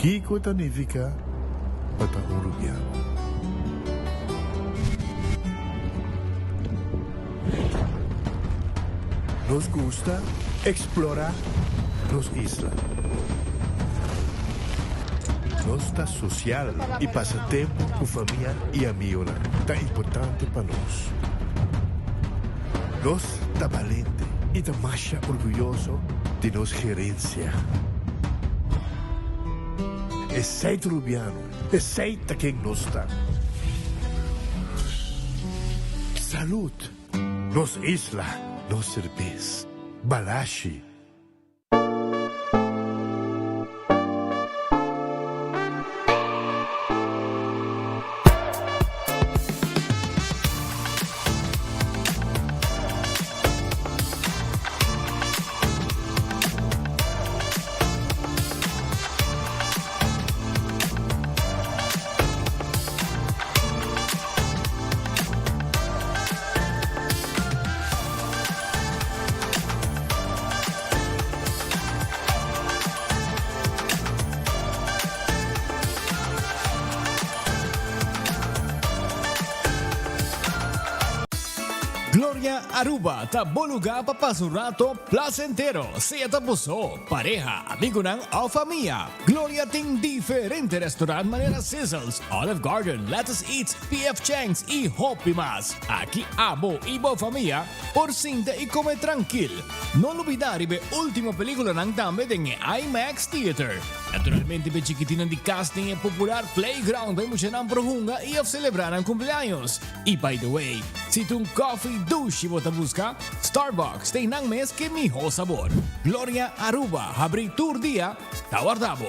Kiko ta nifiká pa ta un rubiano? Nos gusta eksplorá nos isla. Nos ta sosial i pasa tempu ku famia i amigonan ta importante pa nos. Nos ta balente i ta masha orguyoso di nos gerensia. Esei ta Rubiano, esei ta ken nos ta. Salud! Nos isla, nos serbes. Balashi. Gloria Aruba ta bo lugar pa pasa un rato placentero, sea ta bo so, pareha, amigonan of famia. Gloria tin diferente restaurant manera Sizzles, Olive Garden, Lettuce Eats, PF Chang's y hopi mas. Aki abo y bo famia por sinta y come trankil. No lubida riba e ultimo peliculanan tambe den e IMAX Theater. Naturalmente p'e chikitinnan di cas tin e popular playground pa e muchanan por hunga y of celebra nan cumpleaños. Y by the way, si ta un coffee dushi bo ta busca, Starbucks ta einan mes ke miho sabor. Gloria Aruba habri tur dia ta warda bo.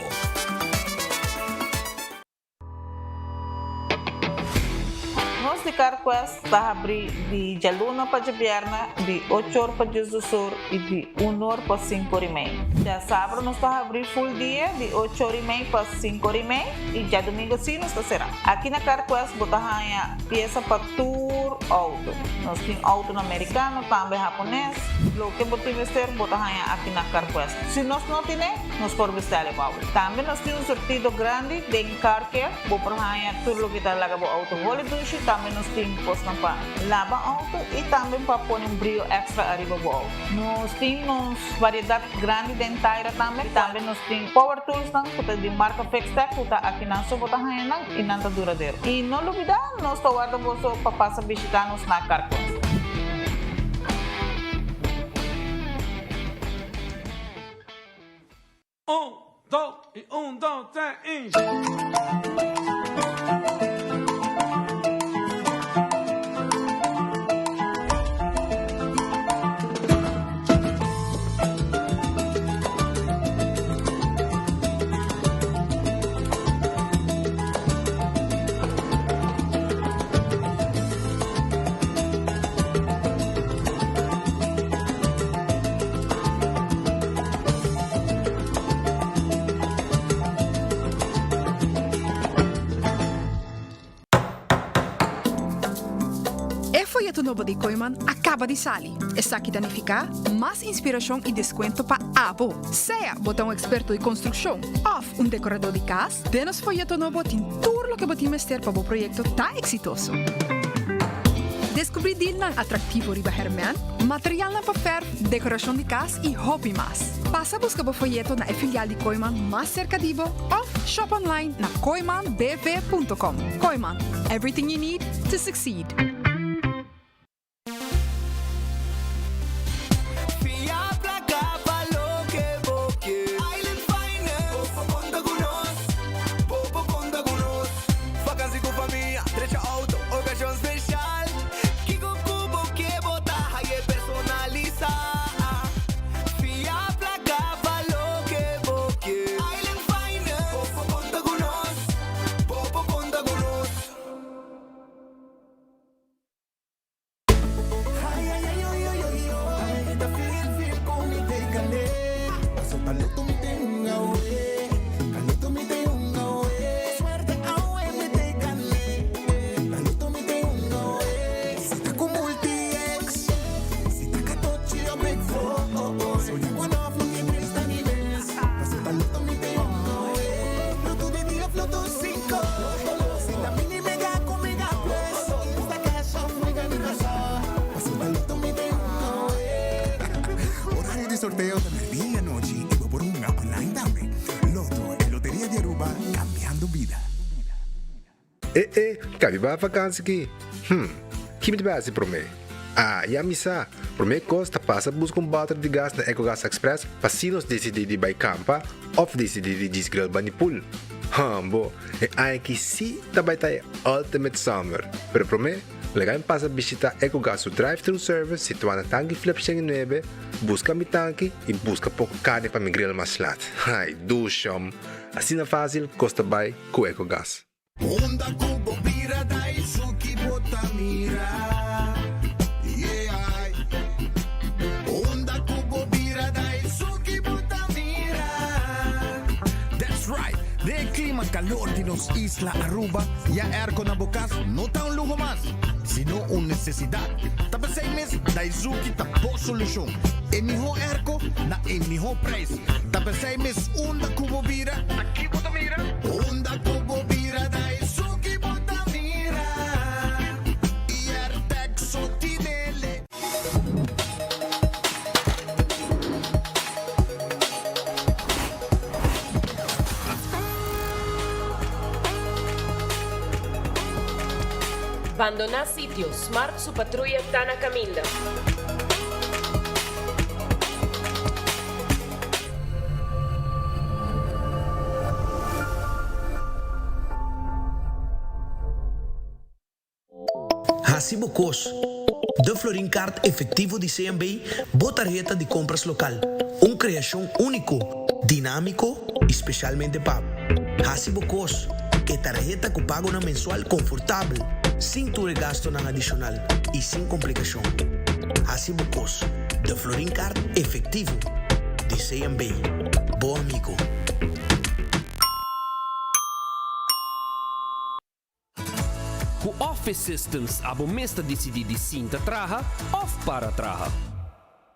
Nos di CarQuest ta habri di djaluna pa djabièrnè di ocho or pa diesdos or i di un or pa sinku or i mei. Djasabra nos ta habri full dia di ocho or i mei pa sinku or i mei i djadumingu si nos ta será. Aki na CarQuest bo ta haña piesa pa tur outo. Nos tin outonan merikano, tambe hapones. Loke bo tin mester bo ta haña aki na CarQuest. Si nos no tine, nos por bestèl e bou. Tambe nos tin un surtido grandi den Car Care. Bo por haña tur loke ta laga bo outo holi dushi. Tambe nos tin kosnan pa laba outo i tambe pa pone un brio èkstra ariba bo outo. Nos tin nos variedat grandi den taira tambe. Tambe nos tin power toolsnan ku ta di marka Fixtech ku ta akinan so bo ta haña nan i nan ta duradero. I no lubidá nos ta warda boso pa pasa bishitá nos na Carquest. Un, dos i un, dos, tres i. E foyeto nobo di Kooiman a kaba di sali. Esaki ta nifiká mas inspirashon i deskuento pa abo. Sea bo ta un eksperto di konstrukshon òf un dekoradó di kas, den nos foyeto nobo tin tur loke bo tin mester pa bo proyekto ta eksitoso. Deskubrí dilnan atraktivo riba hèrmènt, materialnan pa fèrf, dekorashon di kas i hopi mas. Pasa buska bo foyeto na e filial di Kooiman mas serka di bo òf shop online na kooimanbv.com. Kooiman, everything you need to succeed. Fia plaka pa loke bo ke. Island Finance. Bo por konta ku nos. Bo por konta ku nos. Vakansi ku famia, drecha outo, okashon speshal. Kiko ku bo ke bo ta haye personalisá. Fia plaka pa loke bo ke. Island Finance. Bo por konta ku nos. Bo por konta ku nos. sorteo ta merdia y anochi y bo por hunga online tambe. Lotto, e loteria di Aruba, cambiando bida. E e, kabi bai vakansi ki? Hm, ki mi ta bai hasi promé? Ah, ya mi sa! Promé kos ta pasa buska un bòter di gas na Ecogas Express pa si nos disidí di bai kampa òf disidí di djis grill bani pool. Hambo, e aña aki sí ta bai ta e ultimate summer! Pero promé, laga mi pasa bishitá Ecogas su drive-thru service situá na Tanki Flip 109, buska mi tanki i buska poko karni pa mi grill mas lat. Ai, dushom! Asina fásil kos ta bai ku Ecogas. Unda ku bo bira ta esun ki bo ta mira, yeah. Unda ku bo bira ta esun ki bo ta mira. That's right! Den e klima kalor di nos isla Aruba, ya airco na bo kas no ta un luho mas, sino un nesesidat. Ta p'esei mes Daizuki ta bo solushon. E mihó airco na e mihó prijs. Ta p'esei mes unda ku bo bira, ta ki bo ta mira? Unda ku bo bira ta esun ki bo ta mira. I Airtag so tinele. Bandoná sitio, Smart su patruya ta na kaminda. Hasi bo kos. De Florin Card Efectivo di CMB, bo tarheta di kompras lokal. Un kreashon úniko, dinámiko i spesialmente pa bo. Hasi bo kos. E tarheta ku pagonan mensual konfortabel, sin tur e gastonan adishonal i sin komplikashon. Hasi bo kos. De Florin Card Efectivo di CMB. Bo amigo. Ku Office Systems abo mes ta disidí di sinta traha òf para traha.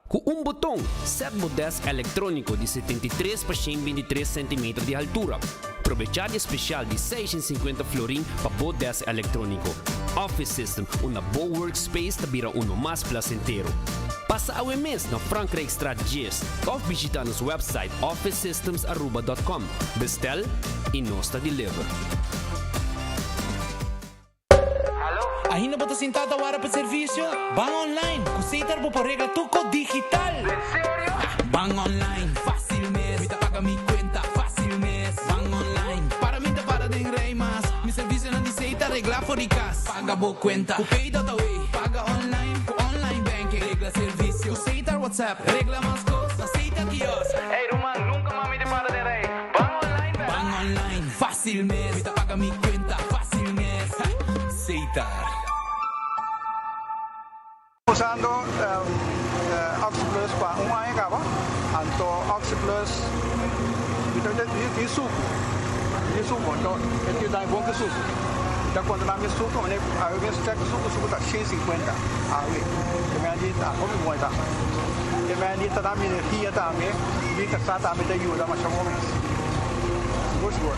Ku un boton, sèt bo dèsk elektróniko di 73 pa 123 sentimeter di haltura. Probechá di e spesial di 650 florin pa bo dèsk elektróniko. Office System, unda bo workspace ta bira uno mas plasentero. Pasa awe mes na Frankrijkstraat 10 òf bishitá nos wèpsait officesystemsaruba.com. Bestel i nos ta deliver. Ainda bo ta sintá ta wara pa servisio? Ban online! Ku Setar bo por regla tur kos digital! En serio? Ban online, fásil mes! Mi ta paga mi kuenta fásil mes! Ban online, para mi ta para den rei mas! Mi servisionan di Setar reglá for di kas! Paga bo kuenta ku Pay.awe! Paga online ku online banking! Regla servisio ku Setar WhatsApp! Regla mas kos na Setar Kiosk! Ey ruman, nunka mas mi ta para den rei! Ban online bèk! Ban online, fásil mes! Mi ta paga mi kuenta fásil mes! Setar. Usando Oxi Plus pa un aña caba, anto Oxi Plus mi ta tin sucu, tin sucu, anto e tin dai bon ki sucu. Mi ta controla mi sucu, mane awe mi check sucu, sucu ta 150 awe, e mei di ta hopi bon e ta. E mei di ta da mi energia tambe, mi casa tambe ta yuda masha bon mes. Sigur sigur.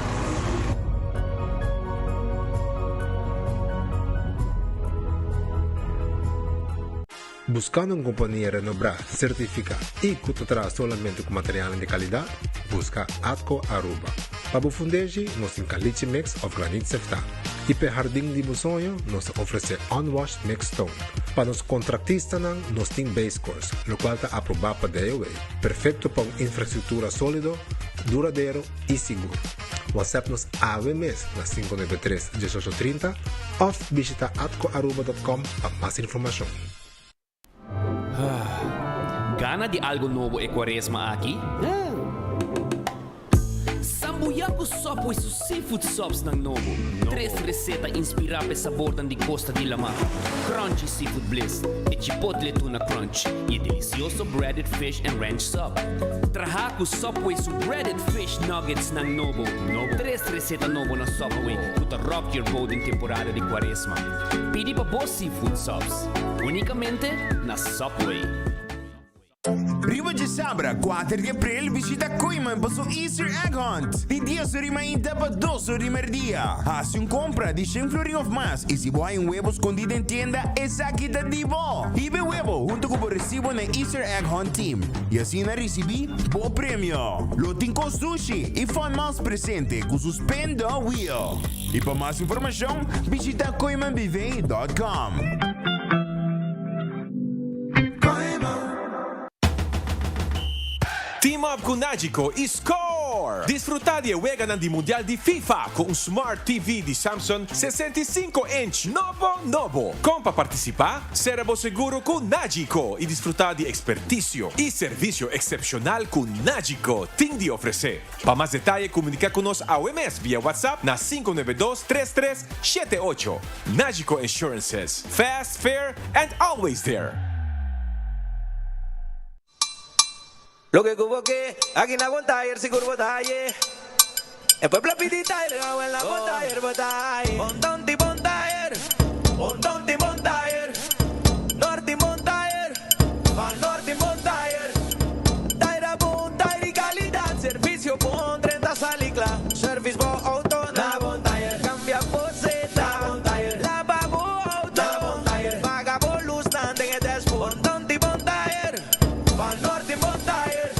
Buscando un compania renobrá, certificá y cu ta traha solamente cu materialnan di calidad? Busca Atco Aruba. Pa bo fundeshi, nos tin caliche mix of granit seftá. Y p'e hardin di bo soño, nos ta ofrece unwashed mixed stone. Pa nos contractistanan, nos tin base course, locual ta aprobá pa DOW, perfecto pa un infrastructura solido, duradero y sigur. WhatsApp nos awe mes na 593 1830 of bishita atcoaruba.com pa mas informacion. Gana di algo nobo e cuaresma aki? Sambuya cu Subway su seafood subsnan nobo. Tres receta inspira p'e sabornan di costa di lama, Crunchy Seafood Bliss, e Chipotle Tuna Crunch y e delicioso Breaded Fish and Ranch Sub. Traha cu Subway su Breaded Fish Nuggetsnan nobo. Tres receta nobo na Subway cu ta rock your boat den temporada di cuaresma. Pidi pa bo seafood subs unicamente na Subway. Riba djasabra kuater di april bishita Kooyman pa su Easter Egg Hunt di dies or di mainta pa dos or di merdia. Hasi un kompra di shen florin of mas i si bo haña un webo skondí den tienda esaki ta di bo! Hiba e webo hunto ku bo resibo na e Easter Egg Hunt Team i asina risibí bo premio. Lo tin kos dushi i fun miles presente ku su Spin the Wheel. I pa mas informashon bishita kooymanbv dot com. Team up ku Nagico i score! Disfruta di e weganan di Mundial di FIFA ku un Smart TV di Samsung 65 inch nobo nobo! Kon pa partisipa? Sera bo seguro ku Nagico i disfruta di ekspertisio i servisio eksepshonal ku Nagico tin di ofresé. Pa mas detaye komunika ku nos awe mes via WhatsApp na 592 33 78. Nagico Insurances, fast, fair and always there! Loke ku bo ke, aki na bon tayer sigur bo ta haye. E pueblo a pidi tayer, awel na bon tayer bo ta haye. Bon tonti bon tayer, bon tonti bon tayer, norti bon tayer, van norti bon tayer. Tayer a bon tayer di kalidat, servisio bon, drenta sali kla, service bo auto na bon tayer. Cambia bo zeta, laba bo auto, paga bo luznan den e dashboard. Bon di bon tayer, van Noord di bon tayer.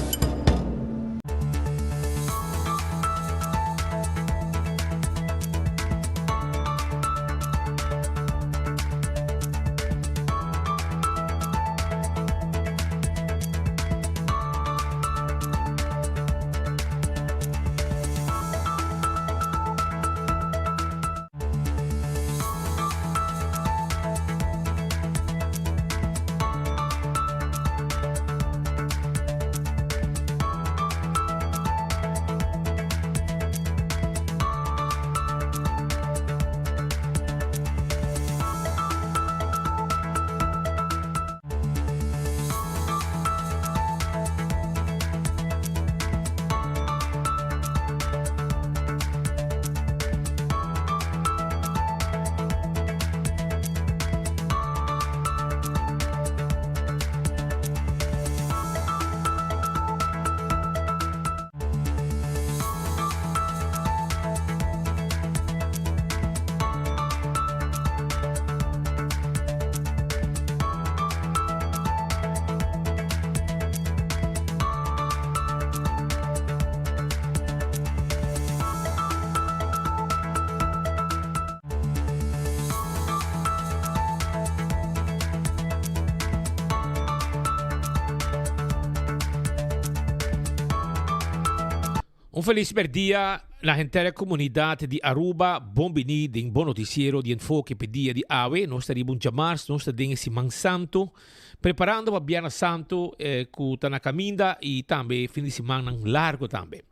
Un felis merdia na henter e comunidad di Aruba. Bon bini den bo noticiero di Enfoke p'e dia di awe. Nos ta riba un djamars, nos ta den e Siman Santo, preparando pa Bierna Santo cu ta na caminda y tambe fin di simannan largo tambe.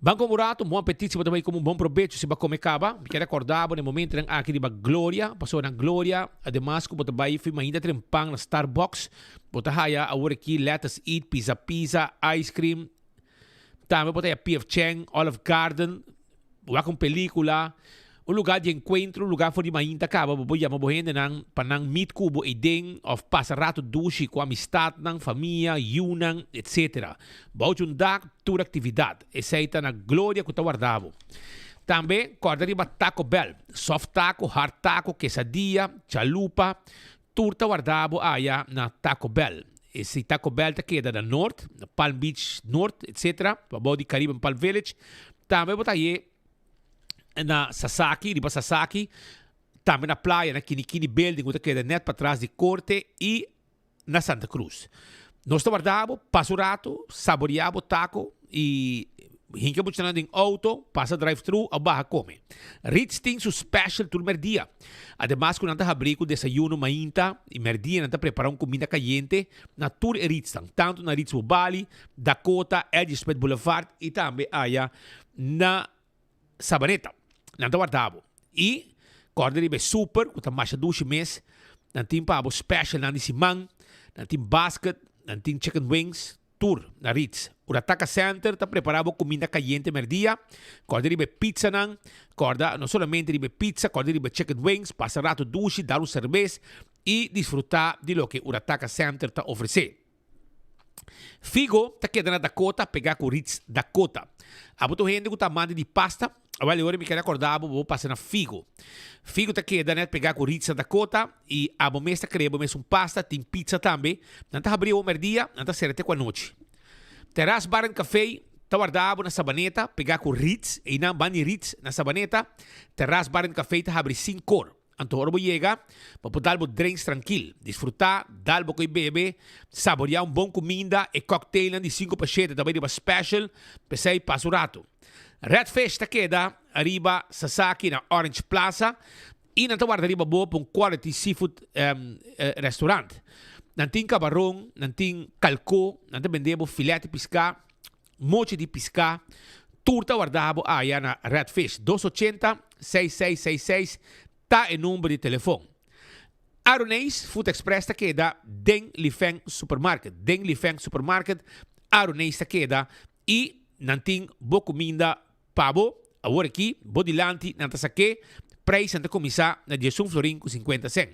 Ban come un rato, un bon apetit si bo ta bay come un bon probecho si bo a come caba. Mi kier acorda bo na e momentonan aki riba Gloria, pasobra na Gloria ademas cu bo ta bay fi mainta trempan na Starbucks, bo ta haya awor aki Let Us Eat, Pizza Pizza, Ice Cream, Tambe bo ta haya PF Chang, Olive Garden, wak un pelicula, un lugar di encuentro, un lugar for di mainta caba bo por yama bo hendenan pa nan meet cu bo eyden of pasa rato dushi cu amistadnan, famia, yiunan, etc. Bou dje un dak tur actividad. Esey ta na Gloria cu ta warda bo. Tambe corda riba Taco Bell, soft taco, hard taco, quesadilla, chalupa, Tur ta warda bo aya na Taco Bell. E si Taco Bell ta keda na Noord, na Palm Beach Noord, etc. Pabou di Caribbean Palm Village. Tambe bo ta haye na Sasaki, riba Sasaki. Tambe na playa, na Kinikini Building, ku ta keda net patras di Korte i na Santa Cruz. Nos ta warda bo, pasa un rato, saborea bo taco y hinca muchanan den auto, pasa drive thru of baha come. Ritz tin su special tur merdia. Ademas cu nan ta habri cu desayuno mainta y merdia nan ta prepara un cuminda cayente na tur e Ritznan, tanto na Ritz Bobali, Dakota, Eddie Smith Boulevard y tambe aya na Sabaneta. Nan ta warda bo. Y corda riba e super cu ta masha dushi mes. Nan tin pa bo specialnan di siman. Nan tin basket, nan tin chicken wings, tur na Ritz. Urataka Center ta prepara bo cuminda cayente merdia. Corda riba e pizzanan. Corda no solamente riba e pizza, corda riba e chicken wings. Pasa rato dushi, dal un cerbes y disfruta di loke Urataka Center ta ofrece. Figo ta keda na Dakota pegá ku Ritz Dakota. Abo ta un hende ku ta amante di pasta? Awel e ora mi kere akorda bo pa bo pasa na Figo. Figo ta keda nèt pegá ku Ritz na Dakota i abo mes ta krea bo mes un pasta, tin pizza tambe. Nan ta habri awor mèrdia, nan ta sera te ku anochi. Terras Bar and Café ta warda abo na Sabaneta pegá ku Ritz, einan banda di Ritz na Sabaneta. Terras Bar and Café ta habri sinkor. Anto ora bo yega, bo por dal bo drinks trankil, disfrutá, dal bo ko'i bebe, saboreá un bon kuminda, e cocktailnan di sinku pa shete ta bai riba special, p'esei pasa un ratu. Red Fish ta keda riba Sasaki na Orange Plaza i nan ta warda riba bo pa un quality seafood restaurant. Nan tin kabaron, nan tin kalkó, nan ta bende bo filet di piská, Mochi di piská, tur ta warda bo aya na Red Fish. Dos ochenta, seis seis seis seis ta e number di telefon. Aruneis Food Express ta keda den Lifeng Supermarket. Den Lifeng Supermarket Aruneis ta keda i nan tin bo kuminda pa bo. Awor aki bo dilanti nan ta sak'é, prijsnan ta kuminsá na diesun florin ku sinkuenta sèn.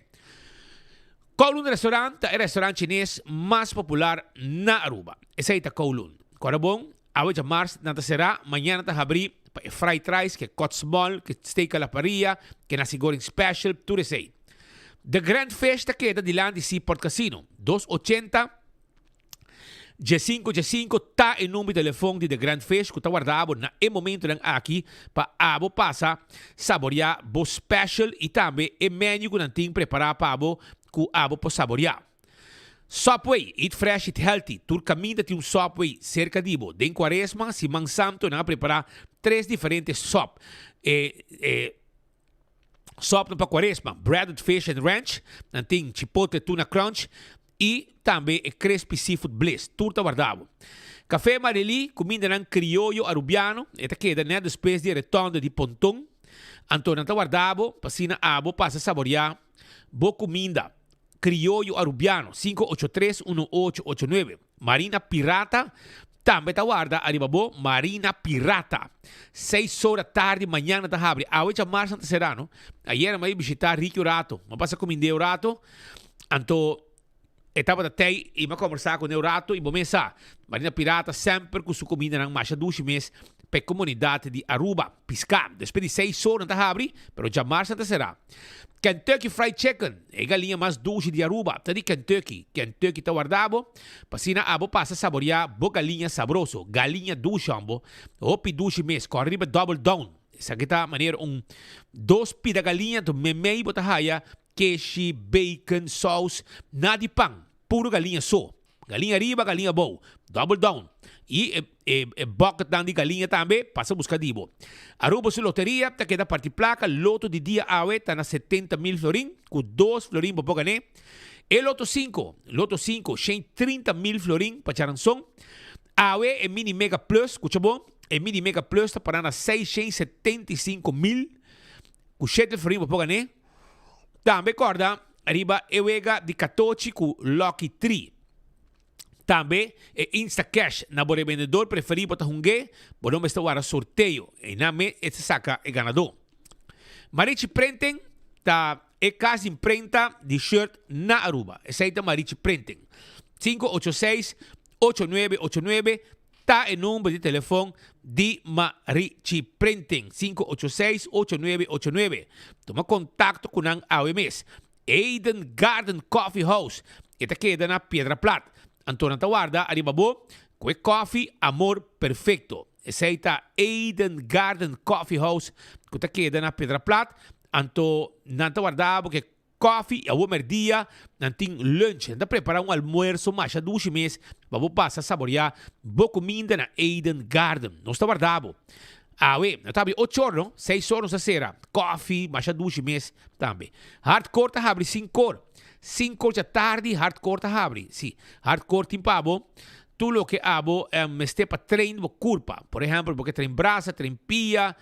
Kowloon Restaurant ta e restaurant chines mas popular na Aruba. Esei ta Kowloon. Kòrda bon, awe djamars nan ta será, mañana ta habrí pa e fried rice, ke kòt small, ke steak a la parrilla, ke nasi goreng special, tur esei. The Grand Fish ta keda dilanti Seaport Casino, dos ochenta. Djesinku djesinku ta e number di telefon di The Grand Fish ku ta warda bo na e momentonan aki pa abo pasa saboreá bo special i tambe e menu ku nan tin prepará pa bo ku abo por saboreá. Subway, eat fresh, eat healthy. Tur kaminda tin un Subway serka di bo. Den Kuaresma, Siman Santo nan a prepará tres diferente sub. E e. Sòpnan pa Kuaresma, Breaded Fish and Ranch, nan tin Chipotle Tuna Crunch i tambe e Crispy Seafood Bliss. Tur ta warda bo. Café Marily, kumindanan krioyo arubiano, e ta keda nèt despues di e retònde di Ponton. Anto nan ta warda bo pa asina abo pasa saboriá bo kuminda krioyo arubiano, 583 1889. Marina Pirata tambe ta warda ariba bo Marina Pirata. Seis ora tardi mañana ta habri. Awe djamarsa ta sera no. Ayera mi a bishita Ricky un rato. Mi a pasa kumind'é un rato. Anto e tabata tei i mi a kombersá kuné un rato i bo mes sa Marina Pirata semper ku su kumindanan masha dushi mes pa e komunidat di Aruba. Piská. Despues di seis ora nan ta habri pero djamarsa ta sera. Kentucky Fried Chicken, e galiña mas dushi di Aruba, ta di Kentucky. Kentucky ta warda bo, pa asina abo pasa saborea bo galiña sabroso. Galiña dushi hombo, hopi dushi mes, kòrda riba Double Down. Esaki ta manera un dos pida galiña, anto memei bo ta haya keshi, bacon, saus, na di pan, puro galiña so. Galiña riba, galiña abou. Double down. I e e e bucketnan di galiña tambe, pasa buska di bo. Aruba su loteria ta keda parti plaka, loto di dia awe ta na 70 mil florin, ku dos florin bo por gané. E loto sinku, loto sinku, shen 30 mil florin pa charanson. Awe e mini mega plus, skucha bon, e mini mega plus ta para na 675 mil, ku shete florin bo por gané. Tambe kòrda riba e wega di katochi ku Lucky Tree. Tambe e Instacash na bo rebendedor preferí bo ta hung'é, bo no mester wara sorteo. Einan mes e ta saka e ganadó. Marichi Printing ta e kas di imprenta di shirt na Aruba. Esei ta Marichi Printing. 586 8989 Ta e number di telefon di Marichi Printing, 586 8989. Tuma kontakto ku nan awe mes. Eden Garden Coffee House, e ta keda na Piedra Plat. Anto nan ta warda ariba bo ku e kofi Amor Perfecto. Esei ta Eden Garden Coffee House ku ta keda na Piedra Plat. Anto nan ta warda bo ku e Koffie y awor merdia nan tin lunch. Nan ta prepara un almuerzo masha dushi mes pa bo pasa saborea bo cuminda na Eden Garden. Nos ta warda bo. Awe, no ta habri ocho or no, seis or nos ta cera. Koffie masha dushi mes tambe. Hardcore ta habri sinkor. Sinkor djatardi Hardcore ta habri. Si, Hardcore tin pa bo tur loke abo mester pa train bo curpa. Por ehempel, bo ke train brasa, train pia,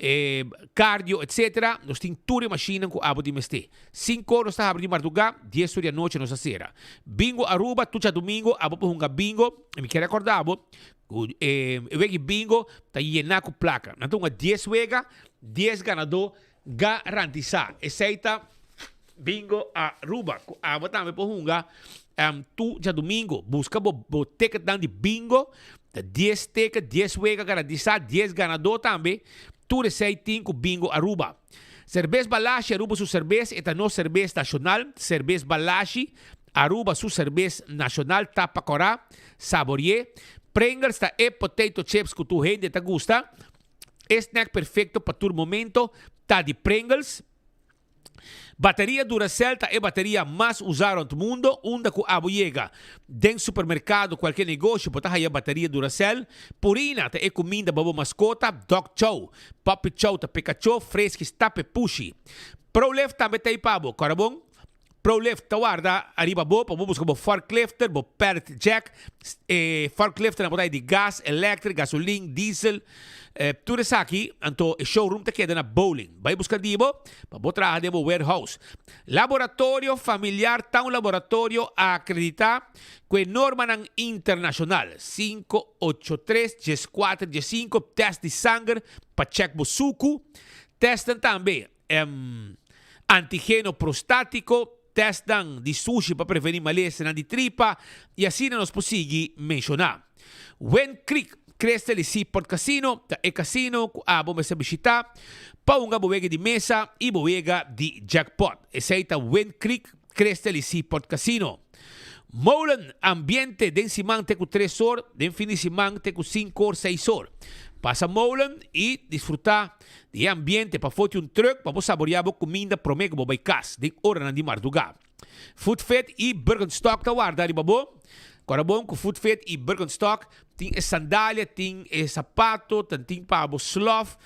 e cardio etc. Nos tin tur e mashinnan ku abo tin mester. Sinkor nos ta habri di mardugá, dies or di anochi nos ta sera. Bingo Aruba, tur djadumingo abo por hunga bingo. I mi kier rekorda bo ku e wega di bingo ta yená ku plaka. Nan ta hunga dies wega, dies ganadó garantisá. Esei ta Bingo Aruba ku abo tambe por hunga. Tur djadumingo buska bo bo ticketnan di bingo. Ta dies ticket, dies wega garantisa, dies ganadó tambe. Tur esei tin ku Bingo Aruba. Cerbes Balashi Aruba su cerbes e ta nos cerbes nacional. Cerbes Balashi Aruba su cerbes nacional tapa cora, saborie. Pringles ta e potato chips ku tur hende ta gusta. E snack perfecto pa tur momento ta di Pringles. Bateria Duracell ta e bateria mas usa rond mundo, unda cu abo yega. Den supermercado, cualkier negoshi bo ta haya bateria Duracell. Purina ta e cuminda pa bo mascota, Dog Chow, Puppy Chow ta pe cacho, Friskies ta pe pushi. Prolift tambe ta ey pa bo, cora bon? Prolift ta warda ariba bo pa bo busca bo forklifter, bo pallet jack, e forklifternan por ta di gas, electric, gasolin, diesel, tur esaki. Anto e showroom ta keda na Bowling. Bai busca di bo pa bo traha den bo warehouse. Laboratorio Familiar ta un laboratorio acredita cu e normanan internacional, 583 14 15, test di sanger pa check bo sucu, testnan tambe. Antigeno prostátiko, tèstnan di sushi pa prevení malesanan di tripa i asina nos por sigui menshoná. Wind Creek Crystal i Seaport Casino ta e kasino ku abo mester bishitá pa hunga bo wega di mesa i bo wega di jackpot. Esei ta Wind Creek Crystal i Seaport Casino. Molen ambiente den siman te ku tres or, den fin di siman te ku sinku or, seis or. Pasa Molen i disfrutá di e ambiente pafó tin un trùk pa bo saboriá bo kuminda promé ku bo bai kas den oranan di mardugá. Food Fit i Birkenstock ta warda riba bo. Kòrda bon ku Food Fit i Birkenstock tin e sandalia, tin e sapato, tan tin pa bo slòf,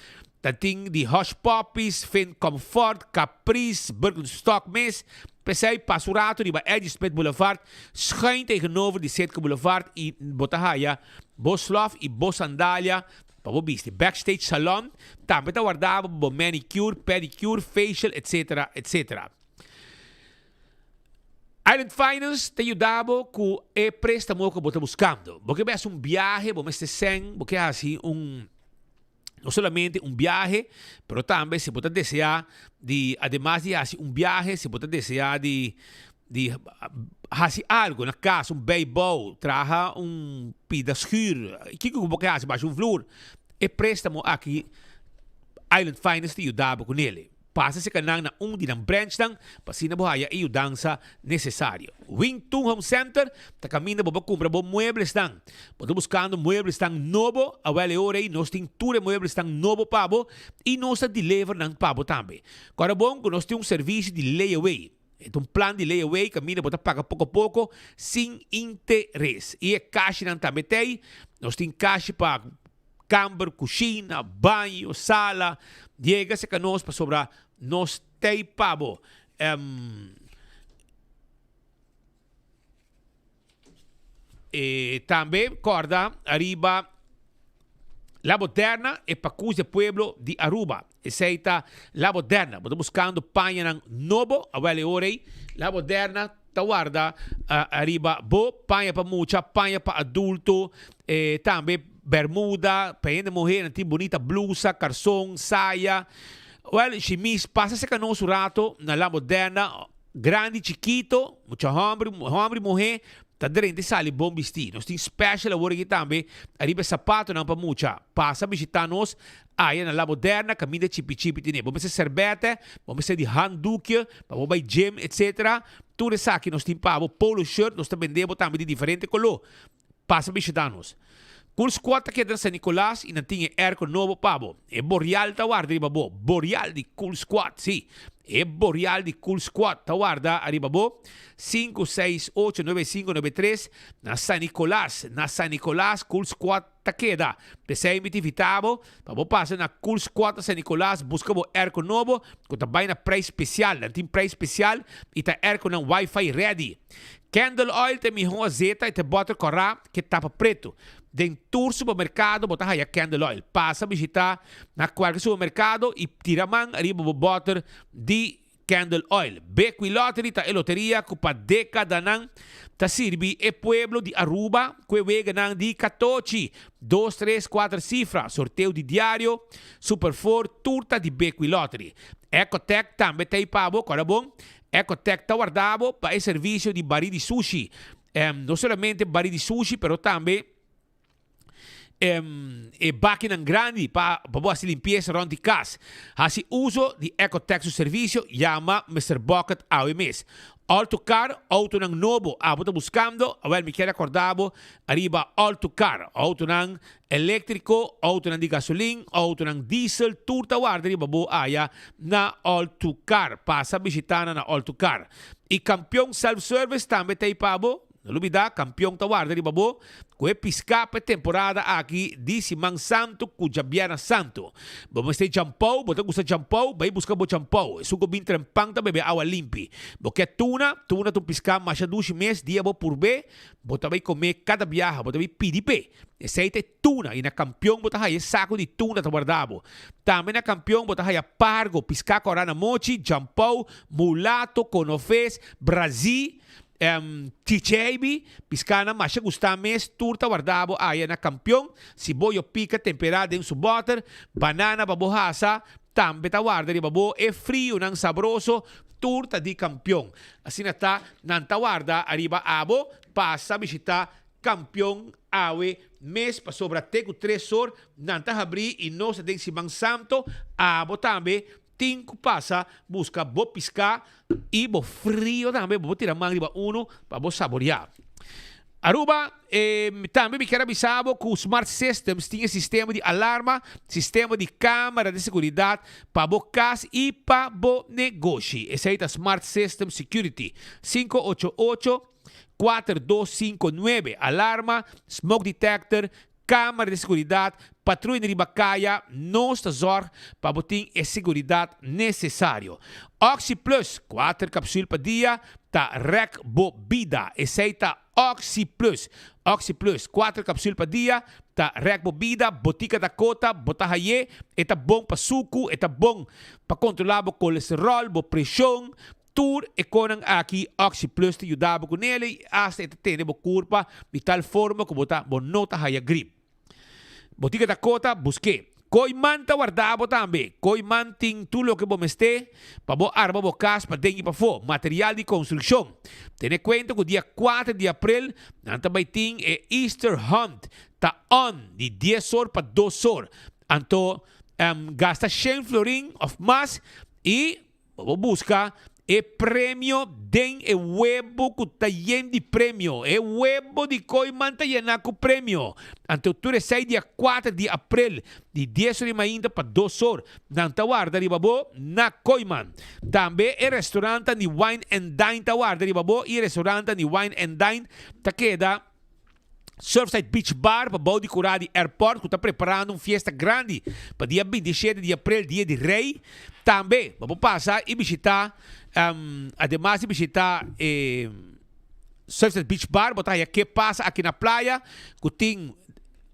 tan tin di Hush Puppies, Finn Comfort, Caprice, Birkenstock mes. P'esei pasa un rato riba Eddie Smith Boulevard, schuin tegenover di Citgo Boulevard i bo ta haya bo slòf i bo sandalia pa bo bisti. Backstage Salon tambe ta warda bo pa bo manicure, pedicure, facial etc. Etc. Island Finance ta yuda bo ku e préstamo ku bo ta buskando. Bo ke bai hasi un biahe, bo mester sèn, bo ke hasi un, no solamente un biahe, pero tambe si bo ta deseá di, ademas di hasi un biahe, si bo ta deseá di di hasi algu na kas, un bijbouw, traha un pida schuur, kiko ku bo ke hasi, basha un vloer, e préstamo aki Island Finance ta yuda bo kunele. Pasa serka nan na un di nan branchnan pa asina bo haya e yudansa nesesario. Wing Tun Home Center ta kaminda bo por kumpra bo mueblesnan. Bo ta buskando mueblesnan nobo? Awel e ora ei nos tin tur e mueblesnan nobo pa bo i nos ta deliver nan pa bo tambe. Kòrda bon ku nos tin un servisio di layaway. E ta un plan di layaway kaminda bo ta paga poko poko sin interes. I e kashinan tambe t'ei. Nos tin kashi pa. Kamber, kushina, baño, sala, yega serka nos pasobra nos t'ei pa bo. E tambe kòrda ariba La Moderna, e pakus di pueblo di Aruba. Esei ta La Moderna. Bo ta buskando pañanan nobo, awel e ora ei La Moderna ta warda ariba bo paña pa mucha, paña pa adulto, e tambe bermuda, pa hende muher nan tin bunita blusa, karson, saya. Wel, shimis, pasa serka nos un rato na La Moderna, grandi, chikito, mucha homber, homber y muher ta drenta y sali bon bisti. Nos tin special awor aki tambe ariba e sapatonan pa mucha. Pasa bishita nos Aya na La Moderna kaminda chipi chipi tene. Bo mester serbete, bo mester di handdoekje pa bo bai gym etc. Tur esaki nos tin pa bo. Polo shirt nos ta bende bo tambe di diferente koló. Pasa bishita nos. Cool Squad ta keda na San Nicolas y nan tin e airco nobo pa bo. E Boreal ta warda riba bo. Boreal di Cool Squad, si. E Boreal di Cool Squad ta warda ariba bo. Sinku, seis, ocho, nuebe, sinku, nuebe, tres na San Nicolas. Na San Nicolas Cool Squad. Ta keda. P'esei mi ta invitá bo pa bo pasa na Cool Squad na San Nicolas buska bo airco nobo ku ta bai na prijs spesial. Nan tin prijs spesial i ta airconan wifi ready. Candle oil ta e mihó azeta i ta e bòter kòrá ku e tapa pretu. Den tur supermerkado bo ta haya candle oil. Pasa bishitá na kualke supermerkado i tira man riba bo bòter di Candle Oil. Bequi Lottery ta e loteria cu pa decadanan ta sirbi e pueblo di Aruba cu e weganan di catochi, dos, tres, cuater cifra, sorteo di diario, Super Four, tur ta di Bequi Lottery. Ecotec tambe ta ei pa bo, corda bon? Ecotec ta warda bo pa e servisio di bari di sushi. No solamente bari di sushi pero tambe e bakinan grandi pa pa bo hasi limpiesa rond di kas. Hasi uso di Ecotec su servisio, yama Mister Bucket awe mes. All to Car, autonan nobo abo ta buskando? Awel mi kier akorda bo ariba All to Car, autonan eléktriko, autonan di gasolin, autonan diesel, tur ta warda riba bo aya na All to Car. Pasa bishita nan na All to Car. I Kampion Self Service tambe ta ei pa bo. No lubida, Kampion ta warda riba bo ku e piská pa e temporada aki di Siman Santu ku Djabièrnè Santu. Bo mester champou, bo ta gusta champou, bai buska bo champou. Esun ku bin trempan ta bebe awa limpi. Bo ke tuna, tuna ta un piská masha dushi mes, dia bo purb'é, bo ta bai kom'é kada biaha, bo ta bai pidi p'e. Esei ta e tuna i na Kampion bo ta haya e saku di tuna ta warda bo. Tambe na Kampion bo ta haya pargo, piská kòrá na mochi, champou, mulato, konofes, brazí, Chicheibi, piskánan masha gustá mes, tur ta wardá bo aya na kampion, siboyo pika temperá den su bòter, banana pa bo hasa, tambe ta warda riba bo, e frionan sabroso, tur ta di kampion. Asina ta, nan ta warda ariba abo, pasa bishitá kampion awe mes, pasobra te ku tresor nan ta habrí i nos ta den Siman Santo, abo tambe Tin ku pasa buska bo piská i bo frio tambe, bo por tira man riba unu pa bo saboriá. Aruba, Tambe mi kier a bisa bo ku Smart Systems tin e sistema di alarma, sistema di kamera di seguridat pa bo kas i pa bo negoshi. Esei ta Smart Systems Security, 588 4259. Alarma, smoke detector, Kamara di seguridat, patruya riba kaya, nos ta zòrg pa bo tin e seguridat nesesario. Oxi Plus, kuater kapsul pa dia, ta rèk bo bida. Esei ta Oxi Plus. Oxi Plus, kuater kapsul pa dia, ta rèk bo bida. Botika Dakota, bo ta hay'é. E ta bon pa suku, e ta bon pa kontrolá bo kolesteròl, bo preshon, Tur e konan aki Oxi Plus ta yuda bo ku nele i asta e ta tene bo kurpa di tal forma ku bo ta bo no ta haya grip. Botika Dakota, busk'é. Kooiman ta warda bo tambe. Kooiman tin tur loke bo mester pa bo arma bo kas paden i pafó, material di konstrukshon. Tene kuenta ku dia kuater di aprel nan ta bai tin e Easter Hunt ta on di dies or pa dos or. Anto gasta shen florin òf mas i Bo por buska e premio den e webo ku ta yen di premio. E webo di Kooiman ta yená ku premio. Anto tur esei dia kuater di aprel di dies or di mainta pa dos or nan ta warda riba bo na Kooiman. Tambe e restaurantan di Wine and Dine ta warda riba bo i e restaurantan di Wine and Dine ta keda Surfside Beach Bar pa bou di kurá di airport ku ta preparando un fiesta grandi pa dia 27 di aprel, dia di Rei. Tambe bo por pasa i bishitá, ademas di bishitá e Surfside Beach Bar, bo ta haya ke pasa aki na playa ku tin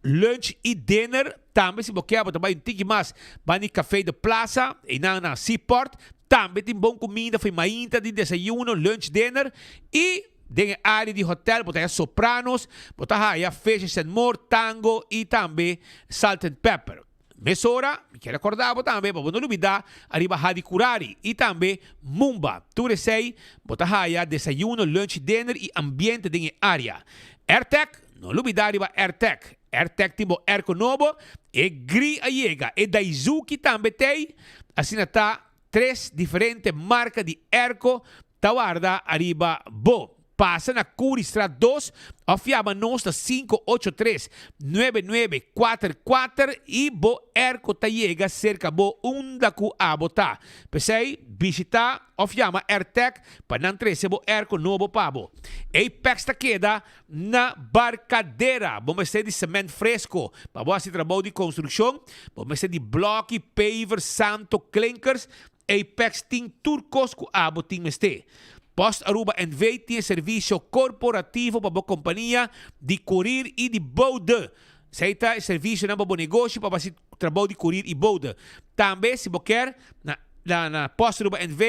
lunch i dinner. Tambe si bo kier bo ta bai un tiki mas banda di Café de Plaza, einan na Seaport. Tambe tin bon kuminda for mainta di desayuno, lunch, dinner i Den e área di hotel bo ta haya Sopranos, bo ta haya Fishes and More, Tango i tambe Salt and Pepper. Mesora, mi kier rekorda bo tambe pa bo no lubida ariba Hadi Kurari i tambe Mumba. Tur esei bo ta haya desayuno, lunch, dinner i ambiente den e área. Airtec, no lubida riba Airtec. Airtec tin bo airco nobo, e gri a yega, e Daizuki tambe t'ei, asina ta Tres diferente marka di airco ta warda ariba bo. Pasa na Curiestraat dos of yama nos na 583 9944 y bo airco ta yega cerca bo unda cu abo ta. P'esey bishita of yama Airtec pa nan trece bo airco nobo pa bo. Apex ta keda Na Barcadera, bo mester di cement fresco pa bo haci trabou di construccion, bo mester di bloki, paver, santo, klinkers, Apex tin tur cos cu abo tin mester. Post Aruba NV tin e servicio corporativo pa bo compania di courier y di bode. Esey ta e servicionan pa bo negoshi pa bo haci trabou di courier y bode. Tambe si bo kier na na Post Aruba NV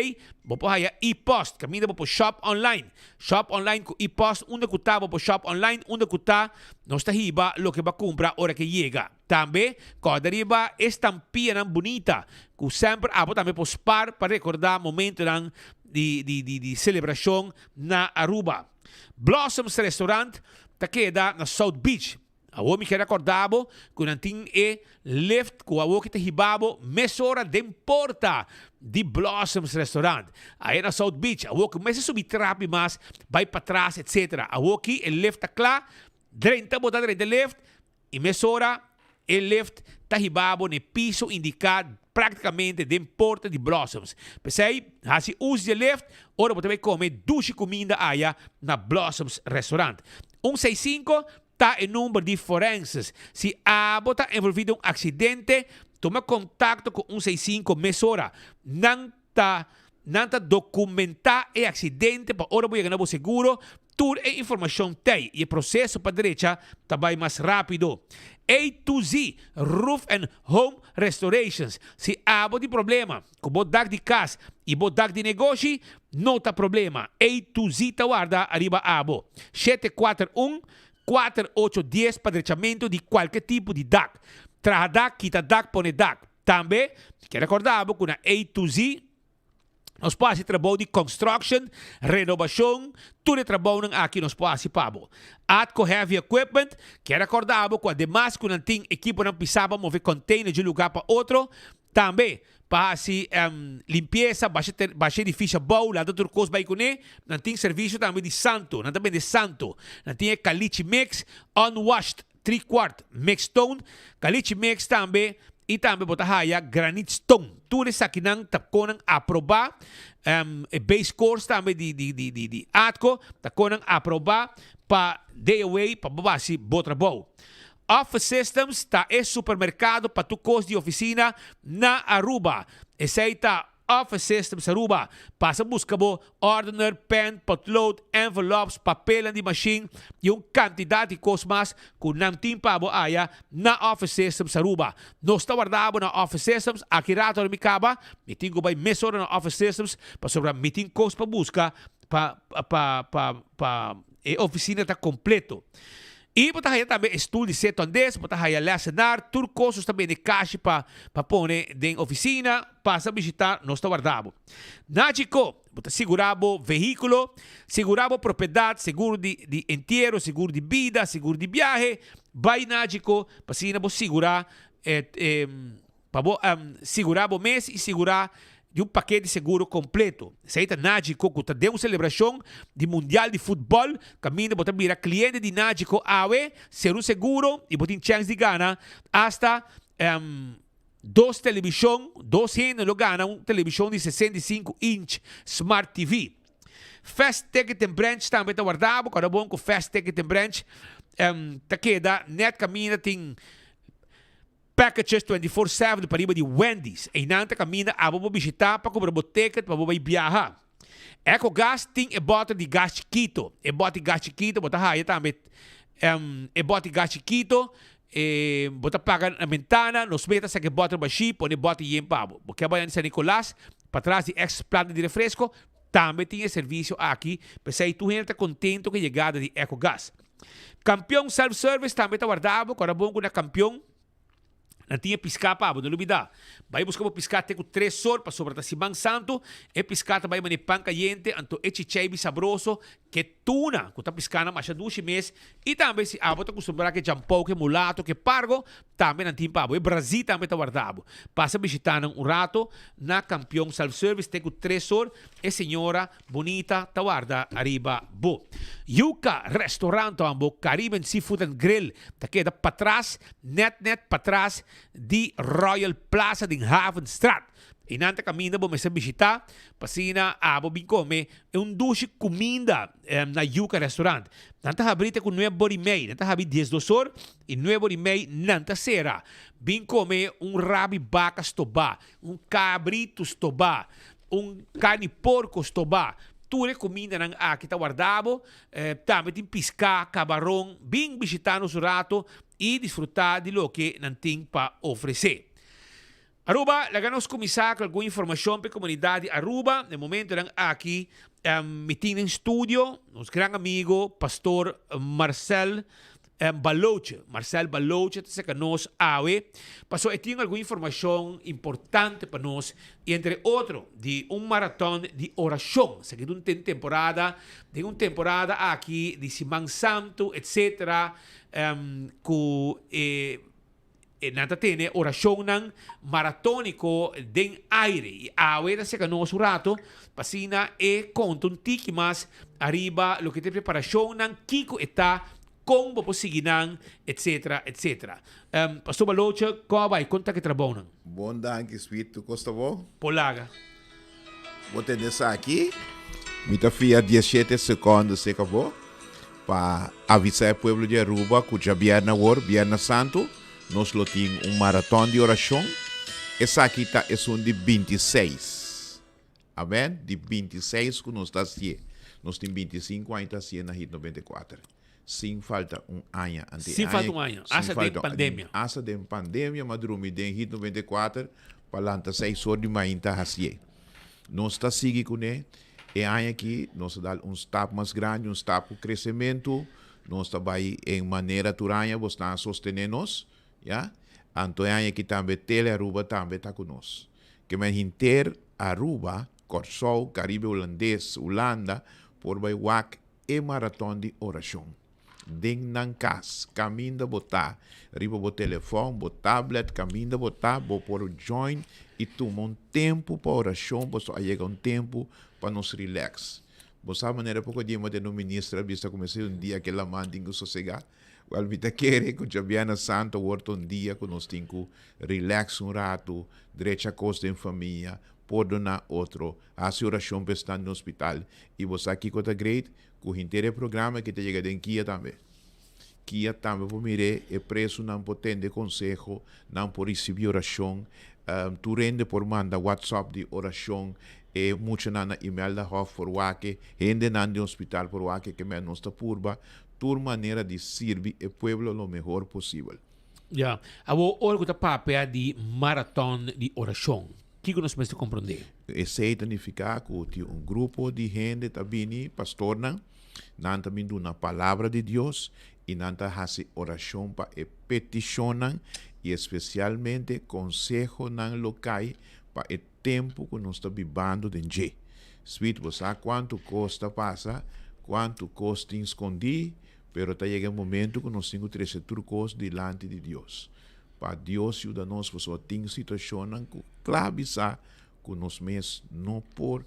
bo por haya e-post caminda bo por shop online. Shop online ku e-post unda ku ta bo por shop online unda ku ta nos ta hiba loke bo a kumpra ora ke yega. Tambe kòrda riba e stampianan bunita ku semper abo tambe por spar pa rekordá momentonan. di di di di celebracion na Aruba. Blossoms Restaurant ta keda na South Beach. Awor mi kier acorda bo cu nan tin e lift cu awor ki ta hiba bo mesora den porta di Blossoms Restaurant. Aya na South Beach. Awor cu mester subi trapi mas, bay patras etc. Awor ki e lift ta cla, drenta bo ta drenta e lift y mesora e lift ta hiba bo na e piso indica practicamente den porta di Blossoms. P'esey haci uso di e lift ora bo ta bay come dushi cuminda aya na Blossoms Restaurant. Un seis cinco ta e number di forenses. Si abo ta envolvi den un accidente, tuma contacto cu un seis cinco mesora. Nan ta nan ta documenta e accidente pa ora bo yega na bo seguro, tur e informacion t'ey y e proceso pa drecha ta bay mas rapido. A to Z Roof and Home Restorations Si abo tin problema cu bo dak di cas y bo dak di negoshi, no ta problema. A to Z ta warda ariba abo. 741 4810 pa drechamento di cualke tipo di dak. Traha dak, kita dak, pone dak. Tambe, kier recorda abo cu na A to Z nos por haci trabou di construction, renobacion, tur e trabounan aki nos por haci pa bo. Atco Heavy Equipment kier recorda abo cu ademas cu nan tin ekiponan pisa pa move container di un lugar pa otro, Tambe, pa hasi limpiesa, basha ter, basha edificio abou, lanta tur kos bai kuné. Nan tin servisio tambe di santo. Nan ta bende santo. Nan tin e caliche mix, unwashed tri kwart mix stone, caliche mix tambe, i tambe bo ta haya granite stone. Tur esakinan ta konan aprobá. E base course tambe di di di di di Atco ta konan aprobá pa DOA pa bo basi bo trabou. Office Systems ta e supermercado pa tur cos di oficina na Aruba. Esey ta Office Systems Aruba. Pasa busca bo ordener, pen, potlood, envelopes, papelnan di machine y un cantidad di cos mas cu nan tin pa bo haya na Office Systems Aruba. Nos ta warda bo na Office Systems. Aki rato ora mi caba, mi tin cu bay mesora na Office Systems pasobra mi tin cos pa busca pa pa pa pa e oficina ta completo. I bo ta haya tambe e stul di seto andes, bo ta haya lesenar, tur kos nos ta bende kashi pa pa pone den ofisina, pasa bishita, nos ta warda bo. Nachi-ko, bo ta sigurá bo vehíkulo, sigurá bo propiedat, seguro di di entiero, seguro di bida, seguro di biahe, bai Nachi-ko pa asina bo sigurá e e Pa bo sigurá bo mes i sigurá di un paket di seguro kompleto. Esei ta Nagico ku ta den un selebrashon di mundial di futbòl kaminda bo ta bira kliente di Nagico awe, ser un seguro i bo tin chèns di gana asta dos telebishon, dos hende lo gana un telebishon di 65 inch Smart TV. Fast Ticket and Branch tambe ta warda bo, kòrda bon ku Fast Ticket and Branch ta keda nèt kaminda tin Packages 24/7 pariba di Wendy's. Einan ta kaminda abo bo bishitá pa kubra bo ticket pa bo bai biaha. Ecogas tin e bòter di gas chikito. E bòt di gas chikito bo ta haya tambe e bòt di gas chikito e bo ta paga na bentana. Nos meta saka e bòter bashí pone e bòter yen pa bo. Bo ke bai na San Nicolas patras di ex planta di refresco tambe tin e servisio aki. P'esei tur hende ta kontento ku e yegada di Ecogas. Kampion Self Service tambe ta warda bo, kòrda bon ku na Kampion nan tin e piská pa bo, no lubidá. Bai buska bo piská te ku tres sor pasobra ta Siman Santu, e piská ta bai manera pan kayente, anto e chicheibi sabroso ke tuna ku ta piská nan masha dushi mes i tambe si abo ta kustumbrá ke djampou, ke mulato, ke pargo, tambe nan tin pa bo. E brazí tambe ta warda bo. Pasa bishitá nan un rato na Kampion Self Service te ku tres sor, e señora Bunita ta warda ariba bo. Yuca Restaurant ambo Caribbean Seafood and Grill ta keda patras, net net patras di Royal Plaza den Havenstraat. Einan ta kaminda bo mester bishita pa asina abo bin kome e un dushi kuminda na Yuca Restaurant. Nan ta habri te ku nuebe bor i mei, nan ta habri diesdos or i nuebe bor i mei nan ta sera. Bin kome un rabi baka stobá, un kabritu stobá, Un carni porco stobá. Tur e cumindanan aki ta warda bo. Tambe tin pisca, cabaron. Bin bishita nos un rato y disfruta di loke nan tin pa ofrece. Aruba, laga nos cuminsa cu algun informacion pa e comunidad di Aruba. Na e momentonan aki mi tin den studio nos gran amigo Pastor Marcel. Baloche, Marcel Baloche ta seka nos awe, paso e tin algun informashon importante pa nos i entre otro di un maraton di orashon. Esaki ta un ten temporada, den un temporada aki di Siman Santu etcetera ku e nan ta tene orashonnan maratóniko den aire. I awe ta seka nos un rato pa asina e konta un tiki mas ariba loke ta e preparashonnan, kiko e ta, kon bo por sigui nan, etcetera, etcetera. Pastor Baloche, kon a bai? Kon ta ku e trabounan? Bon danki Sweet, tur kos ta bon? Por laga. Bo tende esaki? Mi ta fia diesshete sekondo seka bo pa avisa e pueblo di Aruba ku djabièrnè awor, Bièrnè Santu, nos lo tin un maraton di orashon. Esaki ta esun di bintiseis. Amen. Di bintiseis ku nos ta hasié. Nos tin bintisinku aña ta hasié na Hit 94. Sin falta un aña. Ante Sin falta un aña. Sin Hasta den falta un pandemia. Hasta den pandemia m'a drumi den Hit 94 pa lanta seis or di mainta hasié. Nos ta sigui kuné. E aña aki nos ta dal un stap mas grandi, un stap ku kresementu. Nos ta bai en manera tur aña bosnan a sostené nos, ya. Anto e aña aki tambe Tele Aruba tambe ta ku nos. Ke men henter Aruba, Kòrsou, Karibe Hulandes, Hulanda por bai wak e maraton di orashon. Den nan kas, kaminda bo ta, riba bo telefòn, bo tablet, kaminda bo ta, bo por join i tuma un tempu pa orashon pasobra a yega un tempu pa nos relax. Bo sa manera poko dia mester un minister a bisa ku mester un dia ke laman tin ku sosegá? Wèl mi ta kere ku djabièrnè santu awor ta un dia ku nos tin ku relax un ratu, drecha kos den famia, pordoná otro, hasi orashon pa esnan den hospital. I bo sa kiko ta great? Ku henter e programa aki ta yega den kia tambe. Kia tambe por mir'é, e presunan por tende konseho, nan por risibí orashon, tur hende por manda whatsapp di orashon, e muchanan na Imelda Hof por wak e, hendenan den hospital por wak e, kemey nos ta purba tur manera di sirbi e pueblo lo mehor posibel. Ya. Awor ora ku ta papia di maraton di orashon, kiko nos mester komprondé? Esei ta nifiká ku tin un grupo di hende ta bini, pastornan, nan ta bin duna palabra di Dios i nan ta hasi orashon pa e petishonnan i espesialmente konsehonan lo kai pa e tempu ku nos ta bibando den dje. Sweet, bo sa kuantu kos ta pasa, kuantu kos tin skondí, pero ta yega e momentu ku nos tin ku trese tur kos dilanti di Dios. Pa Dios yuda nos, pasobra tin situashonnan ku kla bisa ku nos mes no por,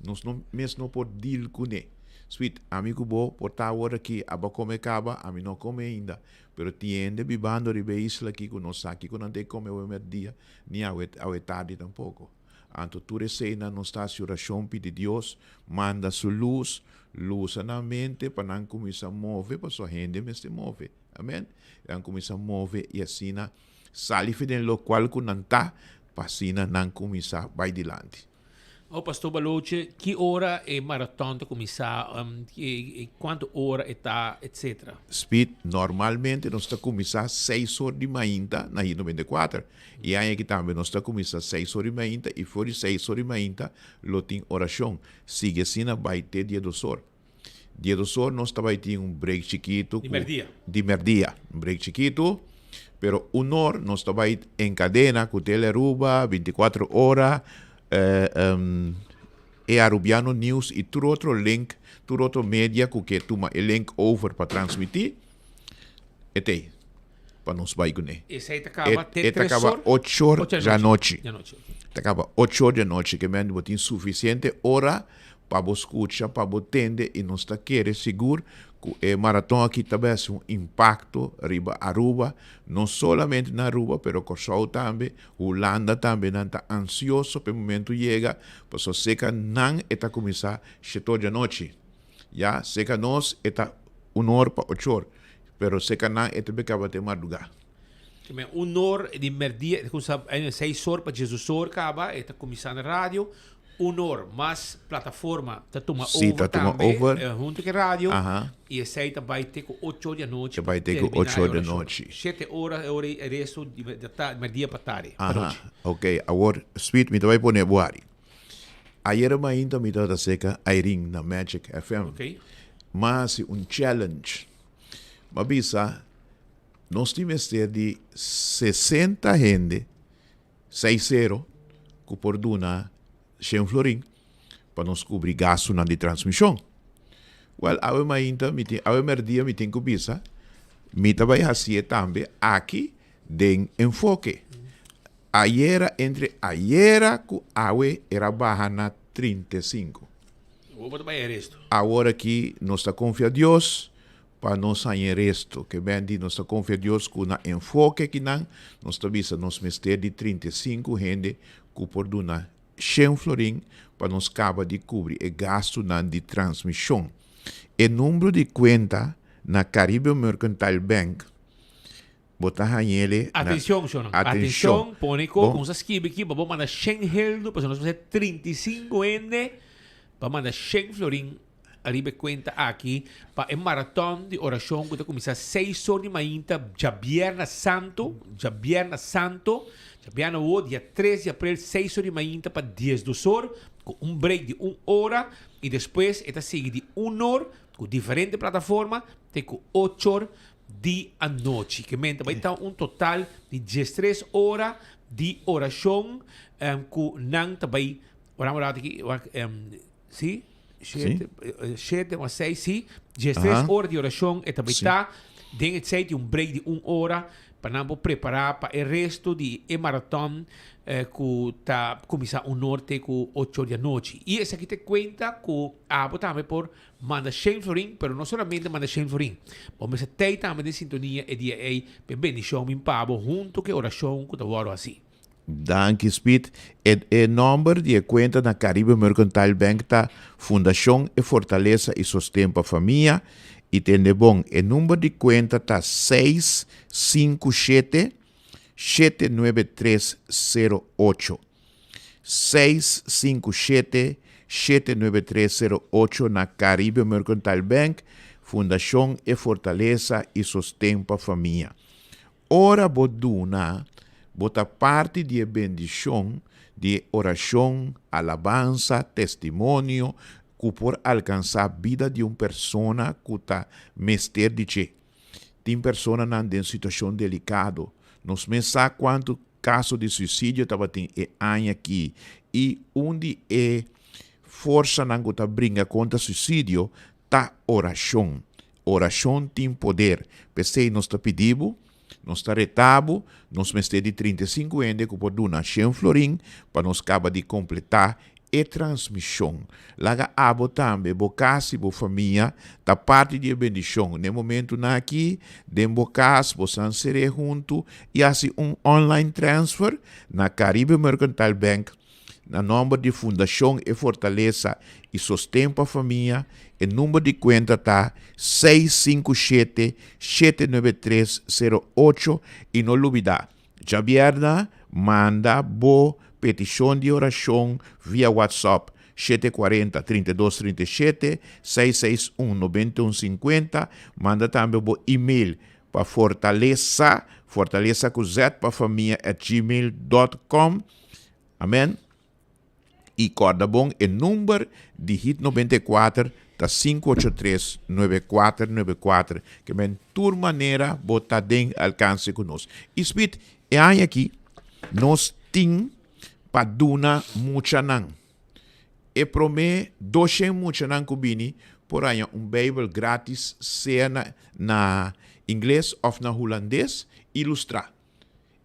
nos no mes no por deal kuné. Sweet, ami ku bo por ta awor aki, abo a kome kaba, ami no a kome ainda, pero tin hende bibando riba e isla aki ku no sa kiko nan ta e kome awe merdia, ni awe awe tardi tampoco. Anto tur eseinan nos ta haci oracion pidi Dios manda su luz, lusa nan mente pa nan cuminsa move pasobra hende mester move. Amen. Nan cuminsa move y asina sali for den locual cu nan ta pa asina nan cuminsa bay dilanti. Oh Pastor Baloche, ki ora e maraton ta kuminsá, kuantu ora e ta, etcetera? Speed, Normalmente nos ta kuminsá seis or di mainta na Hit 94. E aña aki tambe nos ta kuminsá seis or di mainta i for di seis or di mainta lo tin orashon. Sigui asina bai te dia dos or. Dia dos or nos ta bai tin un break chikitu. Di merdia. Di merdia, un break chikitu. Pero un or nos ta bai en cadena cu Tele Aruba, 24 ora, e Arubiano News y tur otro link, tur otro media cu ke tuma e link over pa transmiti, e t'ey pa nos bai cune. Esey ta caba te E ta tres caba or? ocho or Ocho di anochi. Di anochi. Ta caba ocho or di anochi, ke men bo tin suficiente ora pa bo skucha, pa bo tende i nos ta kere sigur ku e maraton aki ta bai hasi un impakto riba Aruba, no solamente na Aruba pero Kòrsou tambe, Hulanda tambe nan ta ansioso pa e momento yega pasobra seka nan e ta kuminsá shetor di anochi, ya seka nos e ta un or pa ocho or pero seka nan e ta bai kaba te mardugá. Un or di merdia, e ta kuminsá seis or pa diesdos or kaba e ta kuminsá na radio. Un or mas plataforma ta tuma Sí, over ta tuma tambe, over. eh, hunto ku e radio. Aha. I esei ta bai te ku ocho or di anochi Ta bai te ku terminá ocho e or di orashon. anochi. Shete ora e ora e resto di di ta merdia pa tardi, pa Aha, nochi. ok. Awor, Sweet, mi ta bai pone bo ari. Ayera mainta mi tabata seka Irene na Magic FM. Ok. M'a hasi un challenge. M'a bisa. Nos tin mester di 60 hende, 6 sero, ku por duna shen florin pa nos kubri gastunan di transmishon. Wèl, awe mainta mi tin, awe mèrdia mi tin ku bisa, mi ta bai hasié tambe aki den Enfoke. Ayera, entre ayera ku awe era baha na 35. Awor bo ta bai e resto. Awor aki nos ta konfia Dios pa nos haña e resto. Ke ben di nos ta konfia Dios ku na Enfoke akinan nos ta bisa nos mester di 35 hende ku por duna shen florin pa nos kaba di kubri e gastunan di transmishon. E numbro di kuenta na Caribe Mercantile Bank bo ta hañ'ele na. Atencion, shownan. Atencion, pone ko ku nos a skibi aki pa bo manda shen heldu pasobra nos mester 35 hende pa manda shen florin ariba e kuenta aki pa e maraton di orashon ku ta kuminsá seis or di mainta djabièrnè santu, djabièrnè santu, djabièrnè awo dia tres di aprel seis or di mainta pa diesdos or ku un break di un ora i despues e ta sigui di un or ku diferente plataforma te ku ocho or di anochi. Ke men ta bai ta un total di diestres ora di orashon ku nan ta bai ora un rato aki wak si shete shete mas seis si diestres ora di orashon e ta bai ta den esei tin un break di un ora pa nan por prepara pa e resto di e maraton ku ta kuminsá un or te ku ocho or di anochi i esaki ta kuenta ku abo tambe por Manda shen florin, pero no solamente manda shen florin. Bo mester tei tambe den sintonia e dia ei pa e bendishon bin pa bo hunto ku e orashon ku ta wòrdu hasi. Danki Speed. E e nòmber di e kuenta na Caribe Mercantile Bank ta Fundashon E Fortalesa i Sosten pa Famia i tende bon e number di kuenta ta 657 793 08. 657 793 08 na Caribe Mercantile Bank, Fundashon E Fortalesa i Sosten pa Famia. Ora bo duna, bo ta parti di e bendishon di e orashon, alabansa, testimonio ku por alkansá bida di un persona ku ta mester di dje. Tin personanan den situashon delikado. Nos mes sa kuantu Kaso di suisidio tabatin e aña aki i un di e forsanan ku ta bringa kontra suisidio ta orashon. Orashon tin poder. P'esei nos ta pidi bo, nos ta reta bo, nos mester di 35 hende ku por duna shen florin pa nos kaba di kompletá e transmishon. Laga abo tambe, bo kas i bo famia, ta parti di e bendishon. Na e momentunan aki, den bo kas, bo san ser'é huntu i hasi un online transfer na Caribe Mercantile Bank na nòmber di Fundashon E Fortalesa i Sosten pa Famia. E number di kuenta ta 657 793 08 i no lubidá, Djabièrna manda bo petishon di orashon via WhatsApp 740 32 37 661 91 50. Manda tambe bo email pa fortaleza, fortaleza ku z pa famia at gmail dot com. Amen. I kòrda bon e number di Hit 94 ta 583 9494 ke men tur manera bo ta den alkanse ku nos. I Speed, e aña aki nos tin pa duna muchanan. E promé doshen muchanan ku bini por haña un Beibel gratis sea na na ingles òf na hulandes ilustrá.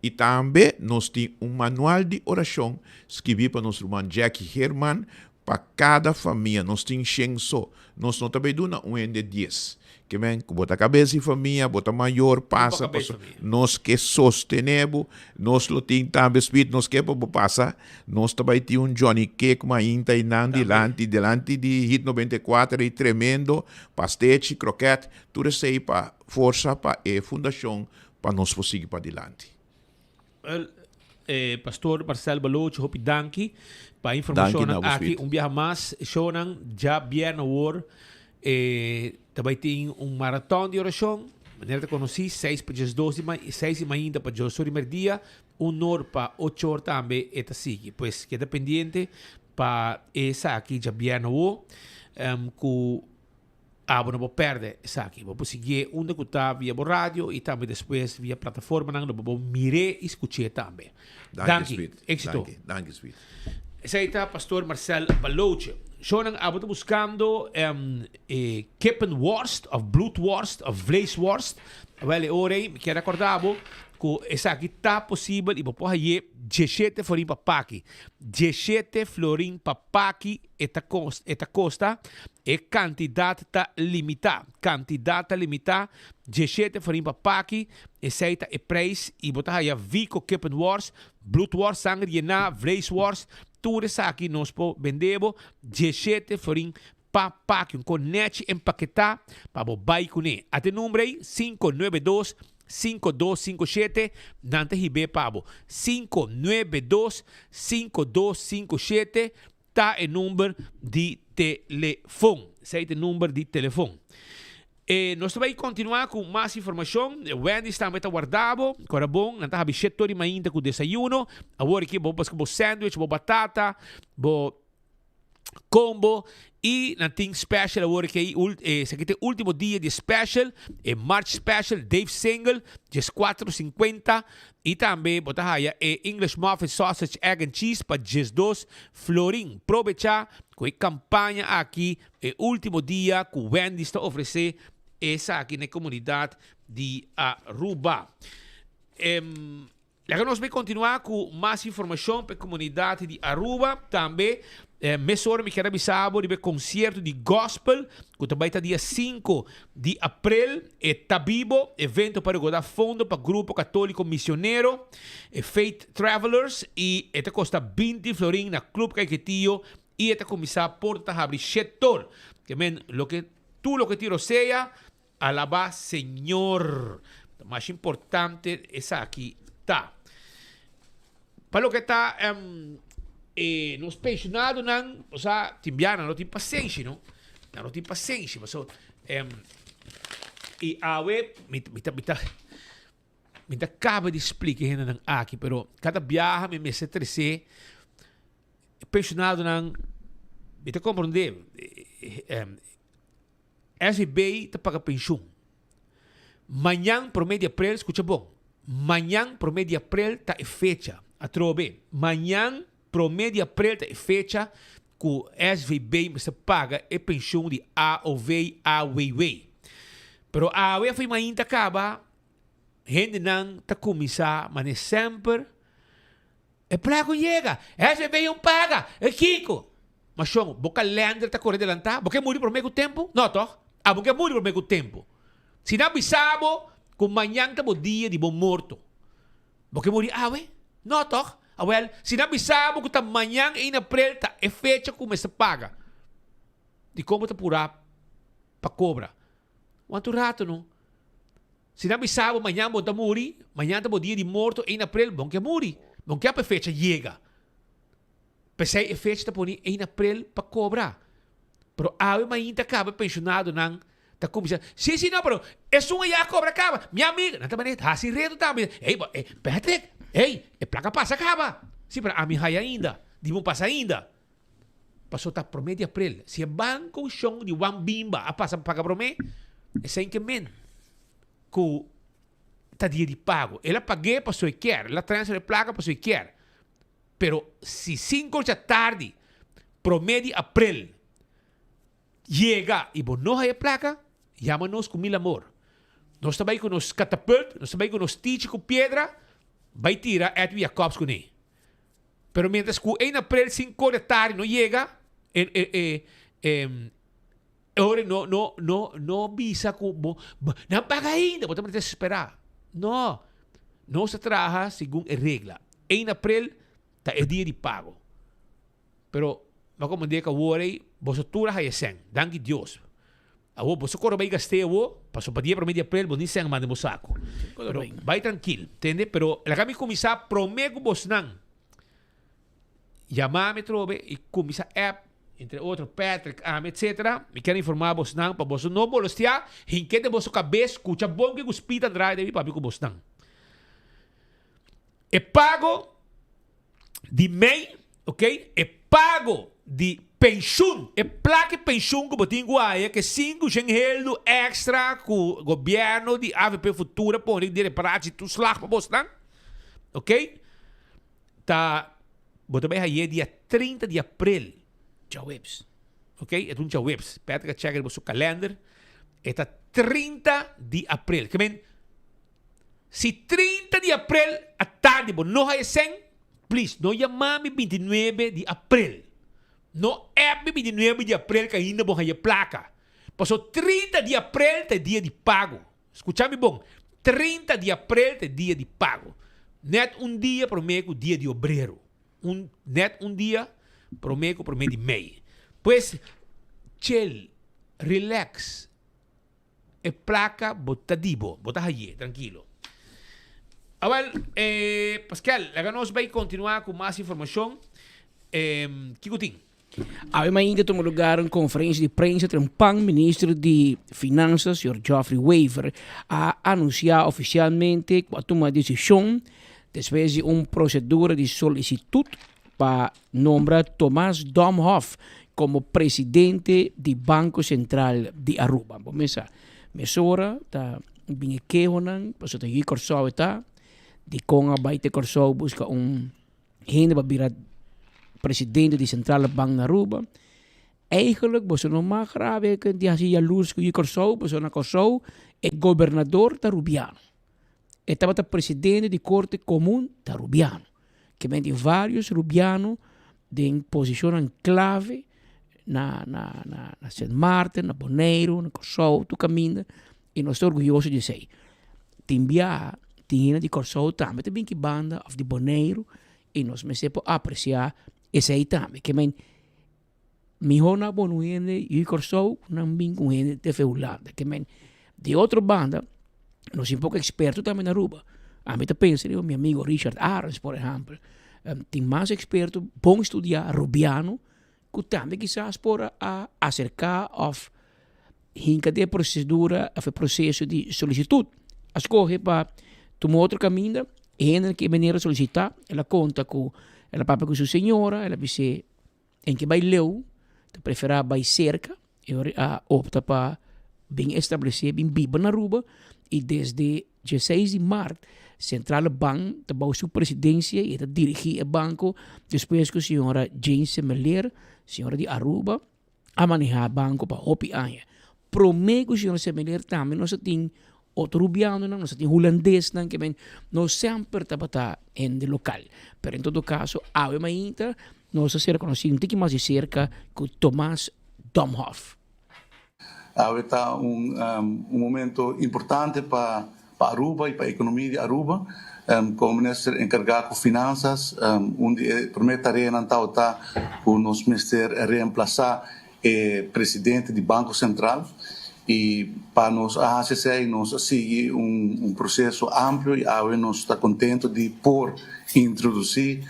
I tambe nos tin un manual di orashon skibí pa nos ruman Jackie Herman pa kada famia. Nos tin shen so. Nos no ta bay duna un hende dies. Ke men ku bo ta kabes di famia, bo ta mayor, pasa paso nos ke sostené bo. Nos lo tin tambe spit, nos ke pa bo pasa. Nos ta bay tin un Johnny Cake mainta einan dilanti, dilanti di Hit 94 ei tremendo, pastechi, kroket, tur esei pa forsa pa e fundashon pa nos por sigui padilanti. Wel, eh, Pastor Marcel Baloch, hopi danki pa informacionnan aki. Un biaha mas, shownan, djabièrnè awor, eh, ta bai tin un maraton di oracion. Manera ta conoci, seis pa diesdos di ma-, seis di mainta pa diesdos di merdia, un or pa ocho or tambe e ta sigui. Pues keda pendiente pa esaki djabièrnè awor, em, cu. Abo no por perde esaki. Bo por siguié unda ku ta via bo radio i tambe despues via plataformanan lo bo por mir'é i skuch'é tambe. Danki, Danki. Sweet. Éxito. Danki, danki Sweet. Esei ta Pastor Marcel Baloche. Shownan abo ta buskando e kippenworst of bloedworst of vleesworst. Awel e ora ei mi kier akorda bo ku esaki ta posibel i bo por haye dieshete florin pa paki. Dieshete florin pa paki e ta e ta kosta. E kantidat ta limitá. Kantidat ta limitá. Dieshete florin pa paki. Esei ta e preis i bo ta haya Vico kippenworst, bloedworst, sanger yená, vleesworst. Tur esaki nos por bende bo dieshete florin pa paki. Un kon nèchi empaketá pa bo bai kuné. Ata e number ei, 592 5257, nan ta hib'é pa bo. 592 5257 ta e number di telefon. Esei ta e number di telefon. E nos ta bai kontinuá ku mas informashon. Wendy's tambe ta warda bo. Kora bon, nan ta habi shete ora di mainta ku desayuno. Awor aki bo buska bo sandwich, bo batata, bo combo y nan tin special awor aki esaki ta e ultimo dia di e special, e March special Dave Single djes cuatro cincuenta y tambe bo ta haya e English muffin sausage egg and cheese pa 12 florin. Probecha cu e campaña aki e ultimo dia cu Wendy's ta ofrece esaki na e comunidad di Aruba. Laga nos bay continua cu mas informacion pa e comunidad di Aruba. Tambe mesora mi kier a bisa bo riba e concierto di gospel cu ta bay ta dia cinco di april. E ta bibo, evento pa recorda fondo pa Grupo Catolico Misionero, e Faith Travelers y e ta costa binti florin na Club Caiquetio y e ta cuminsa porta ta habri shetor. Ke men loke tur loke tiro sea Alabá Señor. Ta mas importante esaki ta. Pa loke ta e nos pensionadonan, o sa, tin bia nan no tin pasenshi no. Nan no tin pasenshi paso y awe mi mi ta mi ta mi ta kaba di splika e hendenan aki pero kada biaha mi mester trese e pensionadonan mi ta komprende SVB ta paga penshun. Mañan prome di aprel, skucha bon, mañan prome di aprel ta e fecha, atrobe, mañan prome di aprel ta e fecha ku SVB mester paga e penshun di AOV, AWW. Pero awe afei mainta kaba, hendenan ta kuminsá mane semper E placo yega, SVB un paga, e kiko? Ma shon, bo kalender ta kore delantá, bo ke muri promé ku tempu? No tòg? Abo ke muri promé ku tempu. Si nan bisa bo ku mañan ta bo dia di bo morto, bo ke muri awe? No tòg? Awèl, si nan bisa bo ku ta mañan ein aprel ta e fecha ku mester paga, dikon bo ta purá pa kobra? Wantu rato no. Si nan bisa bo mañan bo ta muri, mañan ta bo dia di morto ein aprel, bon ke muri. Bon ke ap e fecha yega. P'esei e fecha ta poni ein aprel pa kobra. Pero awe mainta kaba e penshonadonan ta kuminsá, Si, si, no, pero esun a ya kobra kaba. Mi amiga, nan ta manera hasi reto tambe. Ey, bo, ey, Patrick, ey, e plaka pasa kaba. Si, pero ami haya ainda. Di bo pasa ainda. Paso ta prome di aprel. Si e banco shon di Wan Bimba a pasa paga prome, esei ke men ku ta dia di pago. El a pag'é paso e kier, el a transfer e plaka paso e kier. Pero si cinco dja tardi prome di aprel yega i bo no haya plaka, yama nos ku mil amor. Nos ta bai ku nos katapult, nos ta bai ku nos tichi ku piedra, bai tira Edwin Jacobs kuné. Pero mientras cu e april cinco de tardi no yega, e, e, e, e, e ora no, no, no, no bisa cu bo, bo nan paga ainda, bo ta mester espera. No, nos ta traha segun e regla. 1 april ta e dia di pago. Pero, bo a comprende cu awor ei, boso tur a haya cen. Danki Dios. Awor boso kore bai gast'é awor, pasobra pa dia promé di aprel bo ni sèn manda bo saku. Pero bai trankil, tende? Pero laga mi kuminsá promé ku bosnan yama mi atrobe i kuminsá app, entre otro Patrick, ami, etsetera. Mi kier informá bosnan pa boso no bolostiá, hink'é den boso kabes, skucha bon ke ku Speed Andrade debe papia ku bosnan. E pago di mei, ok, e pago di. Penshun, e plaka e penshun ku bo tin ku haya ke sinku shen heldu extra ku gobierno di avp Futuro a pone di reparatie toeslag pa bosnan, ok, ta bo ta bai haye dia 30 di april. Djaweps. Ok, e ta un djaweps. Patrick a check riba su kalender, e ta 30 di april. Ke men, si 30 di april a tardi bo no haya sèn, Please, no yama mi 29 di april. No app mi 29 di april ku ainda bo haña plaka. Paso 30 di april ta e dia di pago. Skucha mi bon, 30 di april ta e dia di pago. Nèt un dia promé ku dia di obrero. Un, nèt un dia promé ku promé di mei. Pues, chill, relax. E plaka bo ta di bo, bo ta haye, trankilo. Awel, eh, Pascal, laga nos bai kontinuá ku mas informashon. Eh, kiko tin? Awe mainta tuma lugar un conferencia di prensa trempan minister di Finanzas, señor Geoffrey Wever, a anuncia oficialmente cu a tuma decision despues di un procedura di solicitud pa nombra Thomas Domhoff komo presidente di Banko Sentral di Aruba. Bo mesa mesora ta bin e kehonan pasobra ta yu Kòrsou e ta, dikon a bai te Kòrsou buska un hende pa bira presidente di Sentrale Bank na Aruba. Eigenlijk boso no mag rabia ku di hasi yalurs ku yu Kòrsou pasobra na Kòrsou e gobernador ta Rubiano. E tabata presidente di Korte Komun ta Rubiano. Ke men tin varios Rubiano den posishonnan klave na na na na Sint Maarten, na Boneiru, na Kòrsou, tur kaminda i nos ta orguyoso di esei. Tin biaha tin hende di Kòrsou tambe ta bin ki banda òf di Boneiru i nos mester por apresiá esei tambe. Ke men mihó nan pone un hende yu Kòrsou ku nan bin ku un hende te fe Hulanda. Ke men di otro banda nos tin poko eksperto tambe na Aruba. Ami ta pensa riba mi amigo Richard Arends por ehèmpel. Tin mas eksperto bon studiá rubiano ku tambe kisas por a aserká òf hinka den e prosedura òf e proseso di solisitut. A skohe pa tuma otro kaminda e hende ke manera solisitá el a konta ku el a papia ku su señora el a bis'é En ke bai leu ta preferá bai serka e ora a opta pa bin establesé, bin biba na Aruba i desde dieseis di mart Centrale Bank ta bou su presidensia i e ta dirigí e banko despues ku señora Jane Semeleer, señora di Aruba, a manehá banko pa hopi aña. Promé ku señora Semeleer tambe nos a tin Otro rubianonan, nos a tin hulandesnan ke men no semper tabata hende lokal. Pero en todo kaso, awe mainta nos a ser konosí un tiki mas di serka ku Tomas Domhoff. Awe ta un un momento importante pa pa Aruba y pa economia di Aruba. Como minister encarga cu finanzas, un di e prome tareanan tabata cu nos mester reemplaza e presidente di Banco Central y pa nos a haci esey nos a sigui un un proceso amplio y awe nos ta contento di por introduci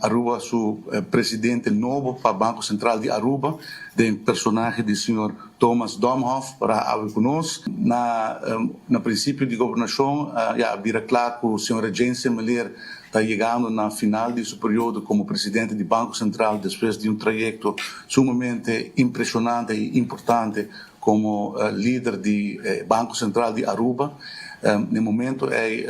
Aruba su presidente nobo pa Banco Central di Aruba den personahe di señor Thomas Domhoff para awe cu nos. Na na principio di gobernacion ya a bira cla cu señora Jane Semeleer ta yegando na final di su periodo como presidente di Banco Central despues di un trayecto sumamente impresionante y importante como lider di Banco Central di Aruba. Na e momento ey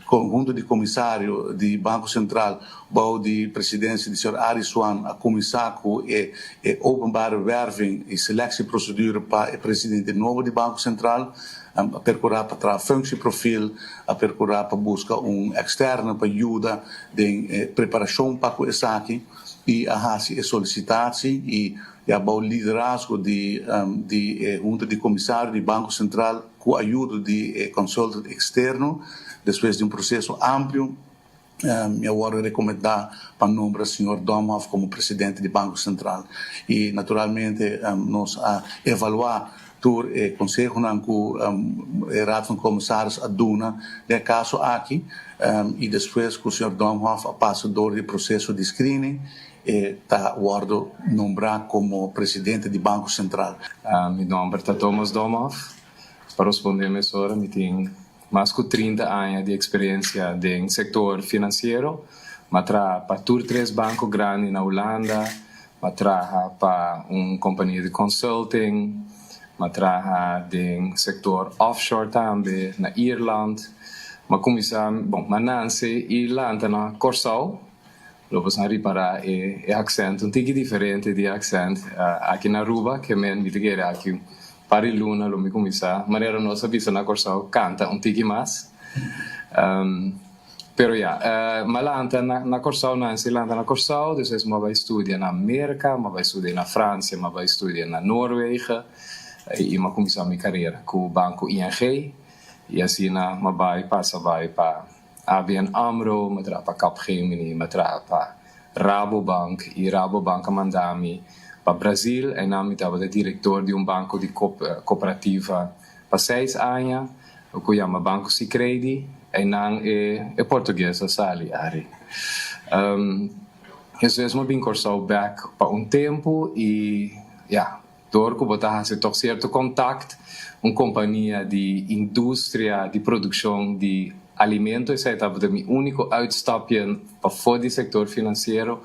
conhunto di comisario di Banco Central bou di presidencia di señor Arie Swan a cuminsa cu e openbare werving y selectieprocedure pa e presidente nobo di Banco Central. A percura pa traha functieprofiel, a percura pa busca un externo pa yuda den e preparacion pa cu esaki y a haci e solicitatie y ya bou liderazgo di di e Hunta di Comisario di Banco Central cu ayudo di e consultant externo despues di un proceso amplio mi a wordo recomenda pa nombra señor Domhoff como presidente di Banco Central y naturalmente nos a evalua tur e consehonan cu e Raad van Commissaris a duna den e caso aki y despues cu señor Domhoff a pasa door di e proceso di screening e ta wordo nombra como presidente di Banco Central. Mi nomber ta Thomas Domhoff. Pa responde mesora mi tin Mas ku 30 aña di eksperensia den sektor finansiero. M'a traha pa tur tres banko grandi na Hulanda. M'a traha pa un kompania di consulting, m'a traha den sektor offshore tambe na Ierland. M'a kuminsá, bon, m'a nanse i lanta na Kòrsou. Lo boso a ripará e e aksènt un tiki diferente di e aksènt aki na Aruba, ke men mi ta kere aki un par di luna lo mi kuminsá, manera nos a bisa na Kòrsou, kanta un tiki mas. Pero ya, m'a lanta na na Kòrsou, nanse i lanta na Kòrsou, despues m'a bai studia na Merka, m'a bai studia na Fransia, m'a bai studia na Noorwegen i m'a kuminsá mi karera ku banko ING i asina m'a bai pasa bai pa ABN Amro, m'a traha pa Capgemini, m'a traha pa Rabobank i Rabobank a manda mi pa Brazil, einan mi tabata direktor di un banko di kooperativa Pa seis aña ku yama Banco Sicredi, einan e e portugues a sali ari. Despues mi a bin Kòrsou bèk pa un tempu i ya, dor ku bo ta hasi tòg sierto kontakt, un kompania di industria di produkshon di alimento, esei tabata mi úniko uitstapje pafó di sektor finansiero.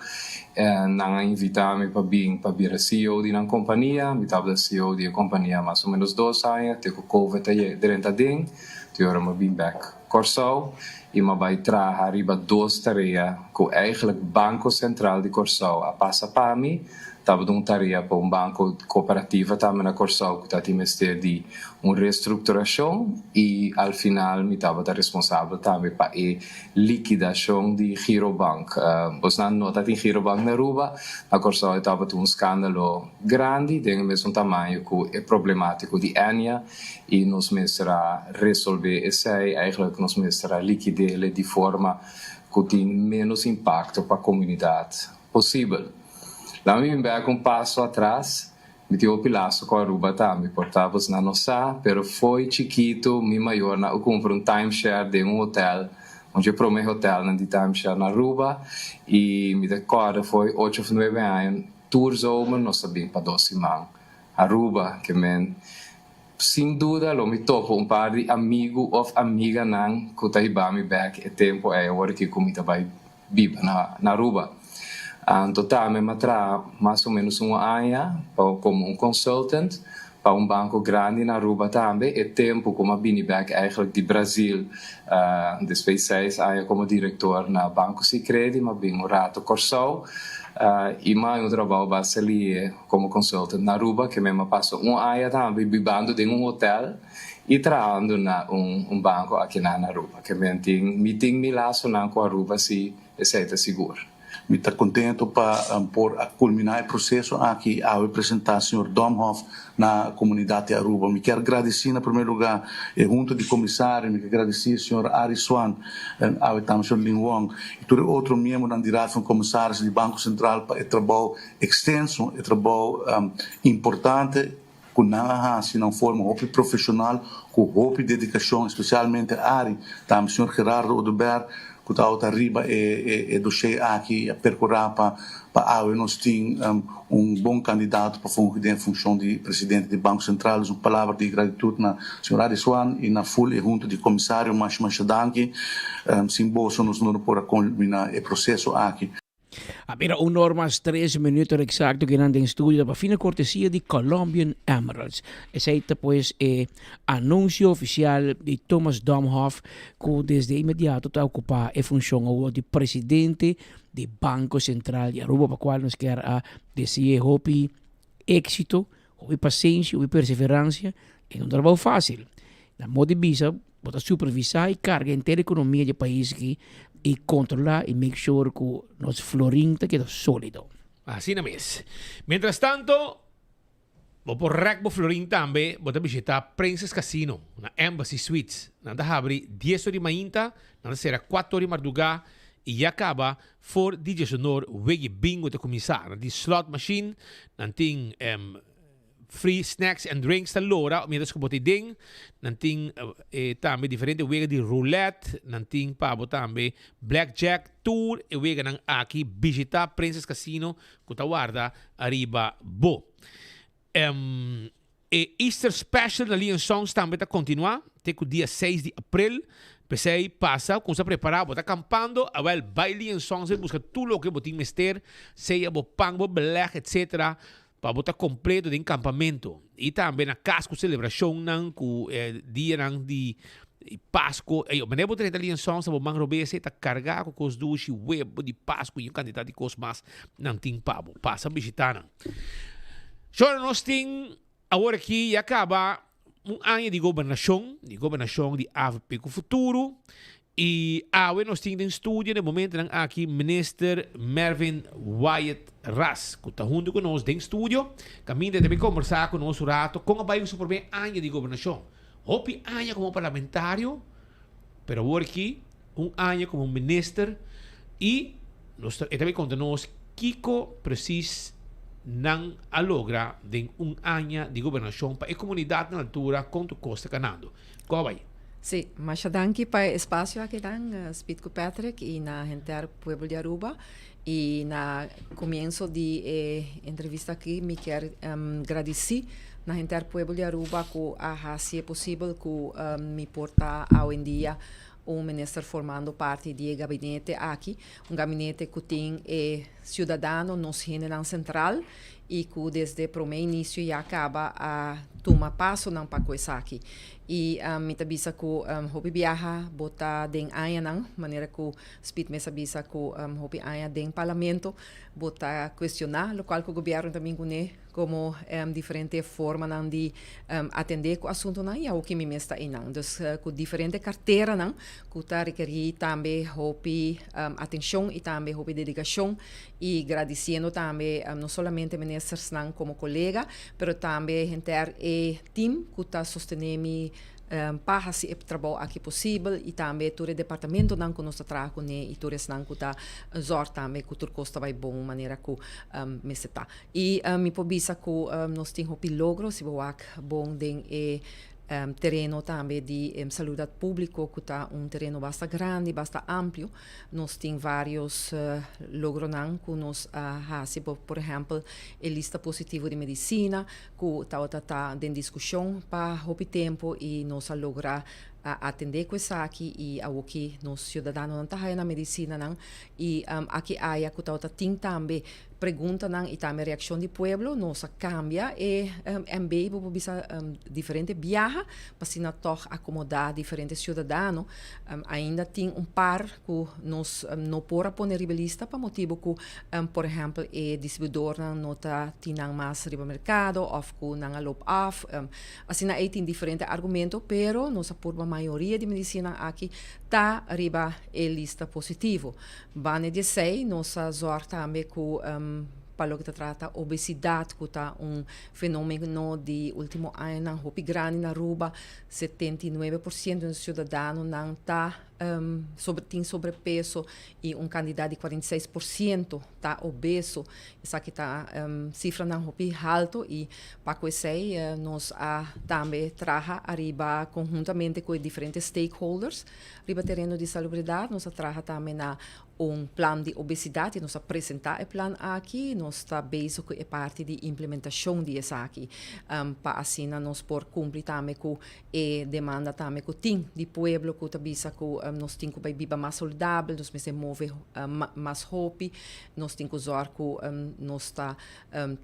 Nan a invitá mi pa bin pa bira CEO di nan kompania. Mi tabata CEO di e kompania mas o ménos dos aña te ku Covid a yega drenta aden. Te ora mi a bin bèk Kòrsou i mi a bai traha riba dos tarea ku eigentlik Banko Sentral di Kòrsou a pasa pa mi. Tabata un tarea pa un banko kooperativa tambe na Kòrsou ku ta tin mester di un restrukturashon i al final mi tabata responsabel tambe pa e likidashon di Girobank. Bosnan no ta tin Girobank na Aruba, na Kòrsou e tabata un skandalo grandi den e mesun tamaño ku e problemátiko di Ennia i nos mester a resolvé esei, eigentlik nos mester a likid'é di forma ku tin ménos impakto pa komunidat posibel. Laat mi bin bek un paso atras, mi tin hopi laso cu Aruba tambe, por ta bos nan no sa, pero fo'i chikito mi mayornan a cumpra un timeshare den un hotel, un dje prome hotelnan di timeshare na Aruba, y mi ta corda fo'i ocho of nuebe aña tur zomer nos a bin pa dos siman Aruba, ke men sin duda lo mi topa un par di amigu of amiganan cu ta hiba mi bek e tempo ey awor aki cu mi ta bay biba na Aruba. Anto tambe m'a traha mas o menos un aña pa komo un consultant pa un banko grandi na Aruba tambe. E tempu ku m'a bini bek eigenlijk di Brazil despues seis aña komo direktor na Banko Sicredi m'a bin un rato Kòrsou i m'a haña un trabou basta lihe komo consultant na Aruba ke men m'a pasa un aña tambe bibando den un hotel. I trahando na un un banco akinan na Aruba. Ke men tin mi tin mi lasonan ku Aruba si esei ta sigur. Mi ta contento pa por a culmina e proceso aki y awe presenta señor Domhoff na comunidad di Aruba. Mi kier gradici na primer lugar e hunta di comisario, mi kier gradici señor Arie Swan, awe tambe señor Lin Wong y tur e otro miembronan di Raad van Commissaris di Banco Central pa e trabou extenso, e trabou importante ku nan a hasi na un forma hopi profeshonal, ku hopi dedikashon, espesialmente Ari, tambe señor Gerardo Oduber ku tabata riba e doshé aki i a perkurá pa pa awe nos tin un bon kandidato pa fungi den e funshon di presidente di Banko Sentral. Dus un palabra di gratitut na señor Ari Swan i na ful e hunta di komisario. Masha masha danki. Sin boso nos no por a kulminá e proseso aki. A mira un or mas tres minuto exacto kinan den studio pa fina cortesia di Colombian Emeralds. Esey ta pues e anuncio oficial di Thomas Domhoff cu desde inmediato ta ocupa e funcion awor di presidente di Banco Central di Aruba pa cual nos kier a desea hopi exito, hopi pasenshi, hopi perseverancia. E no un trabao facil. Na modo di bisa Bo ta supervisá i karga henter ekonomia di e pais aki i kontrolá i make sure ku nos florin ta keda sólido. Asina mes. Mientras tanto, bo por rèk bo florin tambe, bo ta bishitá Princess Casino na Embassy Suites. Nan ta habri dies or di mainta, nan ta sera kuater or di mardugá i ya kaba for di diesonor wegi bingo ta kuminsá. Nan tin slot machine, nan tin Free snacks and drinks ta lora mientras ku bo ta den. Nan tin tambe diferente wega di roulette, nan tin pa bo tambe blackjack. Tur e weganan aki bishita Princess Casino ku ta warda ariba bo. E Easter Special na Lee Sons tambe ta kontinuá te ku dia seis di aprel. P'esei pasa, kumsa prepará, bo ta kampando, awèl bai Lee Sons bai buska tur loke bo tin mester, sea bo pan, bo belèg etsetera, pa bo ta kompleto den kampamentu. I tambe na kas ku selebrashonnan, ku e dianan di Pasko. Eyo, manera bo drenta Lee Sons ta bo man robes ei ta kargá ku kos dushi, webo di Pasko i un kantidat di kos mas nan tin pa bo. Pasa bishitá nan. Shora nos tin awor aki ya caba un aña di gobernacion, di gobernacion di avp cu futuro y awe nos tin den studio den momentonan aki Minister Mervin Wyatt Ras cu ta hunto cu nos den studio caminda e ta bin combersa cu nos un rato con a bay cu su primer aña di gobernacion. Hopi aña como parlamentario pero awor aki un aña como minister y nos ta, e ta bay conta nos kico precies nan a logra den un aña di gobernacion pa e comunidad na altura con tur cos ta canando. Con a bay? Sí, masha danki pa e espacio aki dan, Speed cu Patrick y na henter pueblo di Aruba. Y na comienzo di e entrevista aki mi kier gradici na henter pueblo di Aruba cu a haci e posibel cu mi por ta awendia un minister formando parti di e gabinete aki, un gabinete cu tin e ciudadano, nos hendenan central y cu desde prome inicio ya caba a tuma pasonan pa cu esaki. Y mi ta bisa cu hopi biaha bo ta den añanan, manera cu Speed mes a bisa cu hopi aña den Parlamento bo ta cuestiona locual cu gobierno ta bin cune como diferente formanan di atende cu asuntonan y awoki mi mes ta eynan. Dus cu diferente carteranan cu ta rekeri tambe hopi atencion y tambe hopi dedicacion y gradiciendo tambe no solamente ministersnan como colega pero tambe henter e team cu ta sostene mi pa hasi e trabou aki posibel i tambe tur e departamentonan ku nos ta traha kuné i tur esnan ku ta zòrg tambe ku tur kos ta bai bon manera ku mester ta. I mi por bisa ku nos tin hopi logro si bo wak bon den e tereno tambe di saludat públiko ku ta un tereno basta grandi, basta amplio. Nos tin varios logronan ku nos a hasi, por ehèmpel e lista positivo di medisina, ku tabata ta den diskushon pa hopi tempu i nos a logra atendé ku esaki i awoki nos siudadanonan ta haya nan medisinanan i aki aya ku tabata tin tambe preguntanan i tambe reakshon di pueblo nos a kambia e MB bo por bisa diferente biaha pa asina tòg akomodá diferente siudadano. Ainda tin un par ku nos no por a pone riba e lista pa motibu ku por ehèmpel e distribuidornan no ta tin nan mas riba merkado òf ku nan a lop af. Asina ei tin diferente argumento pero nos a purba mayoria di medisinan aki ta riba e lista positivo. Banda di esei nos a zòrg tambe ku pa loke ta trata obesidat ku ta un fenomeno di ultimo añanan hopi grandi na Aruba, 79% di siudadanonan ta tin sobrepeso i un kandidat di 46% ta obeso. Esaki ta sifranan hopi halto i pa ku esei nos a tambe traha ariba konhuntamente ku e diferente stakeholders riba tereno di salubridat. Nos a traha tambe na un plan di obesidat i nos a presentá e plan aki. Nos ta bezig ku e parti di implementashon di esaki pa asina nos por kumpli tambe ku e demanda tambe ku tin di pueblo ku ta bisa ku nos tin ku bai biba mas saludabel, nos mester move mas hopi, nos tin ku zòrg ku nos ta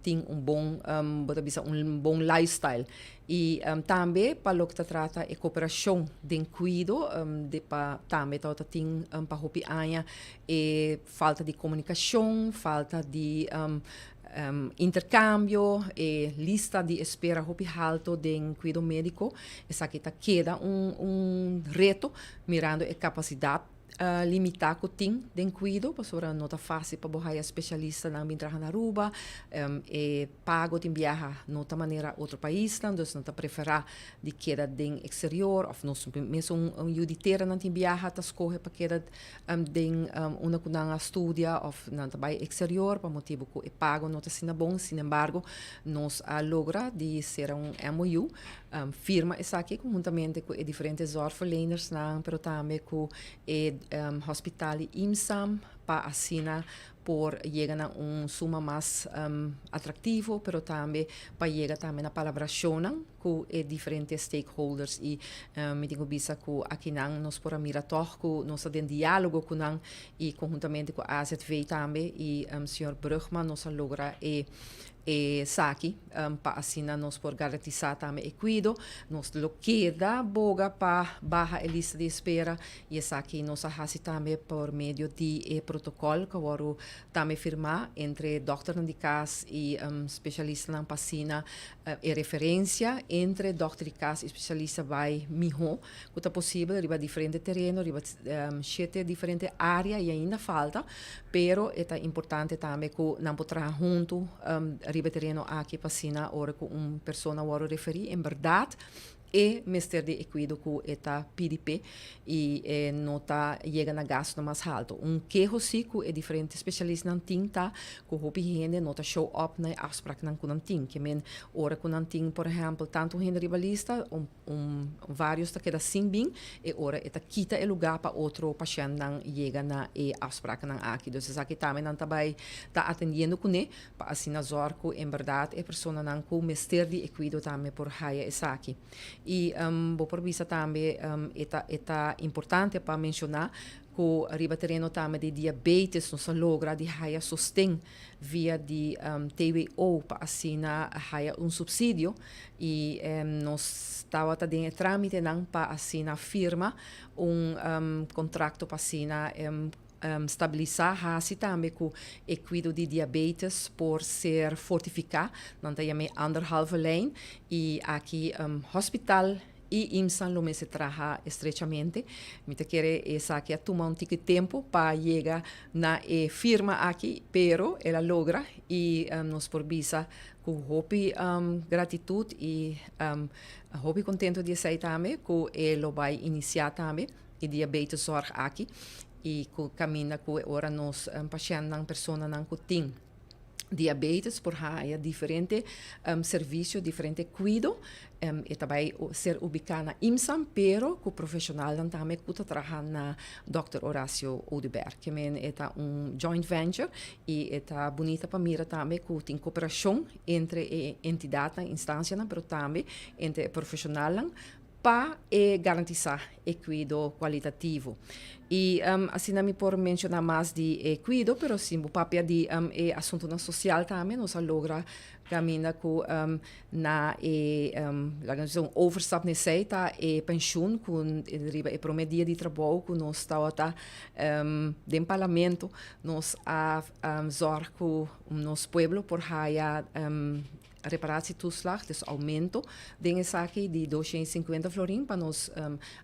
tin un bon, bo ta bisa un bon lifestyle. I tambe pa loke ta trata e koperashon den kuido, di pa tambe tabata tin pa hopi aña e falta di komunikashon, falta di interkambio, e lista di espera hopi halto den kuido médiko. Esaki ta keda un un reto mirando e kapasidat limitá ku tin den kuido pasobra no ta fásil pa bo haya spesialistanan bin traha na Aruba. E pago tin biaha no ta manera otro paisnan, dus nan ta preferá di keda den eksterior òf nos mesun yu di teranan tin biaha ta skohe pa keda den unda ku nan a studia òf nan ta bai eksterior pa motibu ku e pago no ta asina bon. Sinembargo, nos a logra di sera un MOU. firma esaki konhuntamente ku e diferente zorgverlenersnan pero tambe ku e hospital di IMSAM pa asina por yega na un suma mas atraktivo pero tambe pa yega tambe na palabrashonnan ku e diferente stakeholders i mi tin ku bisa ku akinan nos por a mira tòg ku nos ta den diálogo ku nan i konhuntamente ku AZV tambe i señor Brugman nos a logra e esaki pa asina nos por garantisá tambe e kuido. Nos lo keda boga pa baha e lista di espera i esaki nos a hasi tambe por medio di e protokòl ku a wòrdu tambe firmá entre dòkternan di kas i spesialistanan pa asina E referencia entre dokter di cas y specialista bay miho cu ta posibel riba diferente tereno, riba shete diferente area y ainda falta, pero e ta importante tambe cu nan por traha hunto riba e tereno aki pa asina ora cu un persona worde referi en berdad e mester di e cuido cu e ta pidi p'e y e no ta yega na gastonan mas halto. Un keho si cu e diferente specialistnan tin ta cu hopi hende no ta show up na e afspraaknan cu nan tin. Ke men ora cu nan tin por ehempel tanto hende riba lista un un varios ta keda sin bin e ora e ta kita e lugar pa otro pashentnan yega na e afspraaknan aki. Dus esaki tambe nan ta bay ta atendiendo cune pa asina zòrg ku en bèrdat e personanan ku mester di e kuido tambe por haya esaki. I bo por bisa tambe e ta e ta importante pa menshoná ku riba tereno tambe di diabetes nos a logra di haya sosten via di TWO pa asina haya un supsidio i nos tabata den e trámitenan pa asina firma un kontrakto pa asina Stabilisá hasi tambe ku e kuido di diabetes por ser fortifiká, nan ta yam'é anderhalve lijn, i aki hospital i IMSA lo mester traha estrechamente. Mi ta kere esaki a tuma un tiki tempu pa yega na e firma aki, pero el a logra i nos por bisa ku hopi gratitut i hopi kontentu di esei tambe ku e lo bai inisiá tambe. E diabeteszorg aki y cu caminda cu e ora nos pashentnan, personanan cu tin diabetes por haya diferente servicio, diferente cuido. E ta bay ser ubica na IMSAM pero cu profesionalnan tambe cu ta traha na Dòkter Horacio Oduber. Ke men e ta un joint venture y e ta bunita pa mira tambe cu tin cooperacion entre e entidadnan, instancianan pero tambe entre e profesionalnan pa e garantisá e kuido kualitativo. I asina mi por menshoná mas di e kuido, pero si bo papia di e asuntunan sosial tambe nos a logra kaminda ku na e laga nos bisa un overstap na esei ta e penshun ku riba e promé dia di trabou ku nos tabata den parlamento nos a zòrg ku nos pueblo por haya Reparatietoeslag, dus aumento den esaki di 250 florin pa nos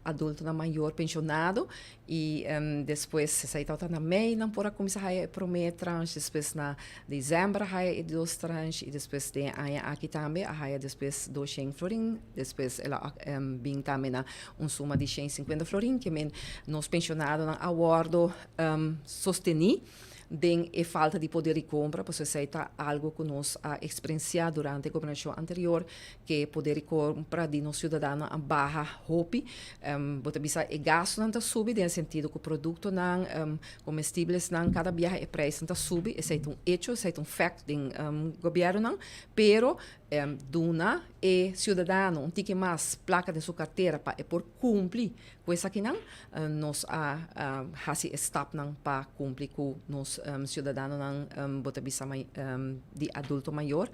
adultonan mayor pensionado y despues esai tabata na mei nan por a cuminsa haya e prome tranche, despues na december a haya e di dos tranche y despues den e aña aki tambe a haya despues 200 florin, despues el a bin tambe na un suma di 150 florin, ke men nos pensionadonan a wordo sosteni. Den e falta di poder di compra, pasobra esei ta algo cu nos a experiencia durante e gobernacion anterior, cu e poder di compra di nos ciudadanonan a baha hopi. Bo ta bisa e gastonan ta subi den e sentido cu productonan, comestiblesnan, cada biaha e prijsnan ta subi, esei ta un hecho, esei ta un fact den gobiernonan, pero duna e ciudadano un tiki mas placa den su cartera pa e por cumpli Ku esakinan nos a hasi e stapnan pa kumpli ku nos siudadanonan, bo ta bisa di adulto mayor,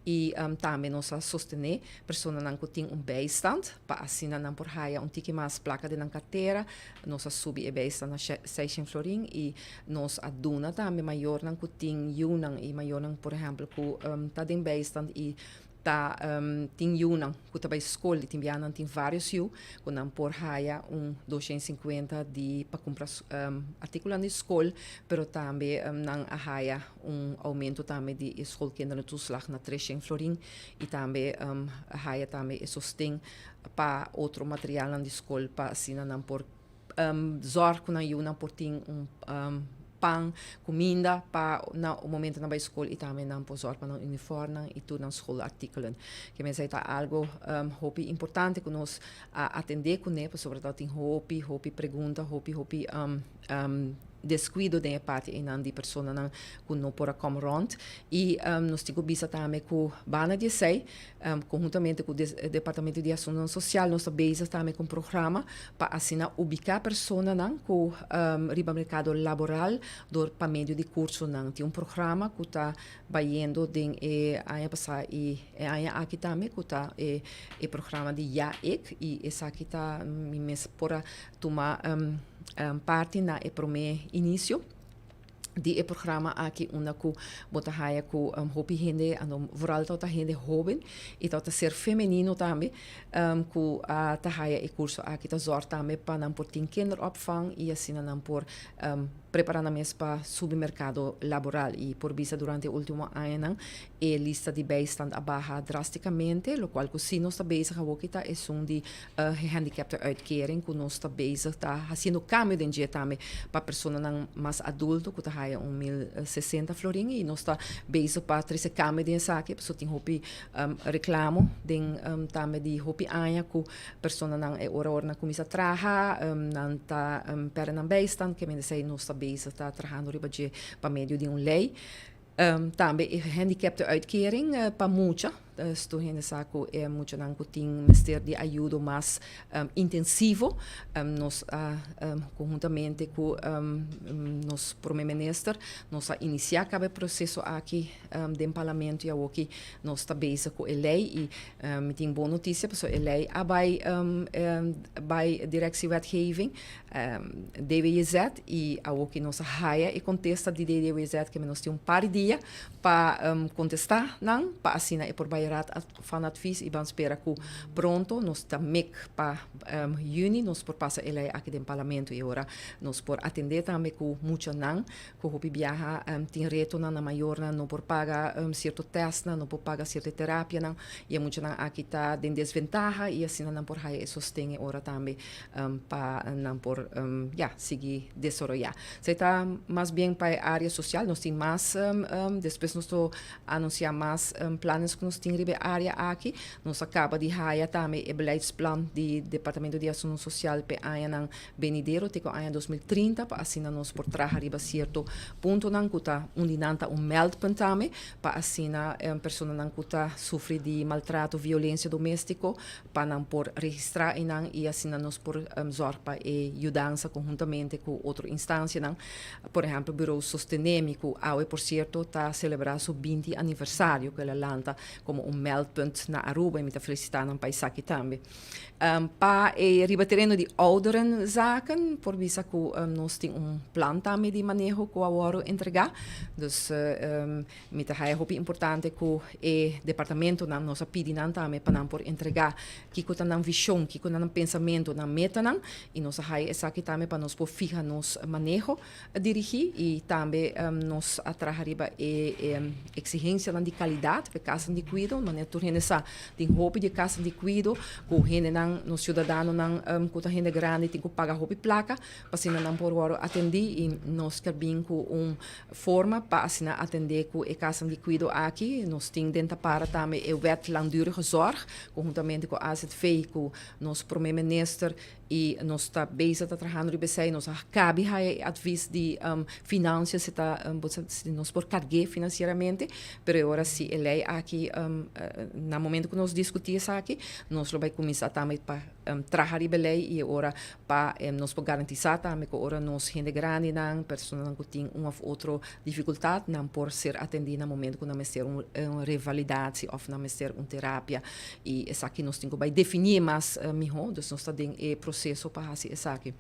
i tambe nos a sostené personanan ku tin un bijstand pa asina nan por haya un tiki mas plaka den nan kartera. Nos a subi e bijstand na seishent florin i nos a duna tambe mayornan ku tin yunan i mayornan por ehèmpel ku ta den bijstand i Ta tin yunan ku ta bai skol i tin bia nan tin vários yu ku nan por haya un 250 di pa kumpra artíkulonan di skol, pero tambe nan a haya un oumento tambe di e schoolkinderentoeslag na 300 florin i tambe a haya tambe e sosten pa otro materialnan di skol pa asina nan por zòrg ku nan yunan por tin un. Pan, kuminda pa na momento nan bai skol i tambe nan por zòrg pa nan uniformnan i tur nan schoolartikelen. Ke mester ta algo hopi importante ku nos a atendé kuné pasobra ta tin hopi hopi pregunta, hopi hopi deskuido den e parti einan di personanan ku no por a kòm rònt i nos tin ku bisa tambe ku banda di esei Konhuntamente ku Departamento di Asuntonan Sosial nos ta bezig tambe ku un programa pa asina ubiká personanan ku riba merkado laboral dor pa medio di kursonan. Tin un programa ku ta bayendo den e aña pasá i e aña aki tambe ku ta e programa di Ya Ik i esaki ta mi mes por a tuma parti na e promé inisio. Di e programa aki unda ku bo ta haya ku hopi hende, anto vooral tabata hende hoben i tabata ser femenino tambe ku a ta haya e kurso aki ta zòrg tambe pa nan por tin kinderopvang i asina nan por prepara nan mes pa subi merkado laboral i por bisa durante e ultimo añanan e lista di bijstand a baha drasticamente lokual ku si nos ta bezig awoki ta esun di gehandicaptenuitkering ku nos ta bezig ta hasiendo kambio den dje tambe pa personanan mas adulto ku ta haya un 1060 florin i nos ta bezig pa trese kambio den esaki pasobra tin hopi reklamo den tambe di hopi aña ku personanan e ora ora nan kuminsa traha nan ta pèrdè nan bijstand ke mende esei nos ta bezig ta trahando riba dje pa medio di un lei. Tambe e gehandicaptenuitkering pa mucha. Dus tur hende sa ku e muchanan ku tin mester di ayudo mas intensivo, nos a konhuntamente ku nos prome minister nos a inisiá kaba e proseso aki den parlamento i awoki nos ta bezig ku e lei i mi tin bon notisia pasobra e lei a bai bai Directie Wetgeving DWZ i awoki nos a haya e kontesta di DWZ ke nos tin un par di dia pa kontestá nan pa asina e por bai Raad van Advies i ban spera ku pronto nos ta mek pa yüni nos por pasa e lei aki den parlamento i ora nos por atendé tambe ku muchanan ku hopi biaha tin retonan nan mayornan no por paga sierto tèstnan no por paga sierto terapianan i e muchanan aki ta den desventaha i asina nan por haya e sosten e ora tambe pa nan por ya sigui desaroyá. Esei ta mas bien pa e área sosial. Nos tin mas despues nos lo anunsiá mas planes ku nos tin riba e área aki. Nos a kaba di haya tambe e beleidsplan di Departamento di Asuntu Sosial p'e añanan benidero te ku aña 2030 pa asina nos por traha riba sierto puntonan ku ta un di nan ta un meldpunt tambe pa asina personanan ku ta sufri di maltrato, violensia doméstiko pa nan por registrá einan i asina nos por zòrg pa e yudansa konhuntamente ku otro instansianan. Por ehèmpel Bureau Sostenemi ku awe por sierto ta selebrá su 20 aniversario ku el a lanta komo un meldpunt na Aruba i mi ta felisitá nan pa esaki tambe. Pa e riba tereno di ouderenzaken por bisa ku nos tin un plan tambe di maneho ku a wòrdu entregá. Dus Mi ta haya hopi importante ku e departamentonan, nos a pidi nan tambe pa nan por entregá kiko ta nan vishon, kiko ta nan pensamentu, nan metanan, i nos a haya esaki tambe pa nos por fiha nos maneho dirigí i tambe nos a traha riba e eksigensianan di kalidat pa e kasnan di kuido, manera tur hende sa tin hopi di e kasnan di kuido ku hendenan, nos siudadanonan ku ta hende grandi tin ku paga hopi plaka pa asina nan por wòrdu atendí i nos ta bin ku un Forma pa asina atendé ku e kasnan di kuido aki. Nos tin den ta para tambe e Wet Langdurige Zorg, konhuntamente ku AZV, ku nos Prome Minister i nos ta bezig ta trahando riba esei. Nos a kabi haya e advis di Financiën si ta si nos por karg'é finansieramente, pero e ora si e lei aki na momento ku nos diskutí esaki nos lo bai kuminsá tambe pa traha riba e lei i e ora Pa nos por garantisá tambe ku ora nos hende grandinan, personanan ku tin un òf otro difikultat, nan por ser atendí na momento ku nan mester un revalidatie òf nan mester un terapia. I esaki nos tin ku bai definí mas mihó, dus nos ta den e proseso pa hasi esaki.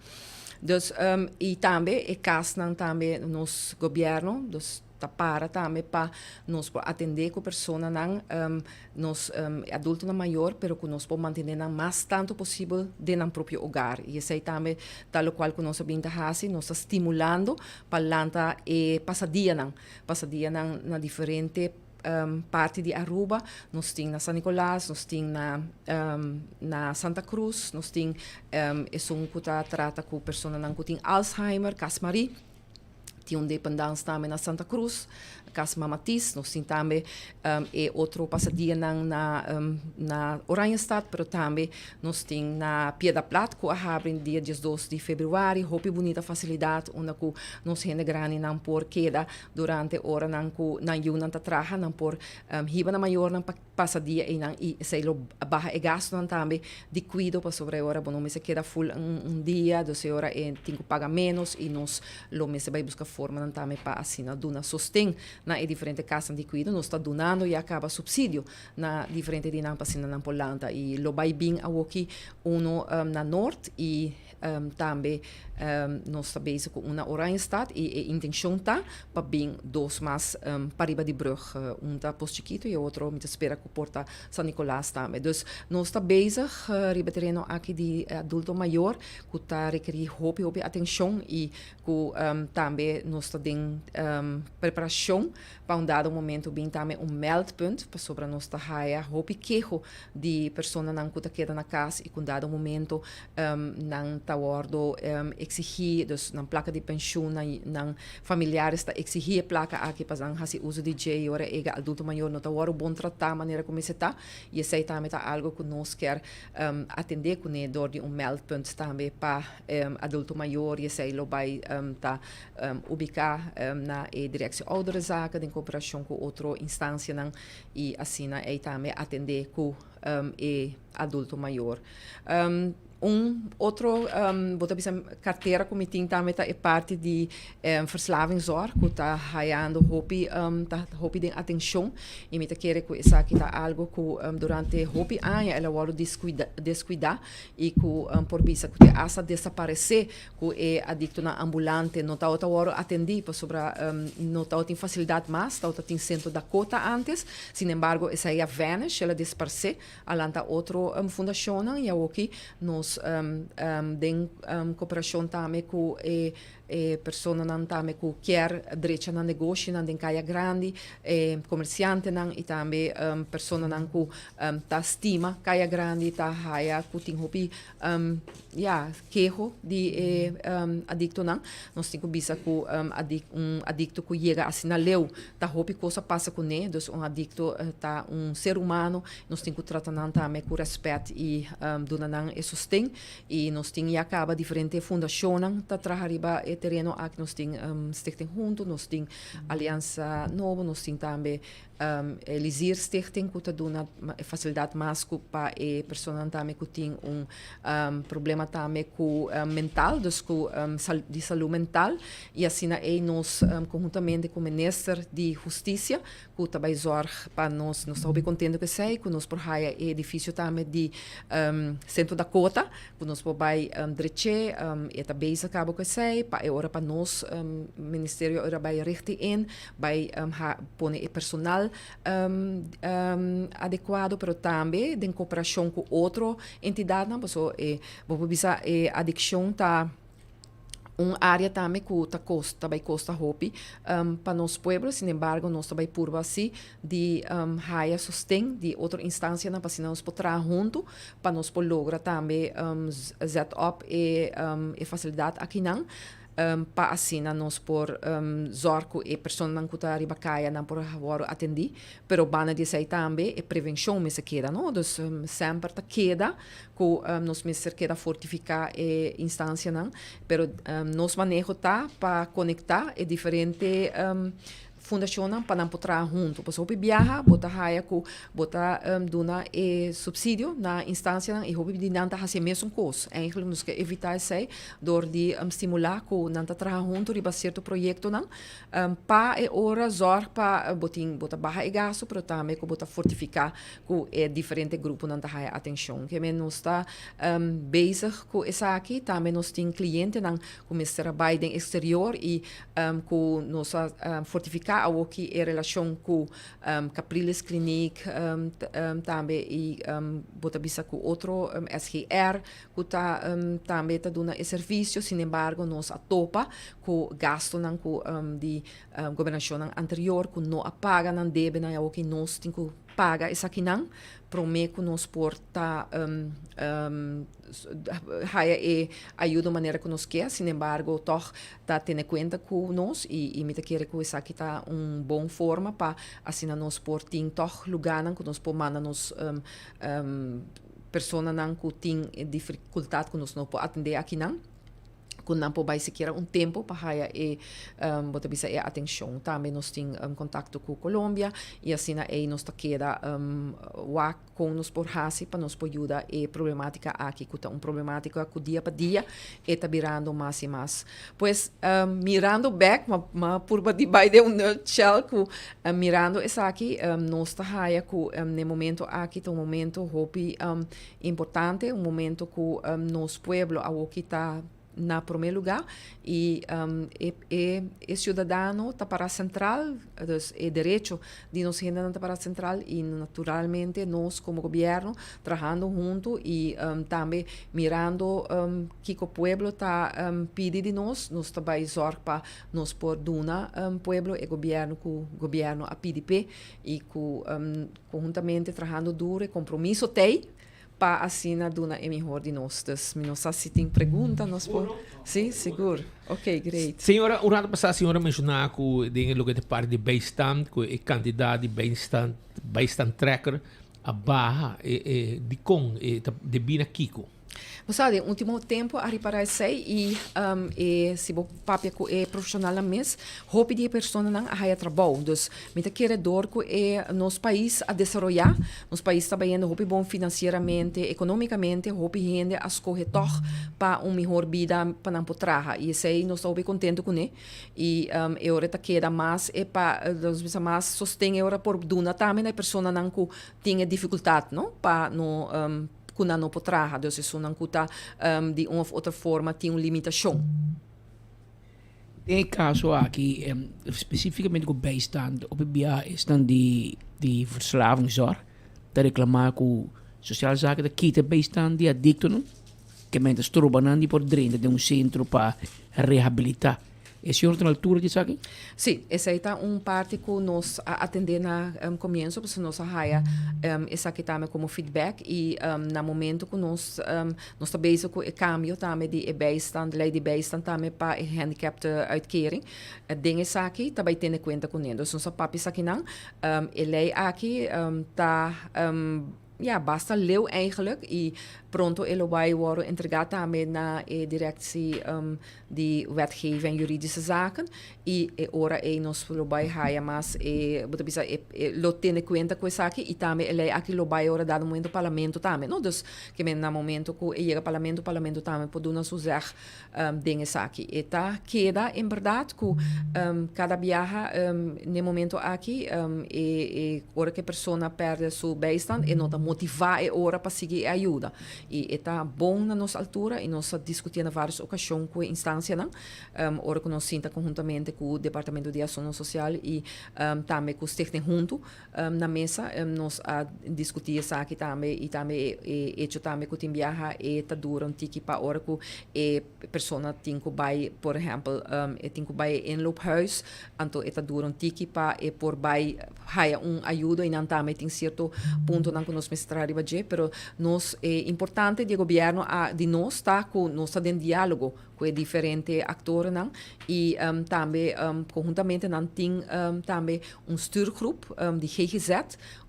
Dus i tambe e kasnan tambe nos gobièrnu, dus Ta para tambe pa nos por atendé ku personanan, nos adultonan mayor, pero ku nos por mantené nan mas tantu posibel den nan propio hogar. I esei tambe ta lokual ku nos a bin ta hasi, nos ta stimulando pa lanta e pasadianan, pasadianan na diferente parti di Aruba. Nos tin na San Nicolas, nos tin na na Santa Cruz, nos tin esun ku ta trata ku personanan ku tin Alzheimer, Cas Marie. Tin un dependance tambe na Santa Cruz, Cas Mama Tis. Nos tin tambe e otro pasadianan na na Oranjestad, pero tambe nos tin na Piedra Plat cu a habri dia 12 di februari. Hopi bunita facilidad unda cu nos hende grandinan por keda durante oranan cu nan yunan ta traha, nan por hiba nan mayornan pa pasa dia einan i esei lo baha e gastunan tambe di kuido pasobra e ora bo no mester keda ful un dia dus e ora e tin ku paga menos i nos lo mester bai buska formanan tambe pa asina duna sosten na e diferente kasnan di kuido. Nos ta dunando ya kaba supsidio na diferente di nan pa asina nan por lanta i lo bai bin awoki uno na Noord i Tambe nos ta bezig ku un na Oranjestad i e intenshon ta pa bin dos mas pariba di brug. Un ta Pos Chikitu i e otro mi ta spera ku por ta San Nicolas tambe. Dus nos ta bezig riba e tereno aki di adulto mayor ku ta rekerí hopi hopi atenshon i ku tambe nos ta den preparashon pa un dado momento bin tambe un meldpunt pasobra nos ta haya hopi keho di personanan ku ta keda na kas i ku un dado momento nan ta wòrdu eksigí, dus nan plaka di penshun, nan nan familiares ta eksigí e plaka aki pa nan hasi uso di dje i ora e adulto mayor no ta wòrdu bon tratá manera ku mester ta i esei tambe ta algu ku nos kier atendé kuné dor di un meldpunt tambe pa adulto mayor i esei lo bai ta ubiká na e Directie Ouderenzaken den koperashon ku otro instansianan i asina ei tambe atendé ku e adulto mayor. Un otro bo ta bisa kartera ku mi tin tambe ta e parti di verslavingszorg ku ta hayando hopi ta hopi den atenshon i mi ta kere ku esaki ta algu ku durante hopi aña el a wòrdu deskuidá i ku por bisa ku te asta desaparesé ku e adiktonan ambulante no tabata wòrdu atendí pasobra no tabatin fasilidat mas, tabata tin Sentro Dakota ántes, sinembargo esei a vanish, el a disparsé, a lanta otro fundashonnan i awoki nos den koperashon tambe ku e e personanan tambe ku kier drecha nan negoshinan den Kaya Grandi, e komersiantenan i tambe personanan ku ta stima Kaya Grandi ta haya ku tin hopi Ya, keho di e adiktonan. Nos tin ku bisa ku un adikto ku yega asina leu ta hopi kos a pasa kuné. Dus un adikto ta un ser humano. Nos tin ku trata nan tambe ku rèspèt i duna nan e sosten. I nos tin ya kaba diferente fundashonnan ta traha riba e tereno aki. Nos tin Stichting Hunto, nos tin Aliansa Nobo, nos tin tambe E Lizier Stichting ku ta duna e fasilidat mas ku pa e personanan tambe ku tin un problema tambe ku mental, dus ku di salú mental. I asina ei nos konhuntamente ku Minister di Hustisia ku ta bai zòrg pa nos, nos ta hopi kontento ku esei, ku nos por haya e edifisio tambe di Sentro Dakota ku nos por bai drech'é. E ta bezig kaba ku esei pa e ora pa nos ministerio ora bai richting in. Bai ha pone e personal adecuado pero tambe den cooperacion cu otro entidadnan paso e bo por bisa e adiccion ta un area tambe cu ta costa bai costa hopi pa nos pueblo sin embargo nos ta bai purba si di haya sosten di otro instancianan pa asina nos por traha hunto pa nos por logra tambe zet op e facilidad akinan. pa asina nos por zòrg ku e personanan ku ta riba kaya nan por wòrdu atendí. Pero banda di esei tambe e prevenshon mester keda, no? Dus semper ta keda ku nos mester keda fortifiká e instansianan, pero nos maneho ta pa konektá e diferente Fundashonnan pa nan por traha huntu. Pasobra hopi biaha bo ta haya ku bo ta duna e supsidio na instansianan i hopi di nan ta hasi e mesun kos. Eigenlijk nos ke evitá esei dor di stimulá ku nan ta traha huntu riba sierto proyektonan pa e ora zòrg pa bo tin bo ta baha e gastu pero tambe ku bo ta fortifiká ku e diferente gruponan ta haya atenshon. Ke men nos ta bezig ku esaki. Tambe nos tin klientenan ku mester a bai den eksterior i ku nos a fortifiká awoki e relashon ku Capriles Kliniek tambe i bo ta bisa ku otro SGR ku ta tambe ta duna e servisio. Sinembargo nos a topa ku gastunan ku di gobernashonnan anterior ku no a paga nan debenan i awoki nos tin ku paga esakinan promé ku nos por ta. haya e ayudo manera ku nos ke, sin embargo tòg ta tene kuenta ku nos i mi ta kere ku esaki ta un bon forma pa asina nos por tin tòg lugánan ku nos por manda nos personanan ku tin difikultat ku nos no por atendé akinan. Ku nan por bai sikiera un tempu pa haya e bo ta bisa e atenshon. Tambe nos tin kontakto ku Colombia i asina ei nos ta keda wak kon nos por hasi pa nos por yuda e problematika aki ku ta un problematika ku dia pa dia e ta birando mas i mas. Pues mirando bek m'a purba di bai den un nutshell ku mirando esaki nos ta haya ku n'e momento aki ta un momento hopi Importante, un momento cu nos pueblo awoki ta na prome lugar y e e e ciudadano ta para central, dus e derecho di nos hendenan ta para central y naturalmente nos como gobierno trahando hunto y tambe mirando kico pueblo ta pidi di nos, nos ta bay zorg pa nos por duna pueblo e gobierno cu gobierno a pidi p'e y cu Conhuntamente trahando duro e compromiso t'ey pa asina duna e mihor di nos. Dus mi no sa si tin pregunta nos por. Si, sigur. Ok, great. Señora, un rato pasá señora menshoná ku den e loke ta parti di bijstand, ku e kantidat di bijstand, bijstandtrekker a baha. E, e, dikon? E ta debí na kiko? Bo sa, den ultimo tempo a ripará esei i e si bo papia ku e profeshonalnan mes, hopi di e personanan a haya trabou. Dus mi ta kere dor ku e nos pais a desaroyá, nos pais ta bayendo hopi bon finansieramente, ekonomikamente, hopi hende a skohe tòg pa un mihor bida pa nan por traha i esei nos ta hopi kontentu kuné. I e ora ta keda mas e pa nos bisa mas sosten e ora por duna tambe na e personanan ku tin e difikultat no pa no ku nan no por traha, dus esunnan ku ta di un of otro forma tin un limitashon. Den e kaso aki, spesifikamente ku bijstand, hopi bia esnan di di verslavingszorg ta reklamá ku Sociale Zaken ta kita bijstand di adiktonan, ke men ta stroba nan di por drenta den un sentro pa rehabilitá. E señor ta na altura di esaki? Sí, esei ta un parti ku nos a atendé na komienso, pasobra nos a haya esaki tambe komo feedback i na momento ku nos nos ta bezig ku e kambio tambe di e bijstand, lei di bijstand tambe pa e gehandicapte uitkering, den esaki ta bai tene kuenta kuné. Dus nos a papia esakinan. E lei aki ta. Ya, basta leu eigenlijk y pronto e lo bay worde entrega tambe na e directie di wetgeving en juridische zaken y e ora ey nos lo bay haya mas e, bo ta bisa e lo tene cuenta cu esaki y tambe e ley aki lo bay ora dado momento parlamento tambe, no? Dus ke men na momento cu e yega parlamento, parlamento tambe por duna su zeg den esaki. E ta keda en berdad cu cada biaha n'e momento aki e e ora cu e persona perde su bijstand e no ta motiva e ora pa sigui e ayuda. Y e ta bon na nos altura y nos a discuti na varios ocasion cu e instancianan ora cu nos sinta conhuntamente cu Departamento di Asunto Social y tambe cu Stichting Hunto Na mesa nos a diskutí esaki tambe i tambe e echo tambe ku tin biaha e ta dura un tiki pa ora ku e persona tin ku bai por ehèmpel e tin ku bai e inloophuis anto e ta dura un tiki pa e por bai haya un ayudo i nan tambe tin sierto puntonan ku nos mester traha riba dje pero nos e importante di e gobièrnu a di nos ta ku nos ta den diálogo ku e diferente aktornan i tambe konhuntamente nan tin tambe un stuurgroep di GGZ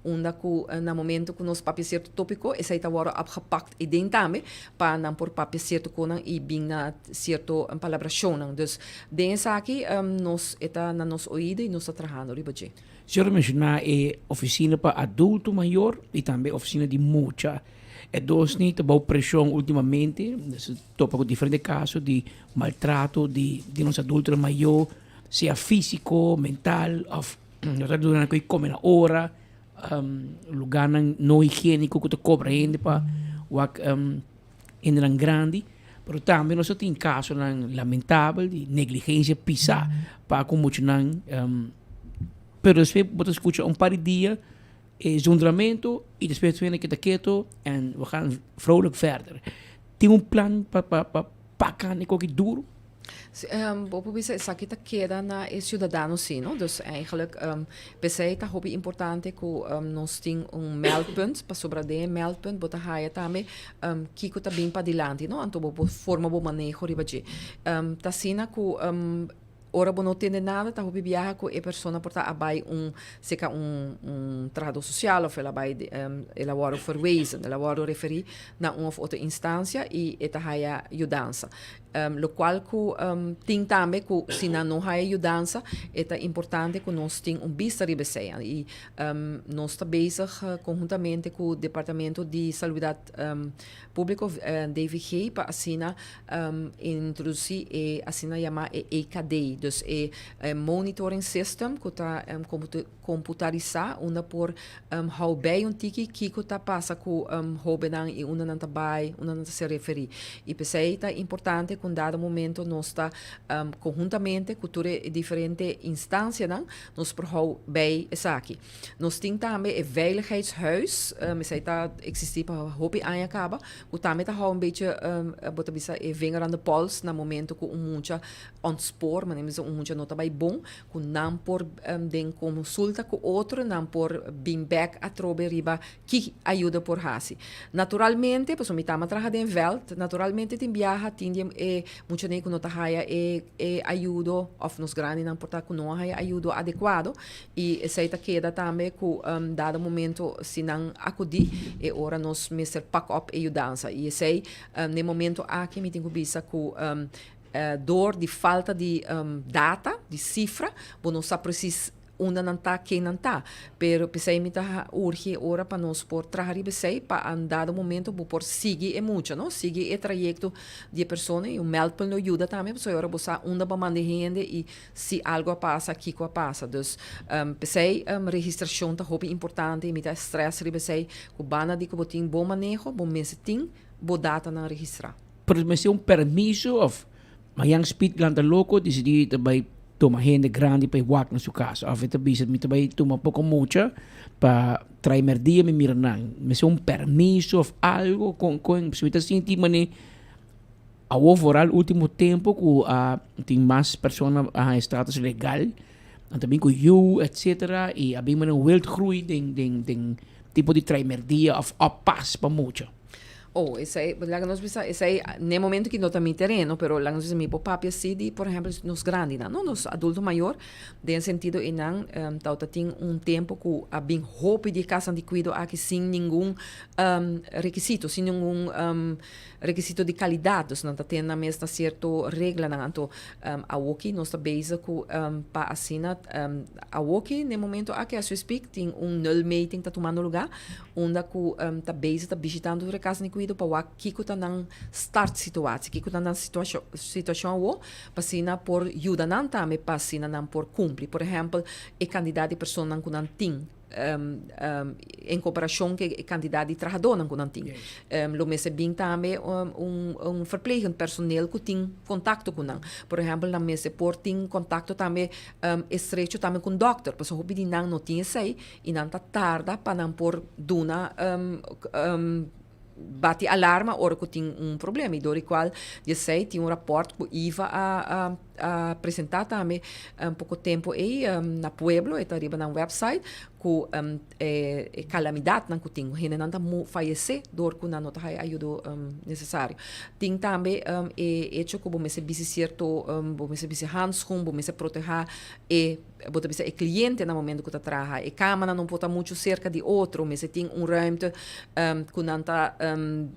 unda ku na momento ku nos papia sierto topiko esei ta wòrdu opgepakt eden tambe pa nan por papia sierto konan i bin na sierto palabrashonnan. Dus den esaki nos e ta na nos oido i nos ta trahando riba dje. Señor a menshoná e ofisina pa adulto mayor i tambe ofisina di mucha. E dos ni ta bou preshon ultimamente. Topa ku diferente kaso di maltrato di di nos adultonan mayó, sea físiko, mental òf no ta duna nan ku e kome na ora, lugánan no higiéniko ku ta kobra hende pa wak hendenan grandi. Pero tambe nos a tin kasonan lamentabel di negligensia pisá pa ku muchanan. Pero despues bo ta skucha un par di dia E zondramento y despues viene keda keto en we gaan vrolijk verder. Tin un plan pa pa pa pakan e koki duro? Bo por bisa esaki ta keda na e ciudadano si, no? Dus eigenlijk p'esey ta hopi importante cu nos tin un meldpunt, pasobra den e meldpunt bo ta haya tambe kico ta bin padilanti, no? Anto bo por forma bo maneho riba dje. Ta asina cu ora bo no tende nada ta hopi biaha cu e persona por ta a bay un cerca un un trahador social of el a bay el a wordo verwezen, el a wordo referi na un of otro instancia y e ta haya yudansa. Locual cu tin tambe cu si nan no haya yudansa e ta importante cu nos tin un bista riba esey. Y nos ta bezig conhuntamente cu Departamento di Salubridad Publico, DVG, pa asina introduci e asina yama e EKD, dus e monitoring system cu ta computarisá unda por hou bij un tiki kiko ta pasa ku hóbennan i unda nan ta bai, unda nan ta ser referí. I p'esei ta importante ku un dado momento nos ta konhuntamente ku tur e diferente instansianan nos por hou bij esaki. Nos tin tambe e veiligheidshuis, esei ta eksistí pa hopi aña kaba, ku tambe ta hou un bechi bo ta bisa e vinger aan de pols na momento ku un mucha ontspoor, manera mi bisa un mucha no ta bai bon, ku nan por den konsulta ku otro nan por bin bek atrobe riba ki ayuda por hasi. Naturalmente, pasobra mi tama traha den vèlt, naturalmente tin biaha tin di e muchanan ku no ta haya e e ayudo òf nos grandinan por ta ku no a haya ayudo adekuado i esei ta keda tambe ku dado momento si nan akudí e ora nos mester pak op e yudansa i esei den momento aki mi tin ku bisa ku Door di falta di data, di sifra, bo no sa precies unda nan ta, ken nan ta. Pero p'esei mi ta urgi e ora pa nos por traha riba esei pa a un dado momento bo por sigui e mucha, no? Sigui e trayecto di e persona y un meldpunt lo yuda tambe pasobra e ora bo sa unda bo a manda e hende y si algo a pasa, kico a pasa. Dus p'esei registracion ta hopi importante y mi ta stress riba esei cu banda di cu bo tin bon maneho, bo mester tin bo datanan registra. Pero mester un permiso of mayan Speed lanta loco dicidi ta bay tuma hende grandi pa e wak na su casa of e ta bisa mi ta bay tuma poco mucha pa trae merdia mi mira nan. Mester un permiso of algo con con mi ta sinti mane awo vooral ultimo tempo cu a tin mas persona a haña status legal nan ta bin cu yu etcetera y a bin mane un wildgroei den den den tipo di trae merdia of oppas pa mucha. Oh, esei, laga nos bisa, esei n'e momento ki no ta mi tereno, pero laga nos bisa mi por papia si di, por ehempel, nos grandinan, no, nos adulto mayor, den sentido einan tawata tin un tempo ku a bin hopi di e kasanan di kuido aki sin ningun rekisito, sin ningun rekisito di kalidat, dus nan ta tene nan mes na sierto reglanan, anto awoki nos ta bezig ku pa asina awoki n'e momento aki as we speak tin un nulmeting ta tumando luga. Unda ku ta bezig ta bishitando tur e kas di kuido pa wak kiko ta nan start situatie, kiko ta nan situashon awo, pa asina por yuda nan tambe pa asina nan por kumpli. Por ehèmpel, e kantidat di personanan ku nan tin en komparashon ku e kantidat di trahadónan ku nan tin. Lo mester bin tambe un verplegend personeel ku tin kontakto ku nan. Por ehèmpel, nan mester por tin kontakto tambe estrecho tambe ku un dòkter, pasobra hopi di nan no tin esei. I nan ta tarda pa nan por duna bati alarma ora ku tin un problema. I dor di kual di esei tin un rapòrt ku IVA a a presentá tambe poko tempu ei na pueblo, e ta riba nan wèpsait, ku e kalamidatnan ku tin, ku hendenan ta fayesé dor ku nan no ta haya ayudo nesesario. Tin tambe e echo ku bo mester bisti sierto, bo mester bisti hanskun, bo mester protehá e. Bo ta bisa e cliente na momento cu ta traha. E camanan no por ta mucho cerca di otro. Mester tin un ruimte cu nan ta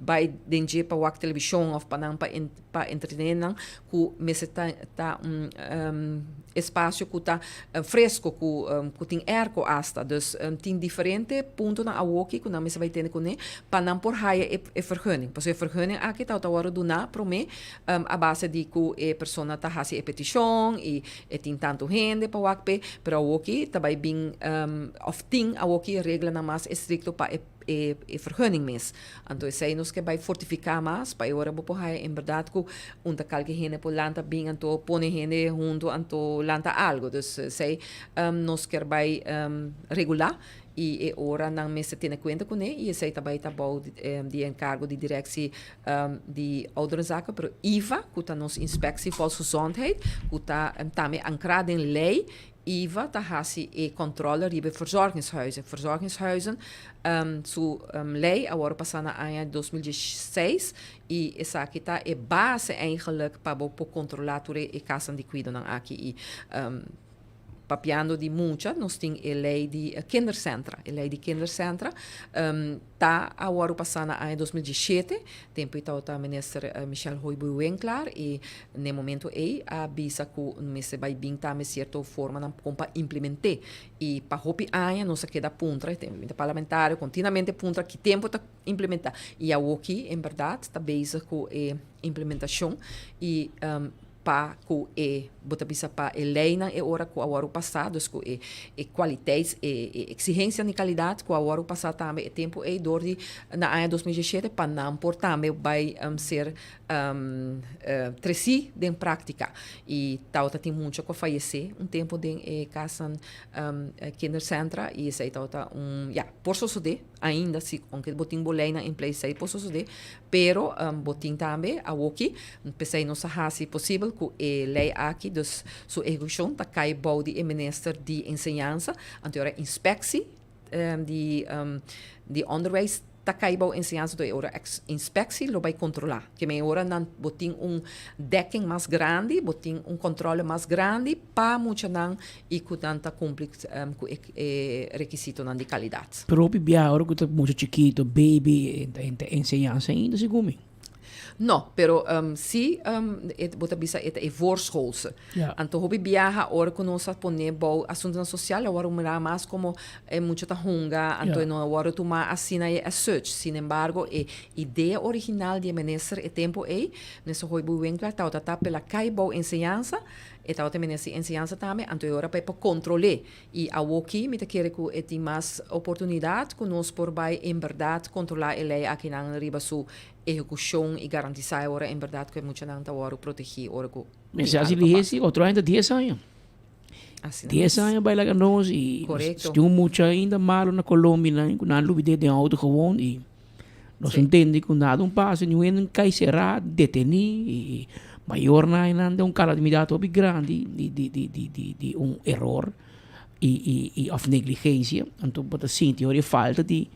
bay den dje pa wak television of pa nan pa pa entretene nan cu mester ta ta un espacio cu ta fresco cu cu tin airco hasta. Dus tin diferente puntonan awoki cu nan mester bay tene cune pa nan por haya e e vergunning. Pasobra e vergunning aki ta ta worde duna prome a base di cu e persona ta haci e peticion y E tin tantu hende pa wak p'e, pero awoki ta bai bin òf tin awoki reglanan mas estrikto pa e e e vergunning mes. Anto esei nos ke bai fortifiká mas pa e ora bo por haya en bèrdat ku un ta kalke hende por lanta bin anto pone hende huntu anto lanta algu. Dus esei nos kier bai regulá i e ora nan mester tene kuenta kuné i esei ta bai ta bou di enkargo di direksie di Ouderenzaken pero IVA ku ta nos Inspectie Volksgezondheid ku ta tambe ankrá den lei IVA ta hasi e kòntròle riba e verzorgingshuizen. Verzorgingshuizen su lei a wòrdu pasá na aña 2016 i esaki ta e base eigenlijk pa bo por kontrolá tur e kasnan di kuidonan aki. I papiando di mucha nos tin e lei di kindercentra. E lei di kindercentra ta a wòrdu pasá na aña 2017, tempu ei tabata minister Michelle Hooyboer-Winklaar i N'e momento ei a bisa ku mester bai bin tambe sierto formanan kon pa implement'é. I pa hopi aña nos a keda puntra, e tempu mi ta parlamentario, kontinuamente puntra ki tempu ta implementá. I awoki en bèrdat ta bezig ku e implementashon i pa ku e, bo ta bisa pa e leinan e ora ku a wòrdu pasá, dus ku e e kwaliteits, e e eksigensianan di kalidat ku a wòrdu pasá tambe e tempu ei dor di na aña 2017 pa nan por tambe bai ser Tresí den práktika i tabata tin mucha ku a fayesé un tempu den e kasnan kindercentra i esei tabata un ya por sosodé ainda si ounke bo tin bo leinan in place esei por sosodé pero bo tin tambe awoki p'esei nos a hasi posibel ku e lei aki dus su ehekushon ta kai bou di e minister di enseñansa anto e ora inspeksie di di onderwijs ta kai bou enseñansa do e ora inspectie lo bai controla ke men e ora nan bo tin un dekking mas grandi bo tin un controle mas grandi pa muchanan y cu nan ta cumpli cu e requisitonan di calidad. Pero hopi biaha ora cu ta mucha chikito, baby, e ta enseñansa ainda segun mi. No, pero si e bo ta bisa e ta e voorschoolse. Ja. Anto hopi biaha ora ku nos a pone bou asuntunan sosial a wòrdu mirá mas komo e mucha ta hunga, anto Ja. e no a wòrdu tumá asina e as such. Sin embargo, e idea original di e minister e tempu ei, Minister Hooyboer-Winklaar, tabata ta pela kai bou enseñansa, e tabata minister di enseñansa tambe, anto e ora pa e por kontrol'é. I awoki mi ta kere ku e tin mas oportunidat ku nos por bai en bèrdat kontrolá e lei akinan riba su ehekushon i garantisá e ora en bèrdat ku e muchanan ta wòrdu protegí ora ku tin Mester hasi algu lihé pasa. si otro aña ta dies aña. Asina Dies mes. aña bai laga nos i Korekto. tin un mucha ainda malo na Colombia nan ku nan lubid'é den outo gewon i nos Sí. intende ku nada un pasa niun hende kai será detení i mayornan einan den un kalamidad hopi grandi di di di di di di un eror i i i òf negligensia anto bo ta sinti ora e falta di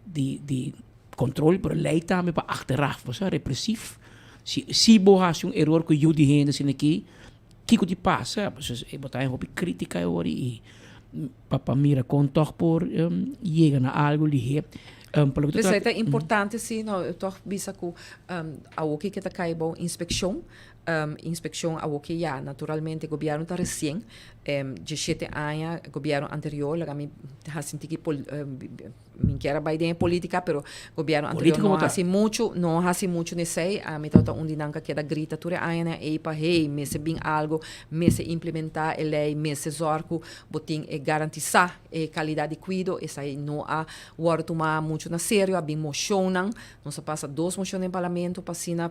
di di control pero ley tambe pa achteraf bo sa represief si si bo haci un eror cu yu di hende asina aki kico di pasa bo ta haña hopi critica e ora y pa pa mira con toch por yega na algo lihe pa loke ta P'esei trata ta importante si no toch bisa cu awoki ke ta cay bou inspeccion Inspeccion awoki ya naturalmente gobierno ta recien diesshete aña gobierno anterior laga mi haci un tiki mi kier a bay den e politica pero gobierno anterior no haci mucho no haci mucho nesey ami tabata un di nan cu a keda grita tur e añanan ey pa hey mester bin algo mester implementa e ley mester zorg cu bo tin e garantisa e calidad di cuido esey no a wordo tuma mucho na serio a bin mocionnan. Nos a pasa dos mocion den Parlamento pa asina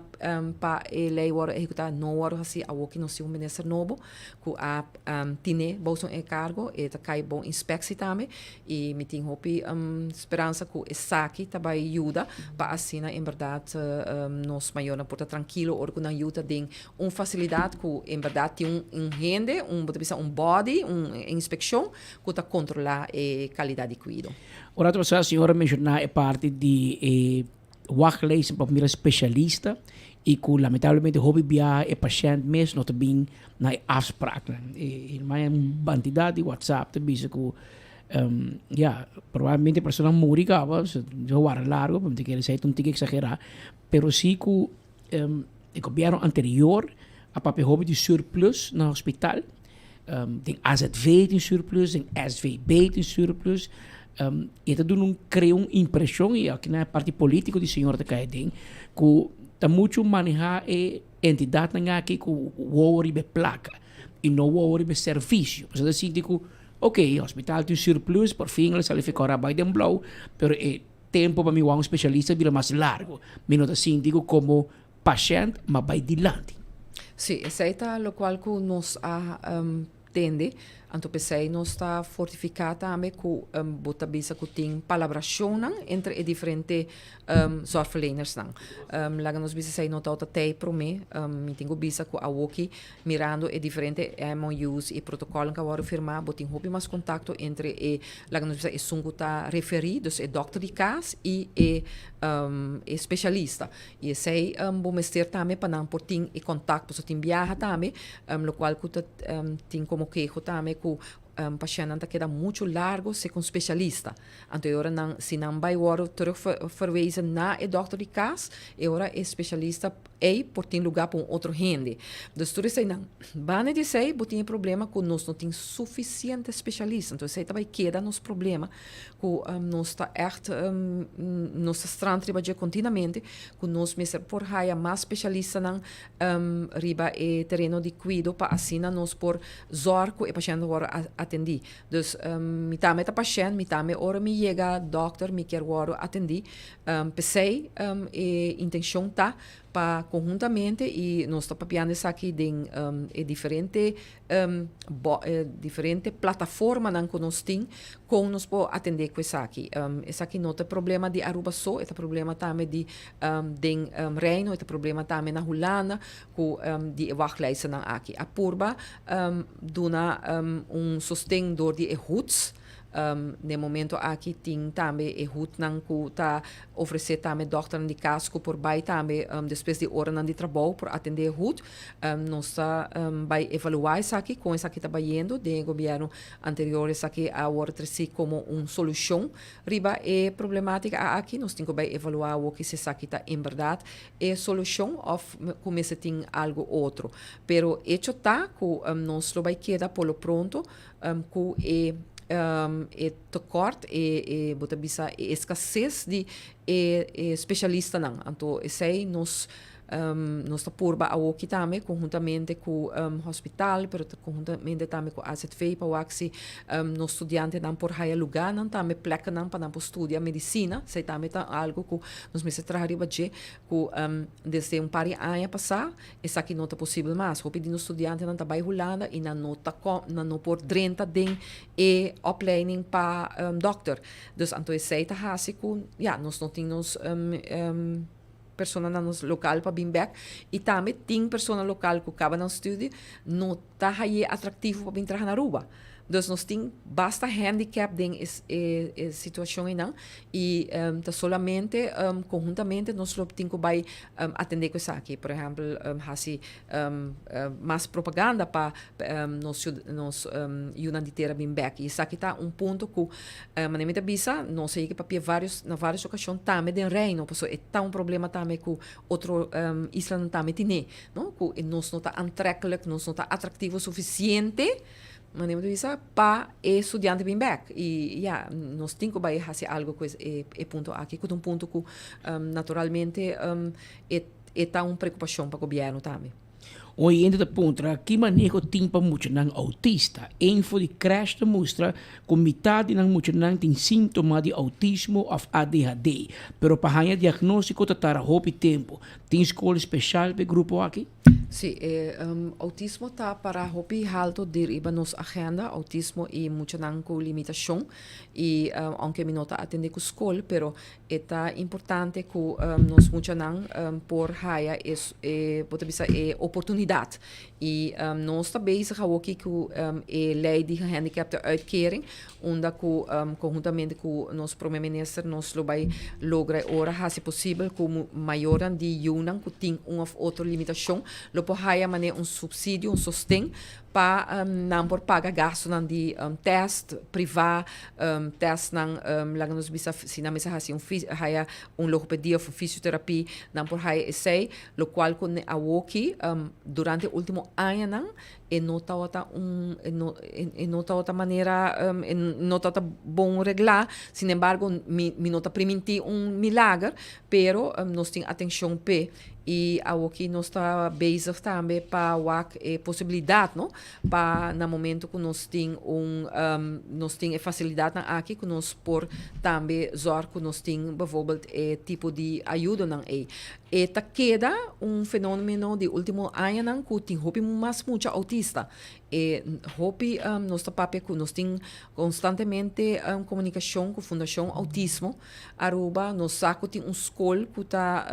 pa e ley worde ehecuta, no worde haci. Awor ki nos tin un minister nobo cu a tine bou su encargo, e ta cay bon inspectie tambe y mi tin hopi speransa cu esaki ta bay yuda pa asina en berdad nos mayornan por ta trankilo ora cu nan yu ta den un facilidad cu en berdad tin un hende, un bo ta bisa un body, un inspeccion cu ta controla e calidad di cuido. Un rato pasá señor a menshoná e parti di e wachtlijsten pa mira spesialista i ku lamentablemente hopi biaha e pashènt mes no ta bin na e afspraaknan. E maya un bantidat di WhatsApp ta bisa ku ya probablemente e persona a muri kaba, so wara largo, mi ta kere esei ta un tiki eksagerá, pero si ku e gobièrnu anterior a papia hopi di surplus na hospital. Den AZV tin surplus, den SVB tin surplus. E ta duna un crea un impresion y aki na e parti politico di señor ta cay aden cu ta mucho maneha e entidadnan aki cu wowo riba e placa y no wowo riba e servicio. Pasobra ta sinti cu ok, hospital tin surplus, por fin el a sali fi cora bay den blauw, pero e. Tempo pa mi wak un specialista bira mas largo. Mi no ta sinti cu como pashent m'a bay dilanti. Sí, esey ta locual cu nos a tende. Anto p'esey nos ta fortifica tambe cu bo ta bisa cu tin palabracionnan entre e diferente zorgverlenersnan. Laga nos bisa esey no ta ota tey prome. Mi tin cu bisa cu awoki mirando e diferente MOU's y protocolnan cu a worde firma bo tin hopi mas contacto entre e laga nos bisa esun cu ta referi, dus e dokter di cas y e e specialista. Y esey bo mester tambe pa nan por tin e contacto pasobra tin biaha tambe locual cu ta tin como keho tambe cu Pashèntnan ta keda muchu largu segun spesialista. Anto e ora nan, si nan bai wòrdu terug verwezen na e dòkter di kas, e ora e spesialista ei por tin lugá pa un otro hende. Dus tur eseinan. Banda di esei bo tin e problema ku nos no tin sufisiente spesialista. Anto esei ta bai keda nos problema ku nos ta ègt nos ta strand riba dje kontinuamente ku nos mester por haya mas spesialistanan riba e tereno di kuido pa asina nos por zòrg ku e pashènt ta wòrdu atendí. Dus mi tambe ta pashènt, mi tambe ora mi yega dòkter mi kier wòrdu atendí. P'esei e intenshon ta pa konhuntamente i nos ta papiando esaki den e diferente e diferente plataformanan ku nos tin kon nos por atendé ku esaki. Esaki no ta e problema di Aruba so, e ta problema tambe di den Reino, e ta problema tambe na Hulanda ku di e wachtlijstennan aki. A purba duna un sosten dor di e huts. Den momento aki tin tambe e hutnan ku ta ofresé tambe dòkternan di kas ku por bai tambe despues di oranan di trabou por atendé e hut. Nos ta bai evaluá esaki, kon esaki ta bayendo. Den e gobièrnu anterior esaki a wòrdu tresí komo un solushon riba e problemátika aki. Nos tin ku bai evaluá awor ki si esaki ta en bèrdat e solushon òf ku mester tin algu otro. Pero echo ta ku nos lo bai keda por lo pronto ku e e tekort, e e bo ta bisa e eskases di e e spesialistanan. Anto esei nos nos ta purba awoki tambe konhuntamente ku hospital pero konhuntamente tambe ku AZV pa wak si nos studiantenan por haya lugánan tambe plèknan pa nan por studia medisina. Esei tambe ta algu ku nos mester traha riba dje ku desde un par di aña pasá Esaki no ta posibel mas. Hopi di nos studiantenan ta bai Hulanda i nan no ta nan no por drenta den e opleiding pa dòkter. Dus anto esei ta hasi ku ya nos no tin nos personanan nos lokal pa bin bèk i tambe tin persona lokal ku kaba nan studie no ta haye atraktivo pa bin traha na Aruba. Dus nos tin basta handicap den e e situacion einan y ta solamente conhuntamente nos lo tin cu bay atende cu esaki. Por ehempel haci mas propaganda pa nos nos yunan di tera bin bek y esaki ta un punto cu manera mi ta bisa nos a yega papia varios na varios ocasion tambe den Reino pasobra e ta un problema tambe cu otro islanan tambe tine no cu nos no ta aantrekkelijk nos no ta atractivo suficiente Manera mi ta bisa, pa e studiante bin bek. I ya, nos tin ku bai hasi algu ku e e punto aki, ku ta un punto ku naturalmente e e ta un preokupashon pa gobièrnu tambe. Un oyente ta puntra ki maneho tin pa muchanan autista. Info di crèsh ta mustra ku mitat di nan muchanan tin síntoma di outismo òf ADHD, pero pa haña diagnóstiko ta tarda hopi tempu. Tin skol speshal pa e grupo aki? Sí, e outismo ta para hopi halto di riba nos agenda, outismo i muchanan ku limitashon. I ounke mi no ta atendé ku skol, pero e ta importante ku nos muchanan por haya e e bo ta bisa e oportunidat. I nos ta bezig awoki ku e lei di gehandicapten uitkering, unda ku konhuntamente ku nos prome minister nos lo bai logra e ora hasi posibel ku mayornan di yunan ku tin un òf otro limitashon lo por haya manera un supsidio, un sosten pa nan por paga gastunan di tèst privá, tèstnan laga nos bisa si nan mester hasi un haya un logopedia òf un fisioterapia nan por haya esei lokual ku awoki durante e último añanan E no tabata un e no e no tabata manera e no tabata bon reglá. Sin embargo, mi mi no ta primintí un milager, pero nos tin atenshon p'e. I awoki nos ta bezig tambe pa wak e posibilidat no pa na momento ku nos tin un nos tin e fasilidatnan aki ku nos por tambe zòrg ku nos tin bijvoorbeeld e tipo di ayudonan ei. E ta keda un fenomeno di ultimo añanan ku tin hopi mas mucha outista. E hopi nos ta papia ku nos tin konstantemente komunikashon ku Fundashon Outismo Aruba. Nos sa ku tin un skol ku ta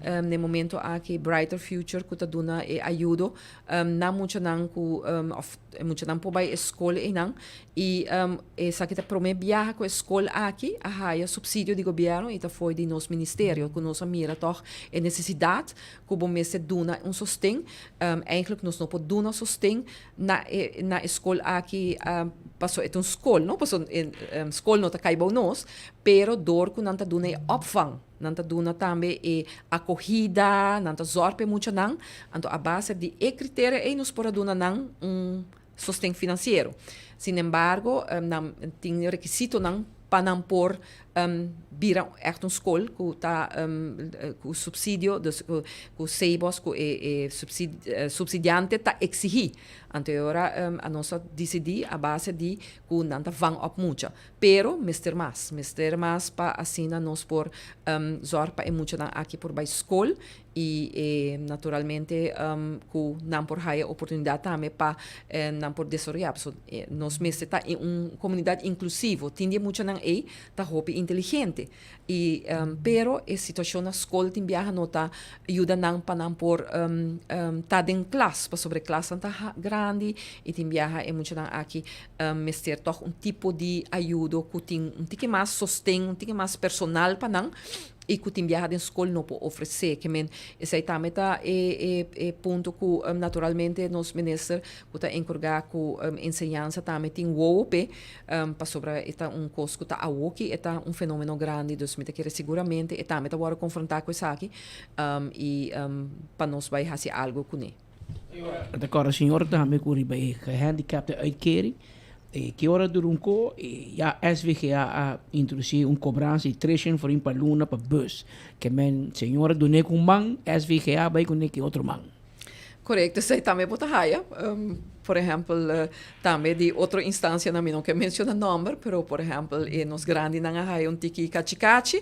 na e momento aki Brighter Future ku ta duna e ayudo na muchanan ku òf e muchanan por bai e skol einan i esaki ta promé biaha ku e skol aki a haya supsidio di gobièrnu i ta fo'i di nos ministerio ku nos a mira tòg e nesesidat ku bo mester duna un sosten. Eigenlijk nos no por duna sosten na e na e skol aki pasobra e ta un skol no pasobra e skol no ta kai bou nos pero dor ku nan ta duna e opvang nan ta duna tambe e akohida nan ta zòrg pa e muchanan anto a base di e kriterio ei nos por a duna nan un sosten finansiero. Sinembargo nan tin rekisitonan pa nan por bira ègt un skol ku ta ku supsidio, dus ku Cbos ku e supsidiante ta eksigí. Anto e ora nos a disidí a base di ku nan ta vang òp mucha. Pero mester mas, mester mas pa asina nos por zòrg pa e muchanan aki por bai skol I e naturalmente ku nan por haya oportunidat tambe pa nan por desaroyá. Pasobra nos mester ta un komunidat inklusivo. Tin di e muchanan ei ta hopi inteligente. I pero e situashon na skol tin biaha no ta yuda nan pa nan por ta den klas. Pasobra e klasnan ta grandi i tin biaha e muchanan aki mester tòg un tipo di ayudo ku tin un tiki mas sosten, un tiki mas personal pa nan. i ku tin biaha den skol no por ofresé. Ke men esei tambe ta e e e punto ku naturalmente nos minister ku ta enkargá ku enseñansa tambe tin wowo p'e pasobra e ta un kos ku ta awoki e ta un fenomeno grandi dus mi ta kere siguramente e tambe ta wòrdu konfrontá ku esaki i pa nos bai hasi algu kuné. Ta kòrda señor tambe ku riba e gehandicapte uitkering e ki ora dura un ko e ya SVGA a introdusí un kobransa di treshen florin pa luna pa bus. Ke men señor a dun'é ku un man, SVGA bai kuné ki otro man. Korekto, esei tambe bo ta haya. Por ehèmpel, tambe di otro instansianan, mi no ke menshoná nòmber, pero por ehèmpel e nos grandinan a haya un tiki kachi kachi,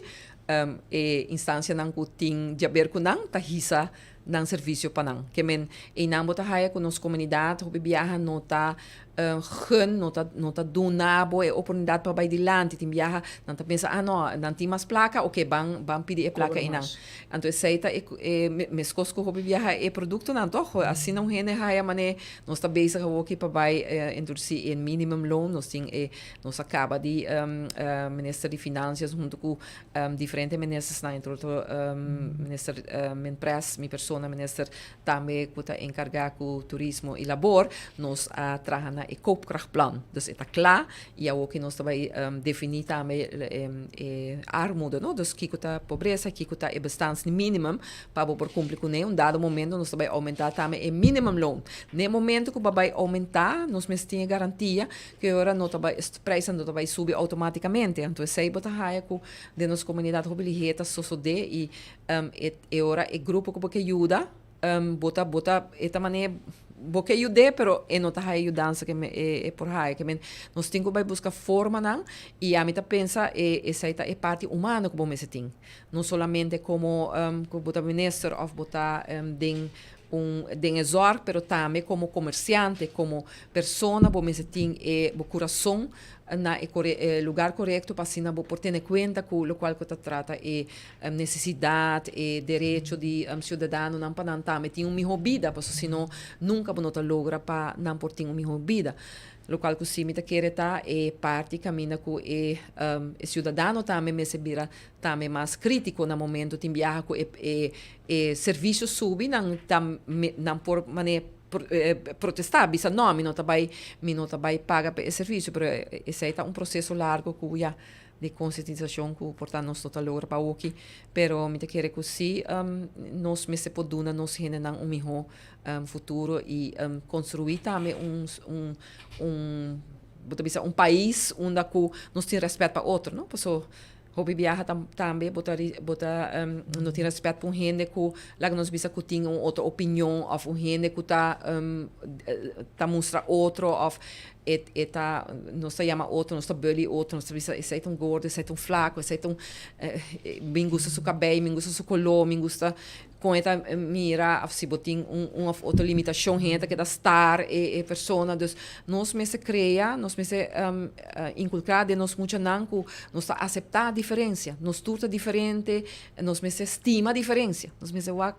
e instansianan ku tin diaber ku nan ta hisa nan servisio pa nan. Ke men einan bo ta haya ku nos komunidat hopi biaha no ta gun, no ta no ta duna bo e oportunidat pa bai dilanti. Tin biaha nan ta pensa, ah no, nan tin mas plaka, oke ban ban pidi e plaka einan. Anto esei ta e e meskos ku hopi biaha e produktonan tòg. Asina un hende haya manera nos ta bezig awoki pa bai introdusí e minimumloon, nos tin e nos a kaba di minister di finansias huntu ku Diferente ministersnan, entre otro minister Minpres, mi persona minister tambe ku ta enkargá ku turismo i labor, nos a traha na e koopkrachtplan. Dus e ta kla i awoki nos ta bai definí tambe e armoede, no? Dus kiko ta pobresa, kiko ta e bestaansminimum pa bo por kumpli kuné. Un dado momento nos ta bai oumentá tambe e minimumloon. Na e momento ku bo a bai oumentá nos mester tin e garantia Ke ora no ta bai, prijsnan no ta bai subi automaticamente. Anto esei bo ta haya ku den nos komunidat hopi lihé ta sosodé i e e ora e grupo ku bo ke yuda bo ta bo ta e ta manera bo ke yud'é pero e no ta haya yudansa ke e por haya. Ke men nos tin ku bai buska formanan i ami ta pensa e esei ta e parti humano ku bo mester tin. No solamente komo ku bo ta minister òf bo ta den Un den e zorg, pero tambe como comerciante, como persona bo mester tin e bo curason na e core e lugar corecto pa asina bo por tene cuenta cu locual cu ta trata e necesidad, e derecho di ciudadanonan pa nan tambe tin un miho bida, pasobra si no nunca bo no ta logra pa nan por tin un miho bida. Locual cu si mi ta kere ta e parti caminda cu e e ciudadano tambe mester bira tambe mas critico na momento tin biaha cu e e e servicio subi nan ta nan por mane protesta bisa no mi no ta bay mi no ta bay paga pa e servicio pero esey ta un proceso largo cu ya di concientisacion cu por ta nos no ta logra pa awoki pero mi ta kere cu si nos mester por duna nos hendenan un miho futuro y construi tambe un un un bo ta bisa un pais unda cu nos tin respet pa otro no paso. Hopi biaha tambe bo ta bo ta no tin respet pa un hende ku laga nos bisa ku tin un otro opinion of un hende ku ta ta mustra otro of e e ta nos ta yama otro nos ta bully otro nos ta bisa esei ta un gordo esei ta un flaco esei ta un mi gusta su cabei mi gusta su color mi gusta Kon e ta mira of si bo tin un un of otro limitashon hende ta keda star e e persona. Dus nos mester krea, nos mester inkulká den nos muchanan ku nos ta aseptá diferensia. Nos tur ta diferente, nos mester stima diferensia. Nos mester wak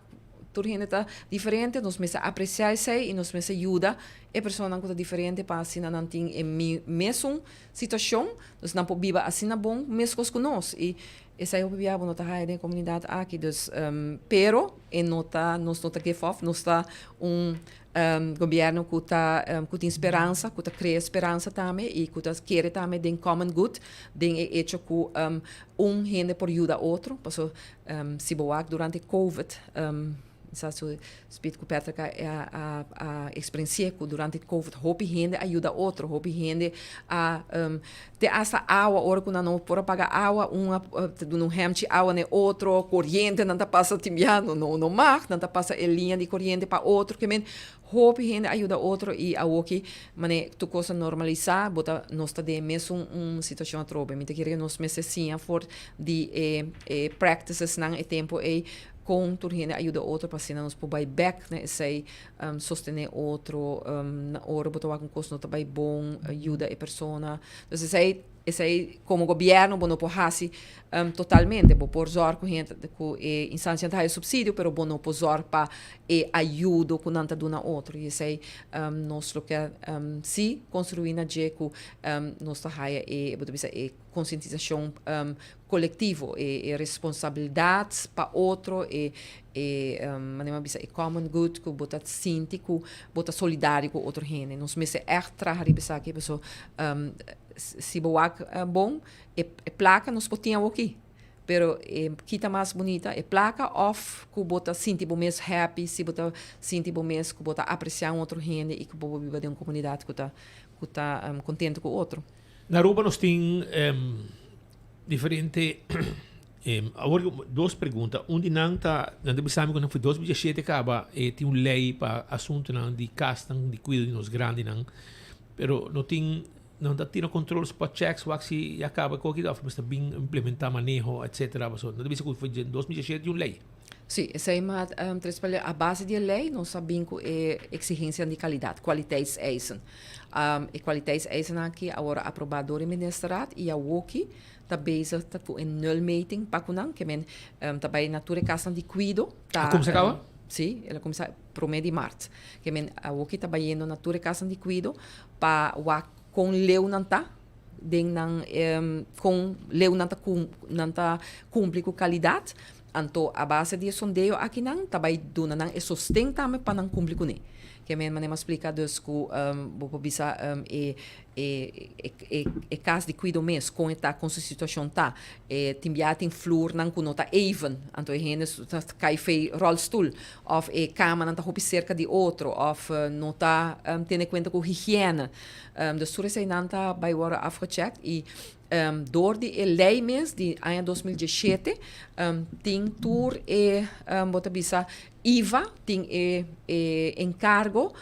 tur hende ta diferente, nos mester apresiá esei i nos mester yuda e personanan ku ta diferente pa asina nan tin e mesun situashon, dus nan por biba asina bon meskos ku nos. I Esei hopi bia bo no ta haya den e komunidat aki, dus pero e no ta nos no ta give up, nos ta un gobièrnu ku ta ku tin speransa, ku ta krea speransa tambe i ku ta kere tambe den common good, den e echo ku un hende por yuda otro, paso si bo wak durante covid Sa su Speed ku Patrick a a a eksperensi'é ku durante covid hopi hende a yuda otro, hopi hende a te asta awa ora ku nan no por a paga awa un a ta duna un hèmchi awa na e otro, koriente nan ta pasa tin bia no no mag, nan ta pasa e liña di koriente pa otro ke men hopi hende a yuda otro i awoki manera tur kos a normalisá bo ta nos ta den e mesun un situashon atrobe. Mi ta kere nos mester siña for di e e practicesnan e tempu ei Kon tur hende a yuda otro pa asina nos por bai bek na esei, sostené otro, na ora bo ta wak un kos no ta bai bon, yuda e persona. Dus esei, esei komo gobièrnu bo no por hasi totalmente. Bo por zòrg ku hende, ku e instansianan ta haya supsidio, pero bo no por zòrg pa e ayudo ku nan ta duna otro. I esei nos lo ke si konstruí na dje ku nos ta haya e, bo ta bisa e konsientisashon kolektivo, e responsabilidat pa otro, e e manera mi a bisa e common good ku bo ta sinti ku bo ta solidario ku otro hende. Nos mester ègt traha riba esaki paso si bo wak bon e plaka nos por tin awoki pero e kita mas bunita e plaka òf ku bo ta sinti bo mes happy si bo ta sinti bo mes ku bo ta apresiá un otro hende i ku bo por biba den un komunidat ku ta ku ta kontento ku otro. Na Aruba nos tin diferente awor dos pregunta. Un di nan ta nan ta bisa mi ku nan for 2017 kaba e tin un lei pa asuntunan di kasnan di kuido di nos grandinan pero no tin nan ta tira control spot checks wak si ya kaba koki of mester bin implementa maneho etcetera pasobra nan ta bisa ku for 2017 tin un lei. Sí, esei ma tres pale a base di e lei nos a bin ku e eksigensianan di kalidat, kwaliteitseisen. E kwaliteitseisen aki a wòrdu aprobá dor e ministerraad i awoki ta bezig ta ku e nulmeting pa ku nan, ke men ta bai na tur e kasnan di kuido. A kumsa kaba? Sí, el a kumsa promé di mart. Ke men awoki ta bayendo na tur e kasnan di kuido pa wak kon leu nan ta den nan kon leu nan ta nan ta kumpli ku kalidat. Anto a base di e sondeo akinan ta bai duna nan e sosten tambe pa nan kumpli kuné. Ke men manera mi a splika dus ku bo por bisa e e e e kas di kuido mes kon e ta kon su situashon ta. E tin bia tin flurnan ku no ta even anto e hende ta kai fei ròlstul òf e kamanan ta hopi serka di otro òf no ta tene kuenta ku higiène. Dus tur eseinan ta bai wòrdu afgechèkt i Dor di e lei mes di aña 2017 tin tur e bo ta bisa IVA tin e e enkargo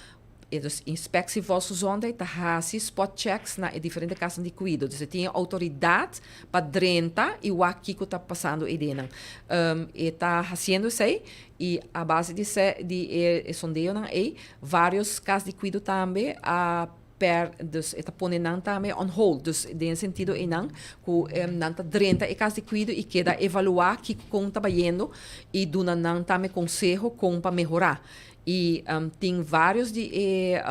e dus Inspectie Volksgezondheid ta hasi spot checks na e diferente kasnan di kuido. Dus e tin e outoridat pa drenta i wak kiko ta pasando eidennan. E ta hasiendo esei i a base di di e sondeonan ei varios kas di kuido tambe a Per, dus e ta pone nan tambe on hold. Dus den e sentido einan ku nan ta drenta e kas di kuido i keda evaluá kiko kon ta bayendo i duna nan tambe konseho kon pa mehorá. I tin vários di e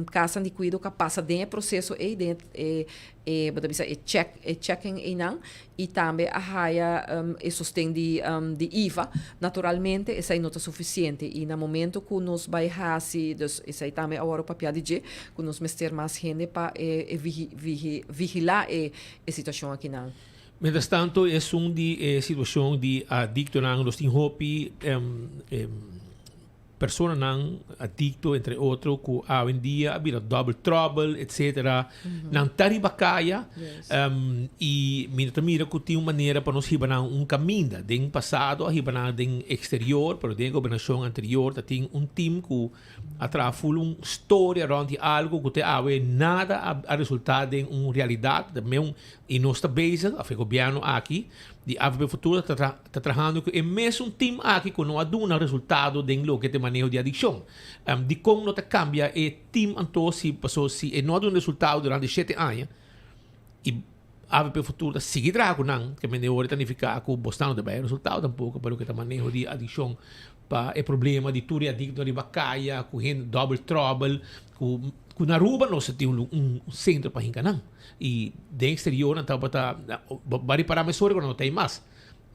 kasnan di kuido ku a pasa den e proseso ei, den e e bo ta bisa e check e checking einan i tambe a haya e sosten di di IVA. Naturalmente esei no ta sufisiente i na momento ku nos bai hasi, dus esei tambe a wòrdu papia di dje, ku nos mester mas hende pa e vigilá e situashon akinan. Mientras tanto esun di e situashon di adiktonan nos tin hopi. Personanan adicto entre otro cu awendia a bira double trouble etc. Nan ta riba caya y mi no ta mira cu tin un manera pa nos hiba nan un caminda. Den pasado a hiba nan den exterior pero den e gobernacion anterior ta tin un team cu a traha full un storia rond di algo cu te awe nada a resulta den un realidad. Y nos ta bezig, of e gobierno aki di avp Futuro ta ta trahando cu e mesun team aki cu no a duna resultado den loke ta e maneho di adiccion. Dicon no ta cambia e team anto si paso si e no a duna resultado durante shete aña y avp Futuro ta sigui traha cu nan, ke mende ora ta nifica cu bosnan no ta bay resultado tampoco pa loke ta maneho di adiccion pa e problema di tur e adicto riba caya cu hende double trouble cu cu na Aruba nos ta tin un centro pa hinca nan. Y den exterior nan tabata bo a ripara mesora cu nan no ta ey mas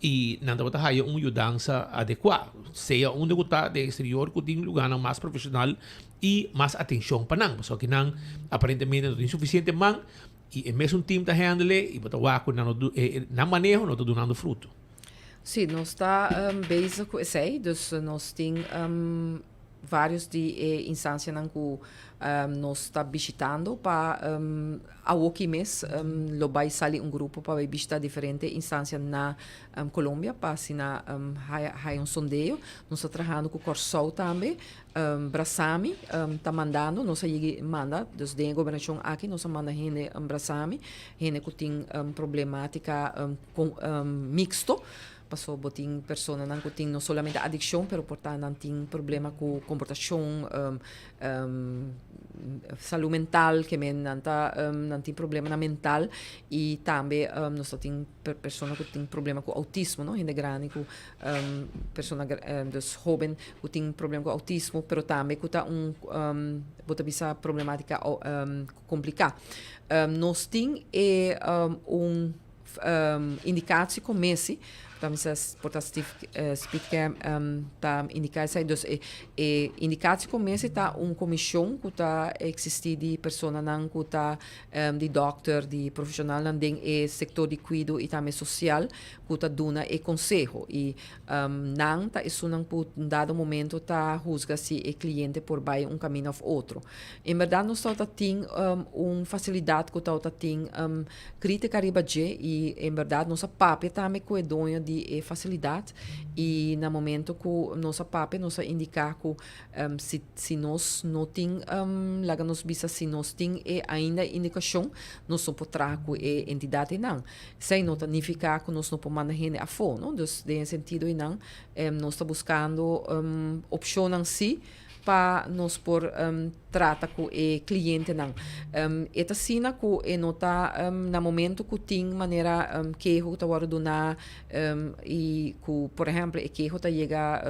y nan tabata haya un yudansa adecua sea unda cu ta den exterior cu tin lugarnan mas profesional y mas atencion pa nan pasobra kinan aparentemente no tin suficiente man y e mesun team ta handle y bo ta wak cu nan no nan maneho no ta dunando fruto. Si, nos ta bezig cu esey, dus nos tin varios di e instancianan cu nos ta bishitando pa awoki mes lo bay sali un grupo pa bay bishita diferente instancia na Colombia pa asina haya un sondeo. Nos ta trahando cu Corsou tambe, Brasami ta mandando, nos a yegi manda, dus den e gobernacion aki nos a manda hende Brasami, hende cu tin problematica mixto. Paso bo tin personanan ku tin no solamente adikshon pero por ta nan tin problema ku komportashon, salú mental ke men nan ta nan tin problemanan mental i tambe nos ta tin persona ku tin problema ku outismo no hende grandi ku persona dus hoben ku tin problema ku outismo pero tambe ku ta un bo ta bisa problematika kompliká. Nos tin e un Indicatie commissie, ta mester por ta Speedcam ta indica esei. Dus e e indicatie commissie ta un comision cu ta existi di personanan cu ta di dokter, di profesionalnan den e sector di cuido y tambe social cu ta duna e conseho. Y nan ta esunnan cu un dado momento ta huzga si e cliente por bay un camino of otro. En berdad nos tabata tin un facilidad cu tabata tin Critica riba dje y en berdad nos a papia tambe cu e doño di e facilidad y na momento cu nos a papia nos a indica cu si si nos no tin laga nos bisa si nos tin e ainda indicacion nos no por traha cu e entidad eynan. Esey no ta nifica cu nos no por manda hende afo no, dus den e sentido eynan nos ta buscando opcionnan si pa nos por trata ku e klientenan. E ta asina ku e no ta na momento ku tin manera keho ku ta wòrdu duná i ku por ehèmpel e keho ta yega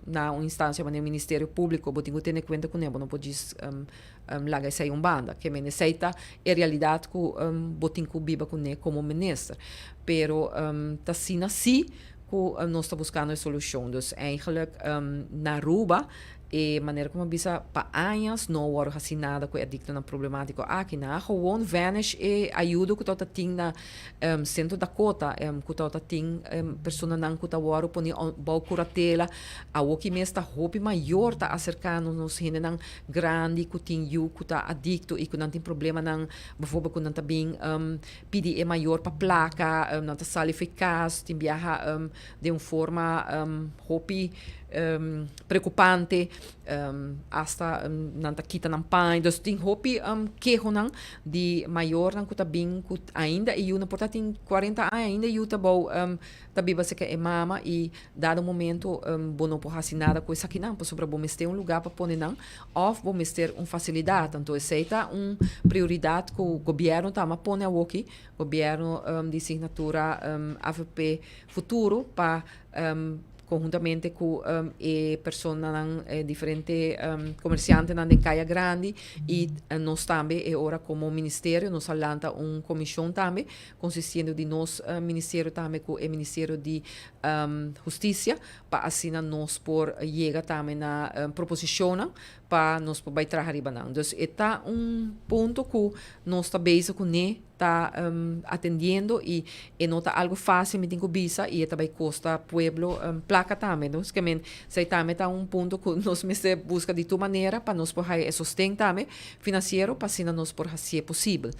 na un instansia manera Ministerio Públiko bo tin ku tene kuenta kuné bo no por djis laga esei un banda. Ke men esei ta e realidat ku bo tin ku biba kuné komo minister. Pero ta asina sí ku nos ta buskando e solushon. Dus eigenlijk na Aruba e manera ku mi a bisa pa añas no a wòrdu hasi nada ku e adiktonan problemátiko aki. Nan a gewoon vanish e ayudo ku tabata tin na Sentro Dakota ku tabata tin personanan ku ta wòrdu pone bou kuratela. Awoki mes ta hopi mayor ta aserká nos nos hendenan grandi ku tin yu ku ta adikto i ku nan tin problemanan bijvoorbeeld ku nan ta bin Pidi e mayor pa placa, nan ta sali fo'i cas, tin biaha den un forma hopi preocupante, hasta nan ta kita nan paña. Dus tin hopi kehonan di mayornan cu ta bin cu ainda e yunan por ta tin cuarenta aña ainda e yu ta bou ta biba cerca e mama y dado momento bo no por haci nada cu esakinan pasobra bo mester un lugar pa pone nan of bo mester un facilidad. Anto esey ta un prioridad cu gobierno tama pone awoki, gobierno di signatura avp Futuro pa conhuntamente cu e personanan, e diferente comerciantenan den Caya Grandi y nos tambe e ora como ministerio nos a lanta un comision tambe consistiendo di nos ministerio tambe cu e ministerio di Husticia pa asina nos por yega tambe na proposicionnan pa nos por bay traha riba nan. Dus e ta un punto cu nos ta bezig cune. ta atendiendo y e no ta algo facil mi tin cu bisa y e ta bay costa pueblo placa tambe. Dus ke men esey tambe ta un punto cu nos mester busca di tur manera pa nos por haya e sosten tambe financiero pa asina nos por hacié posibel.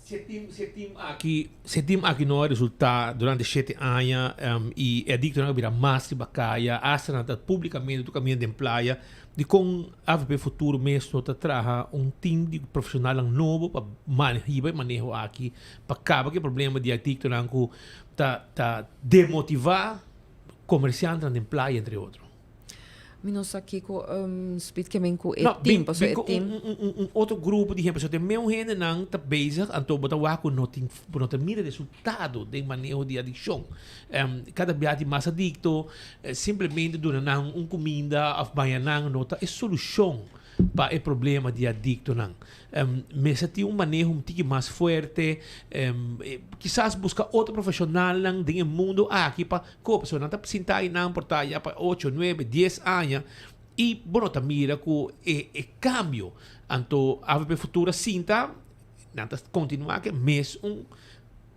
Si e team, si e team aki, si e team aki no a resulta durante shete aña y e adictonan a bira mas riba caya, hasta nan ta publicamente tur caminda den playa, dicon avp Futuro mes no ta traha un team di profesionalnan nobo pa hiba e maneho aki pa caba cu e problema di adictonan cu ta ta demotiva comerciantenan den playa entre otro? Mi no sa kiko Speed ke men ku e No, team, bin, pasobra bin e ku team. un, un, un, un otro grupo di hende, pasobra tin meun hendenan ta bezig, anto bo ta wak ku no tin, bo no ta mira resultado den maneho di adikshon. Kada bia tin mas adikto, simplemente duna nan un kuminda òf baña nan no ta e solushon pa e problema di adiktonan. Mester tin un maneho un tiki mas fuerte, kisas buska otro profeshonalnan den e mundo aki pa kopa. Pasobra nan ta sinta einan por ta ya pa ocho, nuebe, dies aña i bo no ta mira ku e e kambio. Anto avp Futuro a sinta, nan ta kontinuá ku e mes un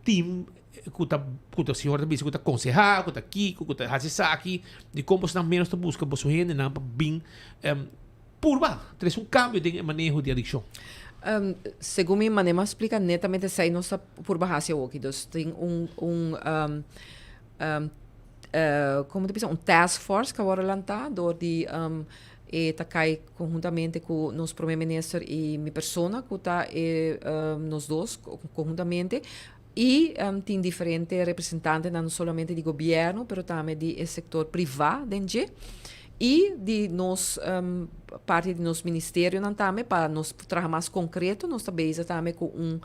team ku ta ku ta señor ta bisa ku ta konsehá, ku ta kiko, ku ta hasi esaki, dikon boso nan ménos ta buska boso hendenan pa bin Purba trese un kambio den e maneho di adikshon. Segun mi manera mi a splika netamente esei nos ta purba hasi awoki. Dus tin un un komo ta bisa un task force ku a wòrdu lantá dor di e ta kai konhuntamente ku nos prome minister i mi persona ku ta e nos dos konhuntamente i tin diferente representantenan no solamente di gobièrnu pero tambe di e sektor privá den dje i di nos parti di nos ministerionan tambe pa nos traha mas konkreto nos ta bezig tambe ku un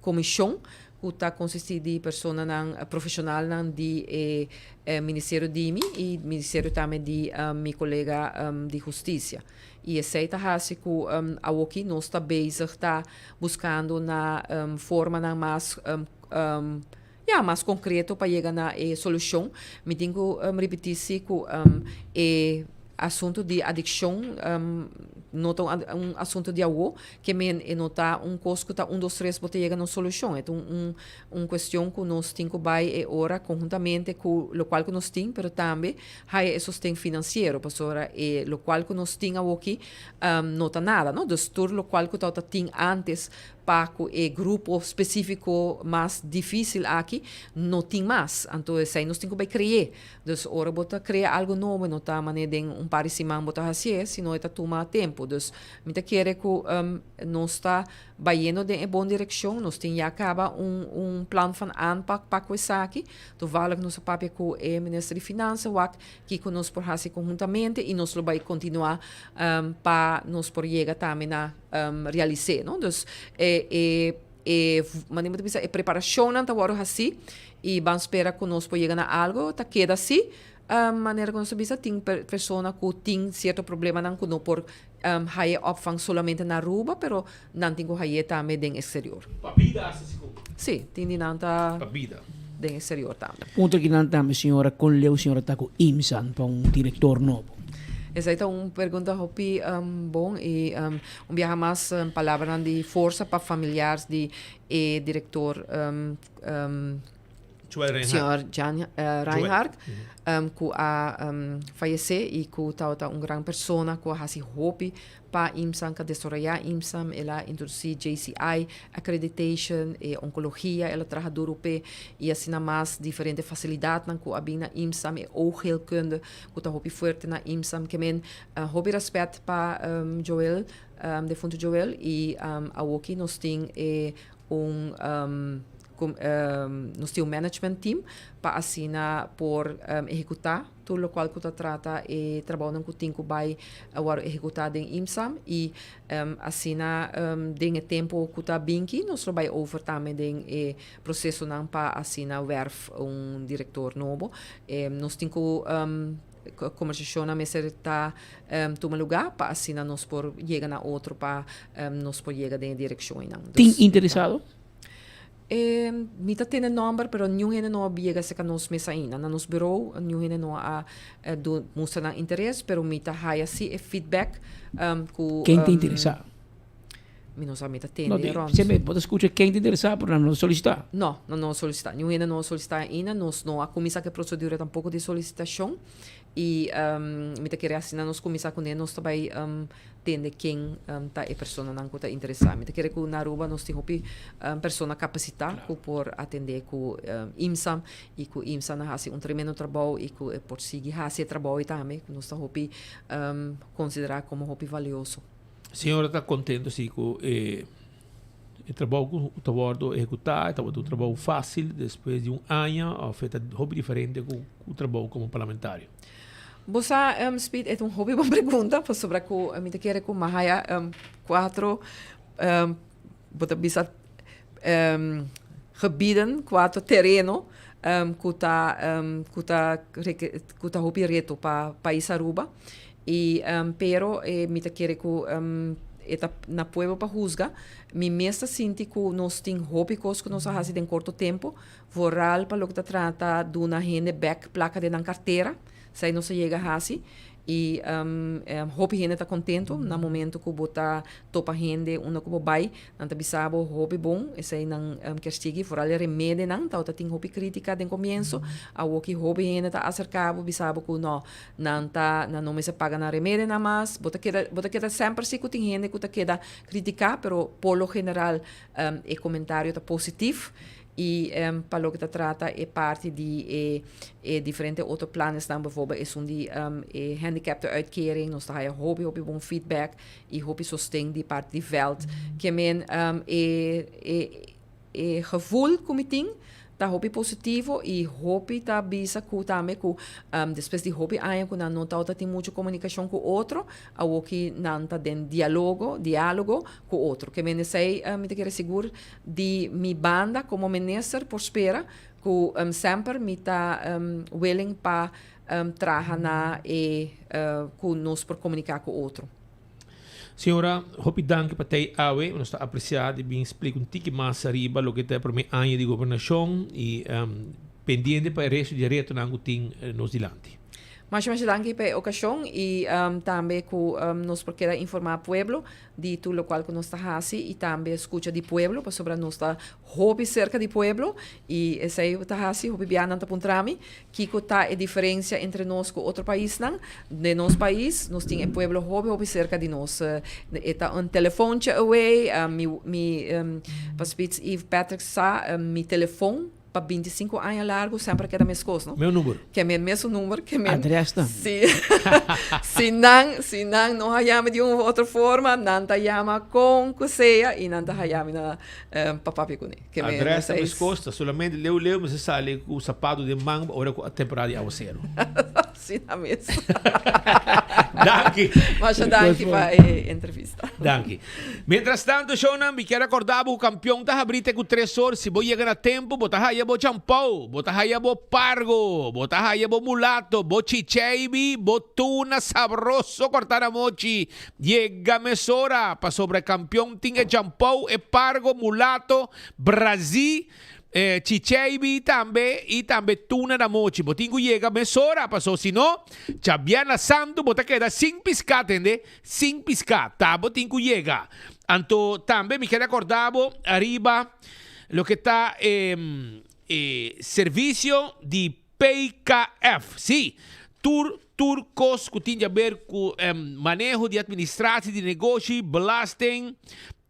komishon ku ta konsistí di personanan profeshonalnan di e ministerio di mi i ministerio tambe di mi kolega di hustisia. I esei ta hasi ku awoki nos ta bezig ta buskando na formanan mas ya mas konkreto pa yega na e solushon. Mi tin ku ripití si ku e asuntu di adikshon no ta un asuntu di awo, ke men e no ta un kos ku ta un dos tres bo ta yega na un solushon. E ta un un kuestion ku nos tin ku bai e ora konhuntamente ku lokual ku nos tin, pero tambe haya e sosten finansiero pasobra e lokual ku nos tin awoki no ta nada no dus tur lokual ku tabata tin antes pa ku e grupo spesifiko mas difisil aki no tin mas anto esei nos tin ku bai kre'é dus ora bo ta krea algu nobo no ta manera den un par di siman bo ta hasié sino e ta tuma tempu dus mi ta kere ku nos ta bayendo den e bon direkshon nos tin ya kaba un un plan van aanpak pa ku esaki. Toevallig nos a papia ku e minister di Finansa wak kiko nos por hasi konhuntamente i nos lo bai kontinuá pa nos por yega tambe na realis'é, no. Dus e e e manera bo ta bisa e preparashonnan ta wòrdu hasí i ban spera ku nos por yega na algu. Ta keda así, manera ku nos ta bisa tin persona ku tin sierto problemanan ku no por haya opvang solamente na Aruba pero nan tin ku hay'é tambe den exterior. Pa bida hasta sigur. Sí, tin di nan ta Pa bida. den exterior tambe. Punto aki nan tambe señora kon leu señora ta ku IMSAN pa un direktor nobo? Esei ta un pregunta hopi bon i un biaha mas palabranan di forsa pa familiars di e direktor Joel Reinhard. Señor Jan Reinhard, ku a fayesé i ku tabata un gran persona ku a hasi hopi pa IMSAM, ku a desaroyá IMSAM. El a introdusí JCI accreditation, e onkologia el a traha duru p'e i asina mas diferente fasilidatnan ku a bin na IMSAM, e oogheelkunde ku ta hopi fuerte na IMSAM. Ke men hopi rèspèt pa Joel, defuntu Joel, i awoki nos tin e un nos tin un management team pa asina por ehekutá tur lokual ku ta trata e trabounan ku tin ku bai wòrdu ehekutá den IMSAM i asina den e tempu ku ta binki nos lo bai over tambe den e prosesonan pa asina wèrf un direktor nobo. Nos tin ku kombersashonnan mester ta tuma lugá pa asina nos por yega na otro pa nos por yega den e direkshon einan. Tin interesado? E, mi ta tene nomber, pero niun hende no a yega cerca nos mes ainda. Na nos bureau, niun hende no a du, mustra nan interes, pero mi ta haya si e feedback, ku. Ken ta interesa? Mi no sa mi ta No, tende di, rond. Semper bo ta scucha ken ta interesa pero nan no solicita. No, nan no a solicita. Niun hende no a solicita ainda. Nos no a cuminsa cu e procedura tampoco di solicitacion. Y mi ta kere asina nos cuminsa cune nos ta bay tende ken ta e personanan cu ta interesa. Mi ta kere cu na Aruba nos tin hopi persona capacita cu por atende cu IMSA y cu IMSA na haci un tremendo trabou y cu e por sigui haci e trabou ey tambe cu nos ta hopi considera como hopi valioso. Señora ta contento si cu e e trabou cu ta wordo ehecuta e tabata un trabou facil despues di un aña of e ta hopi diferente cu cu trabou como parlamentario? Bo sa Speed e ta un hopi bon pregunta pasobra cu mi ta kere cu mi a haya cuatro bo ta bisa gebieden cuatro tereno cu ta cu ta cu ta hopi reto pa pais Aruba y pero mi ta kere cu e ta na pueblo pa huzga mi mes ta sinti cu nos tin hopi cos cu nos a haci den corto tempo vooral pa loke ta trata duna hende bek placa den nan cartera esai nos a yega haci Y hopi hende ta contento na momento cu bo ta topa hende unda cu bo bay, nan ta bisa bo hopi bon, esey nan kier sigui, vooral e remedenan, tabata tin hopi critica den comienzo, awoki hopi hende ta acerca bo bisa bo cu no, nan ta, nan no mester paga nan remedenan mas, bo ta keda, bo ta keda semper si cu tin hende cu ta keda critica, pero por lo general e comentario ta positief. Y pa loke ta trata e parti di e e diferente otro planesnan, bijvoorbeeld esun di e handicaptenuitkering, nos ta haya hopi hopi bon feedback y hopi sosten di parti di veld. Ke men e e e gevoel ku mi tin ta hopi positivo y hopi ta bisa ku tambe ku despues di hopi aña ku nan no tabata tin mucho komunikashon ku otro, awoki nan ta den dialogo, dialogo ku otro. Ke men esei mi ta kere sigur Di mi banda como minister por spera cu semper mi ta willing pa traha na e cu nos por comunica cu otro. Señora, hopi danki pa tei awe. Nos ta aprecia di bin splica un tiki mas ariba loke ta e prome aña di gobernacion y pendiente pa e resto di e retonan cu tin nos dilanti. Masha masha danki pa e ocasion y tambe cu nos por keda informa pueblo di tur locual cu nos ta haci y tambe scucha di pueblo pasobra nos ta hopi cerca di pueblo y esey ta haci hopi bia nan ta puntra mi kico ta e diferencia entre nos cu otro paisnan. Den nos pais nos tin e pueblo hopi hopi cerca di nos e ta un telefoontje away mi mi pa Spits Eve Patrick sa mi telefon Pa 25 aña largu semper a keda meskos, no? Meu number. Ke men mesun number, ke men. Adres tambe. Si. Si nan, si nan no haya mi di un of otro forma, nan ta yama kon ku sea i nan ta haya mi na pa papia kuné. Ke men Adres ta esei. meskos, ta solamente leu leu mester sali ku sapatu den man ora ku temporada di awaseru. Asina mes. Danki. Masha danki pa e entrevista. Danki. Mientras tanto, shownan, mi kier acorda bo cu Campeon ta habri te cu tres or. Si bo yega na tempo, bo ta haya bo champou, bo ta haya bo pargo, bo ta haya bo mulato, bo chicheibi, bo tuna sabroso corta na mochi. Yega mesora, pasobra e Campeon tin e champou, e pargo, mulato, brazi, E chicheibi tambe y tambe tuna na mochi. Bo tin cu yega mesora, paso si no, djabièrnè santu bo ta keda sin pisca, tende? Sin pisca. Ta bo tin cu yega. Anto tambe mi kere acorda bo ariba loke ta e e servicio di PKF. Si, tur tur cos cu tin di haber cu maneho di administratie di negoshi, belasting,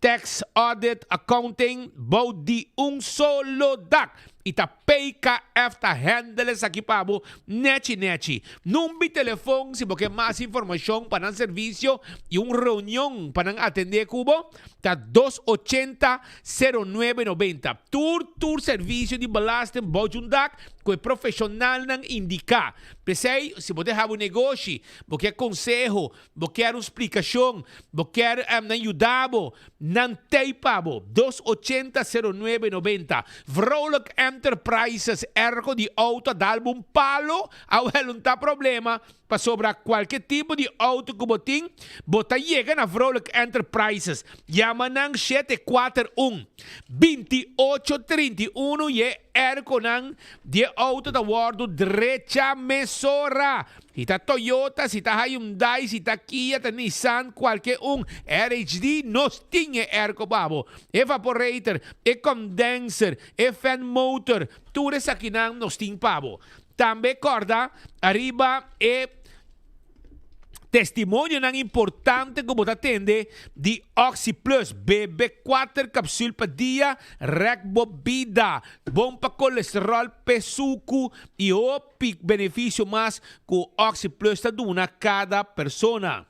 tax, audit, accounting, bou di un solo dak. Y ta PKF ta handle esaki pa bo nechi nechi. Numbi telefon si bo ke mas informacion pa nan servicio y un reunion pa nan atende cu bo ta dos ochenta sero nuebe nobenta. Tur tur servicio di belasting bou di un dak cu e profesionalnan indica. P'esey si bo ta haba un negoshi, bo ke conseho, Bo kier un splikashon? Bo kier nan yuda bo? Nan tei pa bo. Dos ochenta sero nuebe nobenta. Vrolijk Enterprises Ergo di auto a dal bo un palo? Awel un ta problema pasobra kualke tipo di auto ku bo tin bo ta yega na Vrolijk Enterprises. Yama nan shete kuater un, binti ocho trinta i unu i e ergonan di e auto ta wòrdu drecha mesora. Si ta Toyota, si ta Hyundai, si ta Kia, ta Nissan, kualke un, RHD, nos tin e airco pa bo. E vaporator, e condenser, e fan motor, tur esakinan nos tin pa bo. Tambe kòrda ariba e Testimonionan importante ku bo ta tende di OxyPlus. Bebe kuater kapsul pa dia, rèk bo bida. Bon pa kolesteròl, pe suku i hopi benefisio mas ku OxyPlus ta duna kada persona.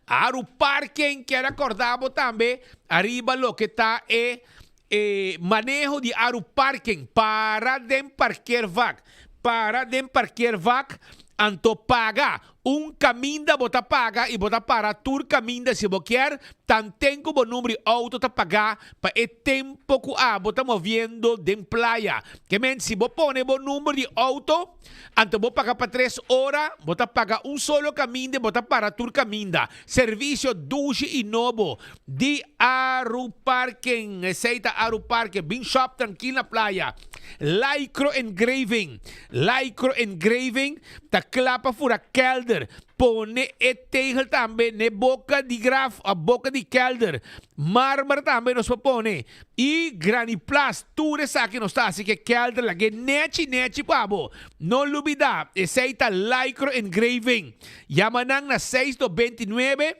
Aru Parken kier a kòrda bo tambe ariba loke ta e e maneho di Aru Parken. Para den parkeervak. Para den parkeervak anto paga. Un kaminda bo ta paga i bo ta para tur kaminda si bo kier, tanten ku bo number di outo ta pagá pa e tempo ku abo ta moviendo den playa. Ke men si bo pone bo number di outo, anto bo paga pa tres ora, bo ta paga un solo kaminda i bo ta para tur kaminda. Servisio dushi i nobo di Aruparken. Esei ta Aruparken. Bin shop trankil na playa. Lycro Engraving. Lycro Engraving Ta kla pa fura kelder. Pone e tegel tambe n'e boka di graf of boka di kelder. Marmer tambe nos por pone. I graniplas. Tur esaki nos ta hasi ku e kelder lag'é nechi nechi pa bo. No lubidá, esei ta Lycro Engraving. Yama nan na seis 29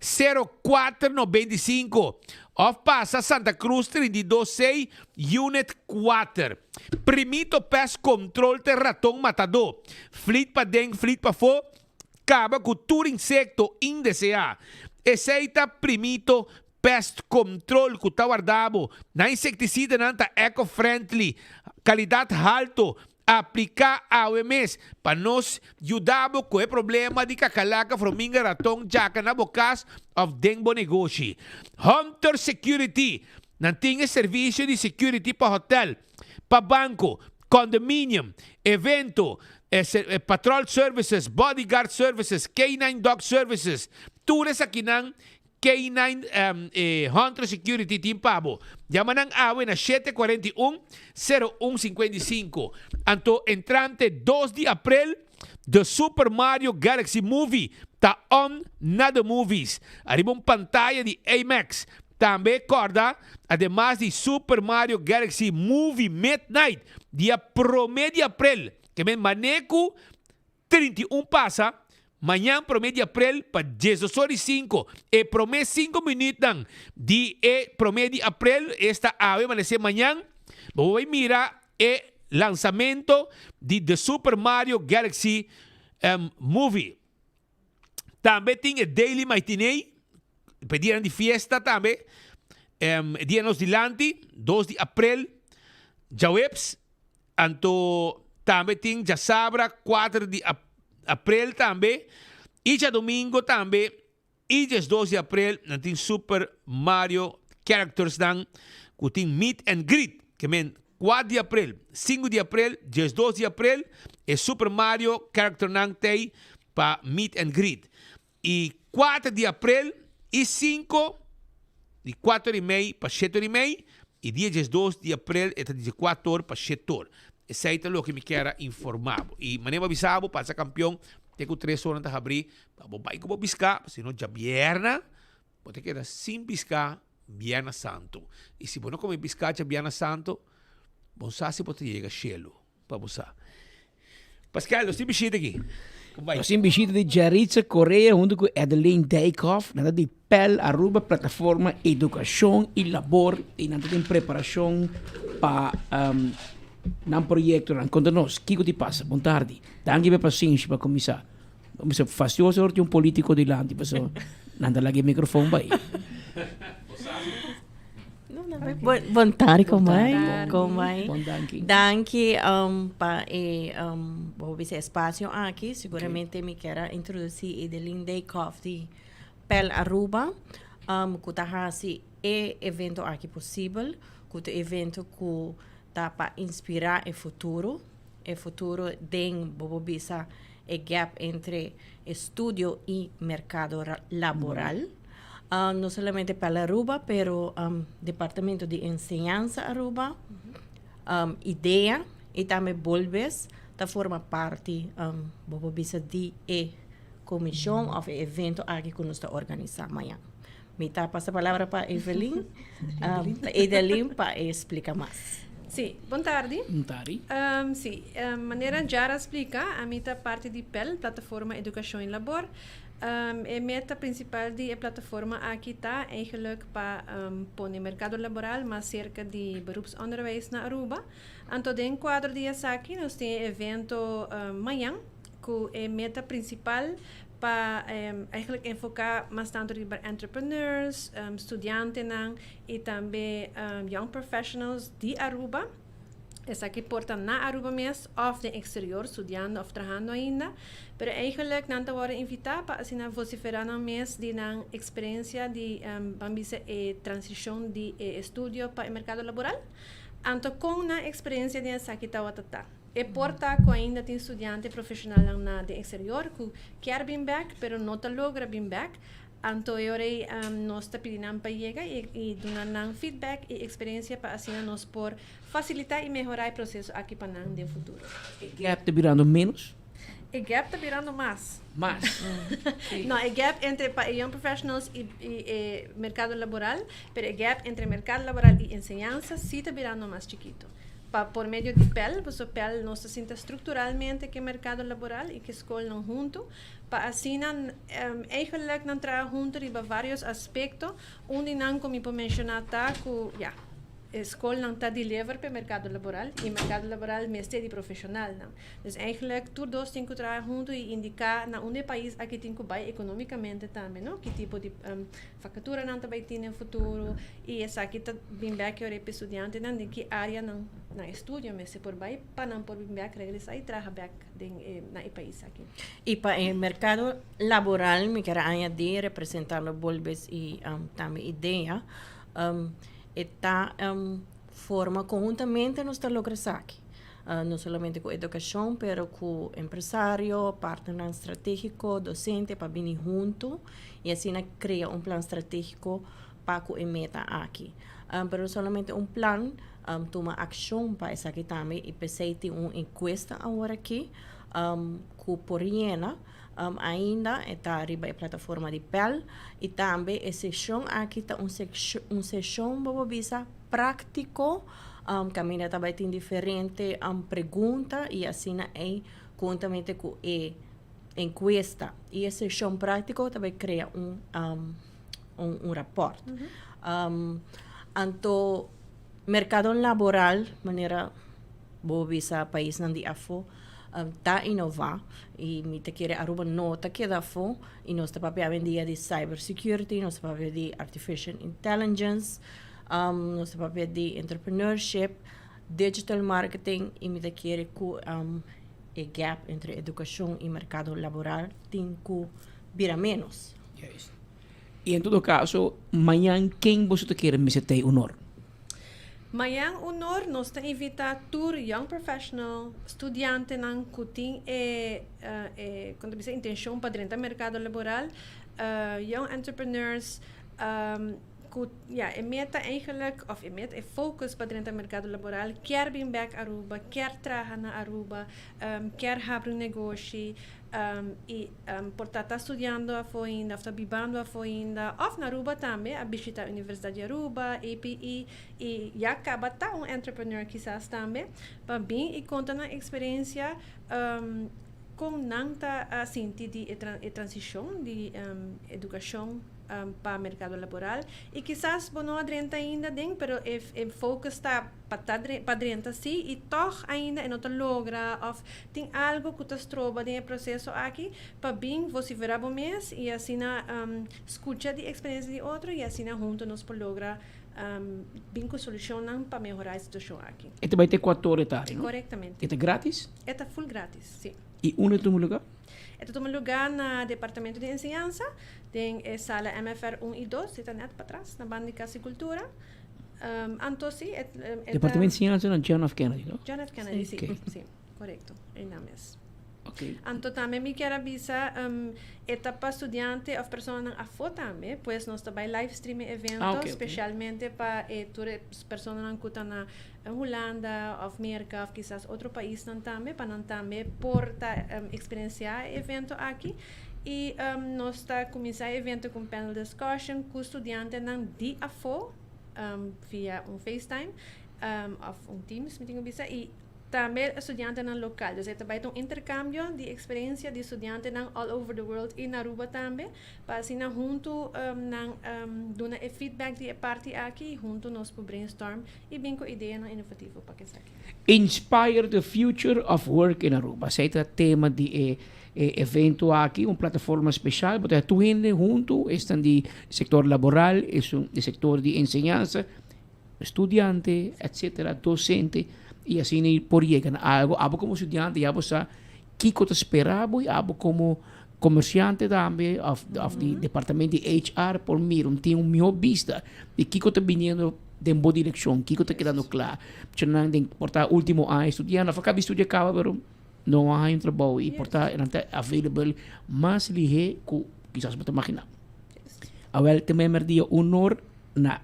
04 95 of pasa Santa Cruz 32 C Unit 4. Primito Pest Control te raton matadó. Flit paden, flit pafó, kaba ku tur insekto indeseá. Esei ta Primito Pest Control ku ta warda bo. Nan insektisidanan ta eco-friendly, kalidat halto, Apliká awe mes pa nos yuda bo ku e problema di kakalaka, frominga, raton, djaka na bo kas òf den bo negoshi. Hunter Security nan tin e servisio di security pa hotèl, pa banko, condominium, evento, patrol services, bodyguard services, K-nine dog services. Tur esakinan K-nine Hunter Security tin pa bo. Yama nan awe na shete 41, 01 55. Anto entrante dos di aprel The Super Mario Galaxy Movie ta on na The Movies. Ariba un pantaya di IMAX. Tambe kòrda ademas di Super Mario Galaxy Movie Midnight dia prome di aprel. Ke men mane ku 31 pasa, mañan promé di aprel pa diesdos or i sinku. E promé sinku minütnan di e promé di aprel, esta awe amanesé mañan, bo por bai mira e lansamento di The Super Mario Galaxy Movie. Tambe tin e Daily Matinee, pa e dianan di fiesta tambe, e dia nos dilanti, dos di aprel, djaweps, Anto tambe tin djasabra kuater di aprel tambe y djadomingo tambe y diesdos di aprel nan tin Super Mario Characters nan ku tin meet and greet. Ke men kuater di aprel, sinku di aprel, diesdos di aprel e Super Mario Character nan tei pa meet and greet. Y kuater di aprel y sinku di kuater y mei pa sheter y mei y dia diesdos di aprel e ta di kuater pa sheter. Esei ta loke mi kier a informa bo. Y manera bo a bisa bo pasa kampion te ku tres ora ta habri pa bo bai ku bo piska sino djabierna bo ta keda sin piska bierna santu. Y si bo no kome piska djabierna santu bo sa si bo ta yega shelu. Pa bo sa. Pascal, nos tin bishita aki. Kom bai. Nos tin bishita di Jaritza Correa hunto ku Adeline Dijkhoff. Nan ta di Pel Aruba, Plataforma Edukashon i Labor i nan ta den preparashon pa nan proyektonan. Konta nos, kiko ti pasa? Bon tardi. Danki pa e pasenshi pa kuminsá. Bo mester fastioso ora tin un politico dilanti pasobra nan ta laga e microfoon bai. Bon tardi komai. Komai. Bon danki. Danki um, pa e um, bo bisa espacio aki. Seguramente mi kier a introduci Edeline Dijkhoff di Pel Aruba um, ku ta hasi e evento aki posibel, ku ta evento ku ta pa inspira e futuro, e futuro den bo por bisa e gap entre estudio y mercado laboral. No solamente pa Aruba, pero Departamento di Enseñanza Aruba, IDEA y tambe Bolbes. ta forma parti, um, bo por bisa di e komishon òf e evento aki ku nos ta organisá mañan. Mi ta pasa palabra pa Evelyn, um, pa Edelyn pa e splika mas. Sí, bon tardi. Bon tardi. Um, sí, um, manera Jara splika, ami ta parti di PEL, Plataforma Edukashon i Labor. Um, e meta prinsipal di e plataforma aki ta eigenlijk pa um, pone merkado laboral mas serka di beroepsonderwijs na Aruba. Anto den kuadro di esaki nos tin e evento um, mañan ku e meta prinsipal pa um, eigenlijk enfoká mas tantu riba entrepreneurs, um, studiantenan i tambe um, young professionals di Aruba. Esaki por ta na Aruba mes òf den eksterior studiando òf trahando ainda. Pero eigenlijk nan ta wòrdu invitá pa asina vosiferá nan mes di nan eksperensia di um, ban bisa e transishon di e estudio pa e merkado laboral. Anto kon nan eksperensia den esaki tawata ta. E por ta ku ainda tin studiante profeshonalnan na den eksterior ku kier bin bèk pero no ta logra bin bèk. Anto e ora ei nos ta pidi nan pa yega i i duna nan feedback i eksperensia pa asina nos por fasilitá i mehorá e proseso aki pa nan den futuro. E gap ta birando ménos? E gap ta birando mas. Mas. No, e gap entre pa e young professionals i i e merkado laboral, pero e gap entre merkado laboral i enseñansa sí ta birando mas chikito. Pa por medio di pèl, pasobra pèl nos ta sinta strukturalmente ku e merkado laboral i ku e skolnan huntu, pa asina eigenlijk nan traha huntu riba vários aspekto. Un di nan ku mi por menshoná ta ku, ya, e skolnan ta deliver pa e merkado laboral i merkado laboral mester di profeshonalnan. Dus eigenlijk tur dos tin ku traha huntu i indiká na unda e pais aki tin ku bai ekonómikamente tambe, no? Ki tipo di Vakaturanan ta bai tin den futuro i esaki ta bin bek yora pa e studiantenan den ki área nan nan estudio mester por bai pa nan por bin bek regresá i traha bek den e na e pais aki. I pa e merkado laboral mi kier a añadí representando Bolbes i tambe idea e ta forma konhuntamente nos ta logra esaki. No solamente ku edukashon pero ku empresario, partnernan stratégiko, dosente pa bini huntu i asina krea un plan stratégiko pa ku e meta aki. Pero no solamente un plan, tuma akshon pa esaki tambe i p'esei tin un enkuesta awor aki ku por yena ainda e ta riba e plataforma di Pèl i tambe e seshon aki ta un un seshon bo por bisa práktiko kaminda ta bai tin diferente pregunta i asina ei kuntamente ku e enkuesta i e seshon práktiko ta bai krea un un rapòrt. Anto merkado laboral manera bo bisa paisnan di afó ta inová i mi ta kere Aruba no ta keda afó i nos ta papia awendia di cyber security, nos ta papia di artificial intelligence, nos ta papia di entrepreneurship, digital marketing i mi ta kere ku e gap entre edukashon i merkado laboral tin ku bira ménos. Juist. I en todo kaso, mañan ken boso ta kere mester ta e honor? Mañan honor nos ta invitá tur young professional, studiantenan ku tin e e kon ta bisa intenshon pa drenta merkado laboral, young entrepreneurs, ku ya e meta eigenlijk of e meta e focus pa drenta merkado laboral kier bin bek Aruba, kier traha na Aruba, kier habri un negoshi i por ta ta studiando afo ainda of ta bibando afo ainda of na Aruba tambe a bishita Universidad di Aruba, APE i ya kaba ta un entrepreneur kisas tambe pa bin i konta nan eksperensia kon nan ta a sinti di e transishon di edukashon pa merkado laboral i kisas bo no a drenta ainda den pero e e focus ta pa ta pa drenta si i tòg ainda e no ta logra òf tin algu ku ta stroba den e proseso aki pa bin vosiferá bo mes i asina skucha di eksperensia di otro i asina huntu nos por logra bin ku solushonnan pa mehorá e situashon aki. E ta bai te kuator di tardi, no? Korektamente. E ta gratis? E ta full gratis, si. I unda e tuma lugá? E ta tuma lugá na Departamento di Enseñansa, den e sala MFR un i dos, e ta nèt patras, na banda di Kas di Kultura. Anto si, e ta. Departamento di Enseñansa na John F. Kennedy, no? John F. Kennedy, si, si, korekto, einan mes. Anto tambe mi kier a bisa um, e ta pa studiante of personanan afó tambe, pues nos ta bai live stream e evento, Ah, ok, ok. specialmente pa e tur e personanan ku ta na Hulanda of Merka of kisas otro paisnan tambe, pa nan tambe por ta um, experiencia e evento aki. I um, nos ta kuminsá e evento ku un panel discussion ku studiantenan di afó um, via un FaceTime um, of un Teams, mi tin ku bisa, i Tambe studiantenan local. Dus e ta bai ta un intercambio di experiencia di studiantenan all over the world y na Aruba tambe, pa asina hunto nan duna e feedback di e parti aki y hunto nos por brainstorm y bin cu ideanan innovativo pa esaki. Inspire the future of work in Aruba. Esey ta tema di e evento aki, un plataforma special bo ta tur hende hunto, esnan di sector laboral, esun di sector di enseñansa, Studiante, etcetera, docente, y asina y por yega na algo. Abo como studiante ya bo sa kico ta spera bo y abo como comerciante tambe of, of di departamento di HR por mira un tin un miho bista di kico ta biniendo den bo direccion, kico ta kedando cla. Muchanan den por ta ultimo aña studiando of a caba di studia caba pero no a haya un trabou y por ta nan ta available mas lihe cu kisas bo ta magina. Awel te merdia honor na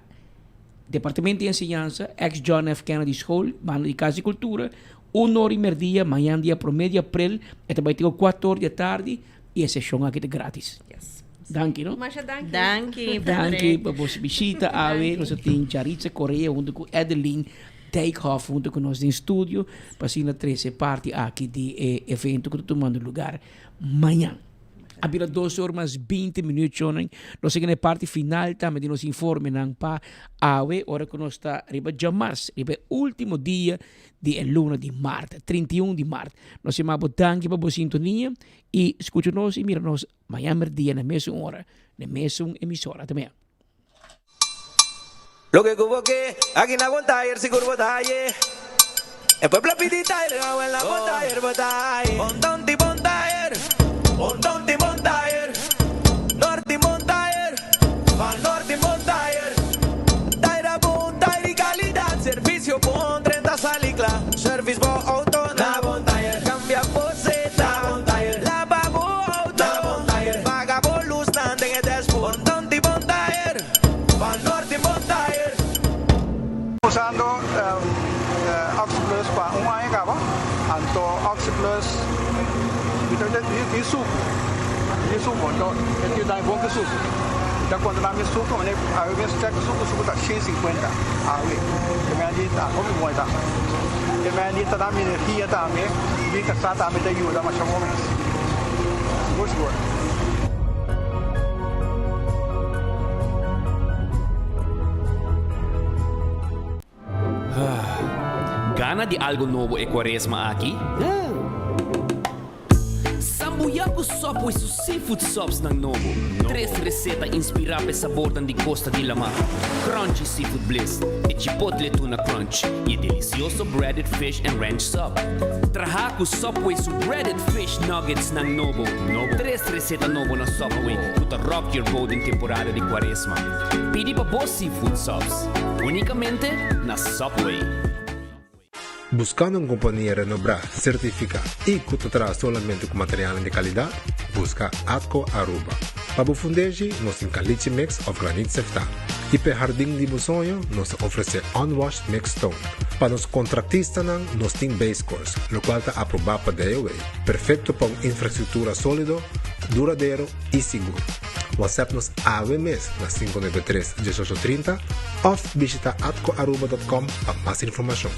Departamento di Enseñansa, ex John F. Kennedy School, banda di Cas di Cultura, un or y merdia, mañan dia prome di april, e ta bay te cu cuatro or di atardi y e sesion aki ta gratis. Danki, no? Masha danki. Danki, Danki pa boso bishita awe. Nos a tin Jaritza Correa hunto cu Edeline Dijkhoff hunto cu nos den studio pa asina trece parti aki di e evento cu ta tumando lugar mañan. A bira dos or mas binti minuut shonnan. Nos a yega na e parti final tambe di nos informenan pa awe ora ku nos ta riba djamars, riba e ultimo dia di e luna di mart, 31 di mart. Nos yama bo danki pa bo sintonia i skucha nos i mira nos mañan merdia na mesun ora, na e mesun emisora. Te mañan. Loke ku bo ke, aki na bon tayer sigur bo ta haye. E pueblo a pidi tayer, awel na bon tayer bo ta haye. Bon tonti bon tayer, bon tonti bon tayer, norti bon tayer, van norti bon tayer. Tayer a bon, tayer di kalidat, servisio bon, drenta sali kla. Servis bo outo na bon tayer, kambia bo seta na bon tayer, laba bo outo na bon tayer, paga bo lusnan den e dashboard. Bon tonti bon tayer. Van Norte bon tayer. Usando Oxyplus pa un aña caba, anto Oxyplus mi ta tin sucu, tin sucu, anto e tin dami bon ki sucu. Mi ta controla mi sucu, mane awe mes check sucu, sucu ta 150 awe, e mei di ta hopi bon e ta. E mei di ta dami energia tambe, mi casa tambe ta yuda masha bon mes. Sigur sigur. Gana di algo nobo e cuaresma aki? Sambuya cu Subway su seafood subsnan nobo. Tres receta inspira p'e sabornan di costa di lama, Crunchy Seafood Bliss, e Chipotle Tuna Crunch y e delicioso Breaded Fish and Ranch Sub. Traha cu Subway su Breaded Fish Nuggetsnan nobo. Tres receta nobo na Subway cu ta rock your boat den temporada di cuaresma. Pidi pa bo seafood subs unicamente na Subway. Buscando un compania renobrá, certificá y cu ta traha solamente cu materialnan di calidad? Busca Atco Aruba. Pa bo fundeshi, nos tin caliche mix of granit seftá. Y p'e hardin di bo soño, nos ta ofrece unwashed mixed stone. Pa nos contractistanan, nos tin base course, locual ta aprobá pa DOW, perfecto pa un infrastructura solido, duradero y sigur. WhatsApp nos awe mes na 593 18 30 of bishita atcoaruba.com pa mas informacion.